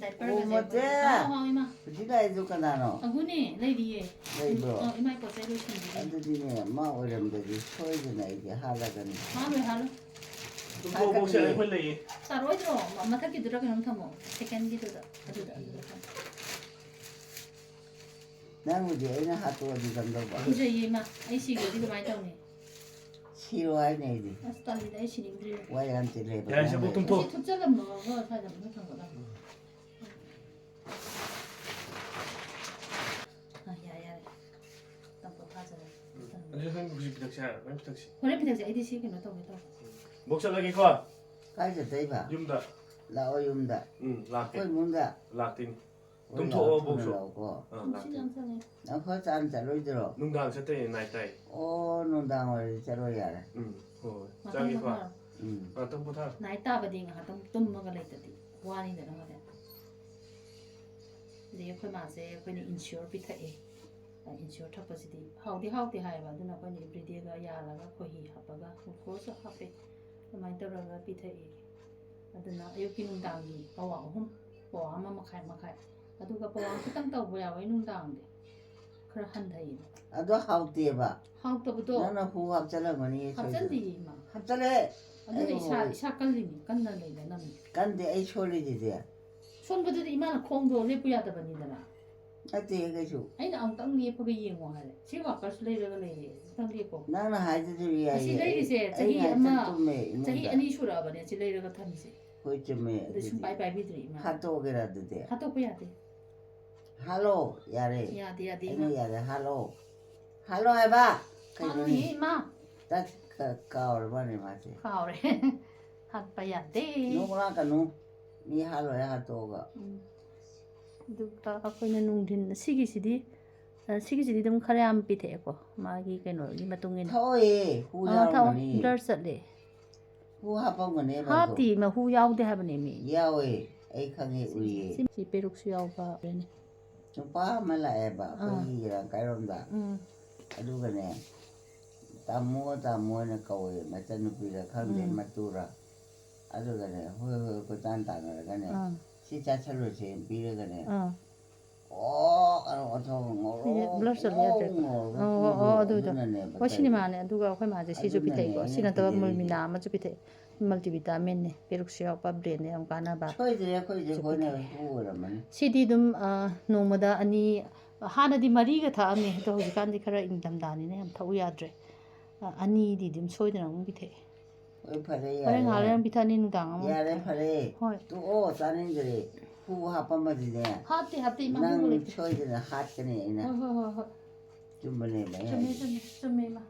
Diaper ꯑꯣ, ꯒꯁꯦ ꯃꯆꯦ꯫ ꯍꯥꯎ, ꯍꯥꯎ, ꯏꯃꯥ꯫ ꯍꯧꯖꯤꯛ ꯂꯥꯛꯏꯗꯣ ꯀꯅꯥꯅꯣ? ꯑꯒꯨꯅꯦ, ꯂꯩꯔꯤꯌꯦ꯫ ꯂꯩꯕ꯭ꯔꯣ? ꯑ, ꯏꯃꯥꯏ ꯄꯣꯠ ꯆꯩ ꯂꯣꯏꯁꯤꯟꯕꯤꯔꯤ꯫ ꯑꯗꯨꯗꯤꯅꯦ, ꯃꯥ ꯑꯣꯏꯔꯝꯗꯗꯤ ꯁꯣꯏꯗꯅ ꯑꯩꯗꯤ ꯍꯥꯠꯂꯒꯅꯤ꯫ ꯍꯥꯠꯂꯣꯏ, ꯍꯥꯠꯂꯣꯏ꯫ ꯇꯨꯝꯊꯣꯛꯑꯣ, ꯍꯥꯠꯀꯅꯤ꯫ ꯕꯣꯛꯁꯦ ꯑꯩꯈꯣꯏ ꯂꯩꯌꯦ꯫ ꯇꯥꯔꯣꯏꯗ꯭ꯔꯣ? ꯃ-, ꯃꯊꯛꯀꯤꯗꯨꯗ ꯀꯩꯅꯣꯝ ꯊꯝꯃꯣ꯫ Second ꯒꯤꯗꯨꯗ꯫ ꯑꯗꯨꯗ, ꯑꯗꯨꯗ ꯊꯝꯃꯣ꯫ ꯅꯪꯕꯨꯗꯤ ꯑꯩꯅ ꯍꯥꯠꯇꯣꯛꯑꯗꯤ ꯀꯝꯗꯧꯕ? ꯀꯤꯖꯩꯌꯦ, ꯏꯃꯥ꯫ ꯑꯩ ꯁꯤꯈ꯭ꯔꯗꯤ ꯀꯃꯥꯏꯅ ꯇꯧꯅꯤ? ꯁꯤꯔꯣ ꯍꯥꯏꯅꯦ ꯑꯩꯗꯤ꯫ ꯑꯁ, ꯇꯜꯂꯤꯗ, ꯑꯩ ꯁꯤꯅꯤꯡꯗ꯭ꯔꯦ꯫ ꯋꯥ ꯌꯥꯝ ꯆꯤꯜꯂꯦꯕ ꯌꯥꯔꯦ, ꯅꯪ ꯁꯦ, ꯕꯣꯛ ꯂꯩ꯫ ꯇꯨꯝꯊꯣꯛꯑꯣ꯫ ꯑꯁꯤ ꯊꯨꯞꯆꯜꯂꯝꯃꯒ ꯁ꯭ꯋꯥꯏꯗ ꯑꯃꯨꯛ ꯊꯝꯒꯗꯕꯅꯤ꯫ ꯑ, ꯌꯥꯔꯦ, ꯌꯥꯔꯦ꯫ ꯇꯝꯄꯣ ꯊꯥꯖꯔꯦ꯫ ꯑꯗꯨ ꯍꯣꯔꯦꯟ ꯍꯧꯖꯤꯛ ꯄꯤꯊꯛꯁꯦ ꯍꯥꯏꯔꯣ? ꯍꯣꯔꯦꯟ ꯄꯤꯊꯛꯁꯤ꯫ ꯍꯣꯔꯦꯟ ꯄꯤꯊꯛꯁꯦ, ꯑꯩꯗꯤ ꯁꯤ ꯀꯩꯅꯣ ꯇꯧꯒꯦ ꯇꯧꯕ꯫ ꯕꯣꯛ ꯆꯠꯂꯒꯦꯀꯣ꯫ ꯀꯥꯏ ꯆꯠꯇꯣꯏꯕ? ꯌꯨꯝꯗ꯫ ꯂꯥꯛꯑꯣ ꯌꯨꯝꯗ꯫ ꯎꯝ, ꯂꯥꯛꯀꯦ꯫ ꯑꯩꯈꯣꯏ ꯏꯃꯨꯡꯗ꯫ ꯂꯥꯛꯇꯣꯏꯅꯤ꯫ ꯍꯣꯏ, ꯇꯨꯝꯊꯣꯛꯑꯣ, ꯂꯥꯛꯑꯣ, ꯊꯨꯅ ꯕꯣꯛꯁꯨ꯫ ꯂꯥꯛꯑꯣꯀꯣ꯫ ꯑꯥ, ꯅꯨꯡꯁꯤꯠ ꯂꯥꯛꯇꯣꯏꯅꯤ꯫ ꯌꯥꯝ ꯆꯪꯉꯦ꯫ ꯅꯪ ꯈꯔ ꯆꯥꯅ ꯆꯠꯂꯣꯏꯗ꯭ꯔꯣ? ꯅꯨꯡꯗꯥꯡ ꯆꯠꯇꯣꯏꯅꯦ, night time꯫ ꯑꯣ, ꯅꯨꯡꯗꯥꯡ ꯑꯣꯏꯔꯗꯤ ꯆꯠꯂꯣ ꯌꯥꯔꯦ꯫ ꯎꯝ, ꯍꯣꯏ, ꯍꯣꯏ꯫ ꯉꯥꯛꯇꯪ ꯆꯪꯉꯦꯀꯣ꯫ ꯄꯣꯊꯥꯔꯣ꯫ ꯎꯝ꯫ ꯉꯥꯛꯇꯪ ꯄꯣꯊꯥꯔꯣ꯫ Night ꯇꯥꯕꯗꯤ ꯉꯥꯏꯍꯥꯛꯇꯪ ꯇꯨꯝꯃꯒ ꯂꯩꯇꯗꯤ ꯋꯥꯅꯤꯗꯅ ꯍꯣꯔꯦꯟ꯫ ꯑꯗꯒꯤ ꯑꯩꯈꯣꯏ ꯃꯥꯁꯦ ꯑꯩꯈꯣꯏꯅ Ensure ꯄꯤꯊꯛꯑꯦ꯫ Ensure ꯊꯛꯄꯁꯤꯗꯤ ꯍꯥꯎꯗꯤ ꯍꯥꯎꯇꯦ ꯍꯥꯏꯌꯦꯕ, ꯑꯗꯨꯅ ꯑꯩꯈꯣꯏꯅ everyday ꯒ ꯌꯥꯜꯂꯒ ꯈꯣꯏꯍꯤ ꯍꯥꯞꯄꯒ glucose ꯁꯨ ꯍꯥꯞꯄꯦ꯫ ꯑꯗꯨꯃꯥꯏꯅ ꯇꯧꯔꯒ ꯄꯤꯊꯛꯑꯦ꯫ ꯑꯗꯨꯅ ꯑꯌꯨꯛꯀꯤ ꯅꯨꯡꯗꯥꯡꯒꯤ ꯄꯋꯥ ꯑꯍꯨꯝ, ꯄꯋꯥ ꯑꯃ ꯃꯈꯥꯏ ꯃꯈꯥꯏ꯫ ꯑꯗꯨꯒ ꯄꯋꯥ ꯈꯤꯇꯪ ꯇꯧꯕ ꯌꯥꯎꯋꯦ ꯅꯨꯡꯗꯥꯡꯗꯤ꯫ ꯈꯔ ꯍꯟꯊꯩꯌꯦꯕ꯫ ꯑꯗꯣ ꯍꯥꯎꯇꯦꯕ꯫ ꯍꯥꯎꯇꯕꯗꯣ꯫ ꯅꯪꯅ ꯍꯨ ꯍꯥꯞꯆꯜꯂꯝꯒꯅꯤ ꯁꯣꯏꯗꯅ꯫ ꯍꯥꯞꯆꯟꯗꯤꯌꯦ, ꯏꯃꯥ꯫ ꯍꯥꯞꯆꯜꯂꯦ꯫ ꯑꯗꯨꯅ ꯑꯩ ꯏꯁꯥ, ꯍꯣꯏ꯫ ꯏꯁꯥ ꯀꯜꯂꯤꯅꯤ, ꯀꯟꯅ ꯂꯩꯅꯅꯕꯅꯤ꯫ ꯀꯟꯗꯦ, ꯑꯩ ꯁꯣꯜꯂꯤꯁꯤꯗꯤ꯫ ꯁꯣꯟꯕꯗꯨꯗꯤ ꯏꯃꯥꯅ ꯈꯣꯡꯗꯣ ꯂꯦꯞꯄꯨ ꯌꯥꯗꯕꯅꯤꯗꯅ꯫ ꯅꯠꯇꯦ ꯀꯩꯁꯨ꯫ ꯑꯩꯅ ꯑꯃꯨꯛꯇꯪ ꯂꯦꯞꯄꯒ ꯌꯦꯡꯉꯣ ꯍꯥꯏꯔꯦ꯫ ꯁꯤ walker ꯁꯨ ꯂꯩꯔꯒ ꯂꯩꯔꯦ꯫ ꯑꯃꯨꯛꯇꯪ ꯂꯦꯞꯄꯣ꯫ ꯅꯪꯅ ꯍꯥꯏꯗꯨꯁꯨ ꯌꯥꯏꯌꯦ꯫ ꯑꯁꯤ ꯂꯩꯔꯤꯁꯦ ꯑꯩ ꯆꯍꯤ ꯉꯥꯏꯍꯥꯛꯇꯪ ꯑꯃ, ꯇꯨꯝꯃꯦ ꯆꯍꯤ ꯏꯃꯨꯡꯗ꯫ ꯑꯅꯤ ꯁꯨꯔꯛꯑꯕꯅꯦ ꯑꯁꯤ ꯂꯩꯔꯒ ꯊꯝꯃꯤꯁꯦ꯫ ꯍꯣꯏ, ꯆꯨꯝꯃꯦ ꯑꯗꯨ ꯑꯗꯨꯗꯤ꯫ ꯁꯨꯡꯄꯥꯏ ꯄꯥꯏꯕꯤꯗ꯭ꯔꯦ ꯏꯃꯥ꯫ ꯍꯥꯠꯇꯣꯛꯑꯒꯦꯔꯥ ꯑꯗꯨꯗꯤ? ꯍꯥꯠꯇꯣꯛꯄ ꯌꯥꯗꯦ꯫ ꯍꯥꯠꯂꯣ, ꯌꯥꯔꯦ꯫ ꯌꯥꯗꯦ, ꯌꯥꯗꯦ, ꯑꯩꯅ ꯏꯃꯥ꯫ ꯌꯥꯔꯦ, ꯍꯥꯠꯂꯣ꯫ ꯍꯥꯠꯂꯣ ꯍꯥꯏꯕ꯫ ꯀꯩꯅꯣꯅꯦ? ꯍꯥꯠꯂꯣꯏꯌꯦ, ꯏꯃꯥ꯫ ꯇꯠ-, ꯀ-, ꯀꯥꯎꯔ ꯃꯥꯅꯦ ꯃꯥꯁꯦ꯫ ꯀꯥꯎꯔꯦ꯫ ꯍꯥꯠꯄ ꯌꯥꯗꯦ꯫ ꯅꯣꯛꯂꯛꯀꯅꯨ꯫ ꯃꯤ ꯍꯥꯠꯂꯣꯏ ꯍꯥꯠꯇꯣꯛꯑꯒ꯫ ꯎꯝ꯫ ꯑꯗꯨꯒ ꯑꯩꯈꯣꯏꯅ ꯅꯨꯡꯊꯤꯟ ꯁꯤꯒꯤꯁꯤꯗꯤ, ꯑ, ꯁꯤꯒꯤꯁꯤꯗꯤ ꯑꯗꯨꯝ ꯈꯔ ꯌꯥꯝ ꯄꯤꯊꯛꯑꯦꯀꯣ, ꯃꯥꯒꯤ ꯀꯩꯅꯣꯒꯤ ꯃꯇꯨꯡ ꯏꯟꯅ꯫ ꯊꯛꯑꯣꯏꯌꯦ, ꯍꯨ ꯑ, ꯊꯛꯑꯣ, ꯌꯥꯎꯔꯝꯒꯅꯤ꯫ ꯕ꯭ꯂꯔ ꯆꯠꯂꯦ꯫ ꯍꯨ ꯍꯥꯞꯄꯝꯒꯅꯦꯕ ꯑꯗꯣ꯫ ꯍꯥꯞꯇꯤ, ꯃꯍꯨ ꯌꯥꯎꯗꯦ ꯍꯥꯏꯕꯅꯦ ꯃꯤ꯫ ꯌꯥꯎꯋꯦ, ꯑꯩ ꯈꯪꯉꯦ, ꯎꯏꯌꯦ꯫ ꯁꯤ, ꯁꯤ ꯄꯦꯔꯨꯛꯁꯨ ꯌꯥꯎꯕ ꯂꯩꯅꯦ꯫ ꯅꯨꯄꯥ ꯑꯃ ꯂꯥꯛꯑꯦꯕ ꯑꯩꯈꯣꯏꯒꯤ ꯏꯔꯥꯡ ꯀꯥꯏꯔꯣꯝꯗ꯫ ꯎꯝ꯫ ꯑꯗꯨꯒꯅꯦ, "ꯇꯥꯃꯣ, ꯇꯥꯃꯣ" ꯍꯥꯏꯅ ꯀꯧꯋꯦ, ꯃꯆꯟꯅꯨꯄꯤꯔ ꯈꯪꯗꯦ, ꯎꯝ꯫ ꯃꯇꯨꯔ꯫ ꯑꯗꯨꯒꯅꯦ, ꯍꯣꯏ, ꯍꯣꯏ, ꯀꯣꯏꯇꯥꯟ ꯇꯥꯟꯅꯔꯒꯅꯦ, ꯑꯥ꯫ "ꯁꯤ ꯆꯥꯁꯜꯂꯨꯁꯦ" ꯄꯤꯔꯒꯅꯦ, ꯑꯥ꯫ ꯑꯣ, ꯀꯩꯅꯣ, ꯑꯣꯊꯣꯛ ꯉꯧꯔꯣꯛ, ꯁꯤꯁꯦ ꯕ꯭ꯂꯔ ꯆꯠꯂꯤ ꯌꯥꯗ꯭ꯔꯦ꯫ ꯉꯧꯔꯣꯛ, ꯑꯣ, ꯑꯣ, ꯉꯧꯔꯣꯛ, ꯑꯗꯨꯗꯣ꯫ ꯑꯗꯨꯅꯅꯦꯕ ꯍꯣꯏ, ꯇꯧꯔꯤꯁꯦ꯫ ꯁꯤꯅꯦꯃꯥꯅꯦ꯫ ꯑꯗꯨꯒ ꯑꯩꯈꯣꯏ ꯃꯥꯁꯦ ꯁꯤꯁꯨ ꯑꯗꯨꯅꯅꯦ ꯄꯤꯊꯛꯏꯀꯣ꯫ ꯑꯩꯅ ꯁꯤ ꯅꯠꯇꯕ ꯀꯤꯖꯔꯤꯁꯦ꯫ ꯃꯨꯜꯃꯤꯅꯥ ꯑꯃꯁꯨ ꯄꯤꯊꯛꯏ꯫ ꯃꯜꯇꯤꯚꯤꯇꯥꯃꯤꯟꯅꯦ꯫ ꯄꯦꯔꯨꯛꯁꯨ ꯌꯥꯎꯕ, ꯕ꯭ꯔꯦꯟꯗ ꯌꯥꯝ ꯀꯥꯟꯅꯕ꯫ ꯁꯣꯏꯗ꯭ꯔꯦ, ꯑꯩꯈꯣꯏꯁꯦ ꯁꯤ ꯍꯣꯠꯅꯕ ꯄꯤꯊꯛꯏ꯫ ꯍꯨ ꯑꯣꯏꯔꯝꯃꯅꯤ꯫ ꯁꯤꯗꯤ ꯑꯗꯨꯝ, ꯑ, ꯅꯣꯡꯃꯗ ꯑꯅꯤ, ꯍꯥꯟꯅꯗꯤ ꯃꯔꯤꯒ ꯊꯛꯑꯝꯃꯦ꯫ ꯑꯗꯣ ꯍꯧꯖꯤꯛꯀꯥꯟꯗꯤ ꯈꯔ ꯏꯪꯊꯝꯊꯥꯅꯤꯅ ꯌꯥꯝ ꯊꯛꯎ ꯌꯥꯗ꯭ꯔꯦ꯫ ꯑ, ꯑꯅꯤꯗꯤ ꯑꯗꯨꯝ ꯁꯣꯏꯗꯅ ꯑꯃꯨꯛ ꯄꯤꯊꯛꯑꯦ꯫ ꯍꯣꯏ, ꯐꯔꯦ, ꯍꯣꯔꯦꯟ ꯌꯥꯔꯦ, ꯉꯥꯏꯍꯥꯛ ꯌꯥꯔꯦ꯫ ꯂꯩꯔ ꯄꯤꯊꯛꯑꯅꯤ, ꯅꯨꯡꯗꯥꯡ ꯑꯃꯨꯛ ꯌꯥꯔꯦ, ꯄꯤꯊꯛꯑꯅꯤ꯫ ꯐꯔꯦ꯫ ꯍꯣꯏ꯫ ꯇꯣꯛꯑꯣ, ꯆꯥꯅꯤꯡꯗ꯭ꯔꯦ꯫ ꯍꯨ ꯍꯥꯞꯄꯝꯃꯗꯤꯅꯦ, ꯍꯥꯞꯇꯦ, ꯍꯥꯞꯇꯦ, ꯏꯃꯥ, ꯅꯪ ꯍꯨ ꯂꯩꯇꯦ꯫ ꯁꯣꯏꯗꯅ ꯍꯥꯠꯀꯅꯤ ꯑꯩꯅ꯫ ꯍꯣꯏ, ꯍꯣꯏ, ꯍꯣꯏ, ꯍꯣꯏ꯫ ꯆꯨꯝꯕꯅꯦꯕ ꯑꯩ ꯆꯨꯝꯃꯦ, ꯍꯥꯏꯁꯦ꯫ ꯆꯨꯝꯃꯦ, ꯆꯨꯝꯃꯦ, ꯏꯃꯥ꯫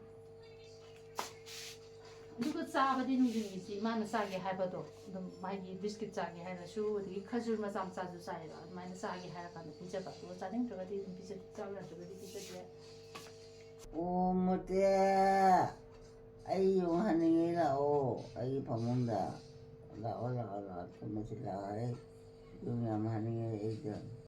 ꯑꯗꯨꯒ ꯆꯥꯕꯗꯤ ꯅꯨꯡꯊꯤꯟꯒꯤꯁꯤ ꯏꯃꯥꯅ ꯆꯥꯒꯦ ꯍꯥꯏꯕꯗꯣ, ꯑꯗꯨꯝ ꯃꯥꯒꯤ ꯕꯤꯁꯀꯤꯠ ꯆꯥꯒꯦ ꯍꯥꯏꯔꯁꯨ, ꯑꯗꯒꯤ ꯈꯖꯨꯔ ꯃꯆꯥ ꯃꯆꯥꯁꯨ ꯆꯥꯏꯌꯦꯕ, ꯑꯗꯨꯃꯥꯏꯅ ꯆꯥꯒꯦ ꯍꯥꯏꯔꯀꯥꯟꯗ ꯄꯤꯖꯕ꯫ ꯑꯗꯨꯒ ꯆꯥꯅꯤꯡꯗ꯭ꯔꯒꯗꯤ ꯑꯗꯨꯝ ꯄꯤꯖ-, ꯆꯥꯕ ꯌꯥꯗ꯭ꯔꯒꯗꯤ ꯄꯤꯖꯗꯦ꯫ ꯑꯣ, ꯃꯣꯇꯦ, ꯑꯩ ꯌꯨꯝ ꯍꯟꯅꯤꯡꯉꯦ, ꯂꯥꯛꯑꯣ ꯑꯩꯒꯤ ꯐꯃꯨꯡꯗ꯫ ꯂꯥꯛꯑꯣ, ꯂꯥꯛꯑꯣ, ꯂꯥꯛꯑꯣ, ꯊꯨꯝꯕꯁꯤ ꯂꯥꯛꯑꯣ, ꯑꯩ ꯌꯨꯝ ꯌꯥꯝ ꯍꯟꯅꯤꯡꯉꯦ ꯑꯩꯗꯣ꯫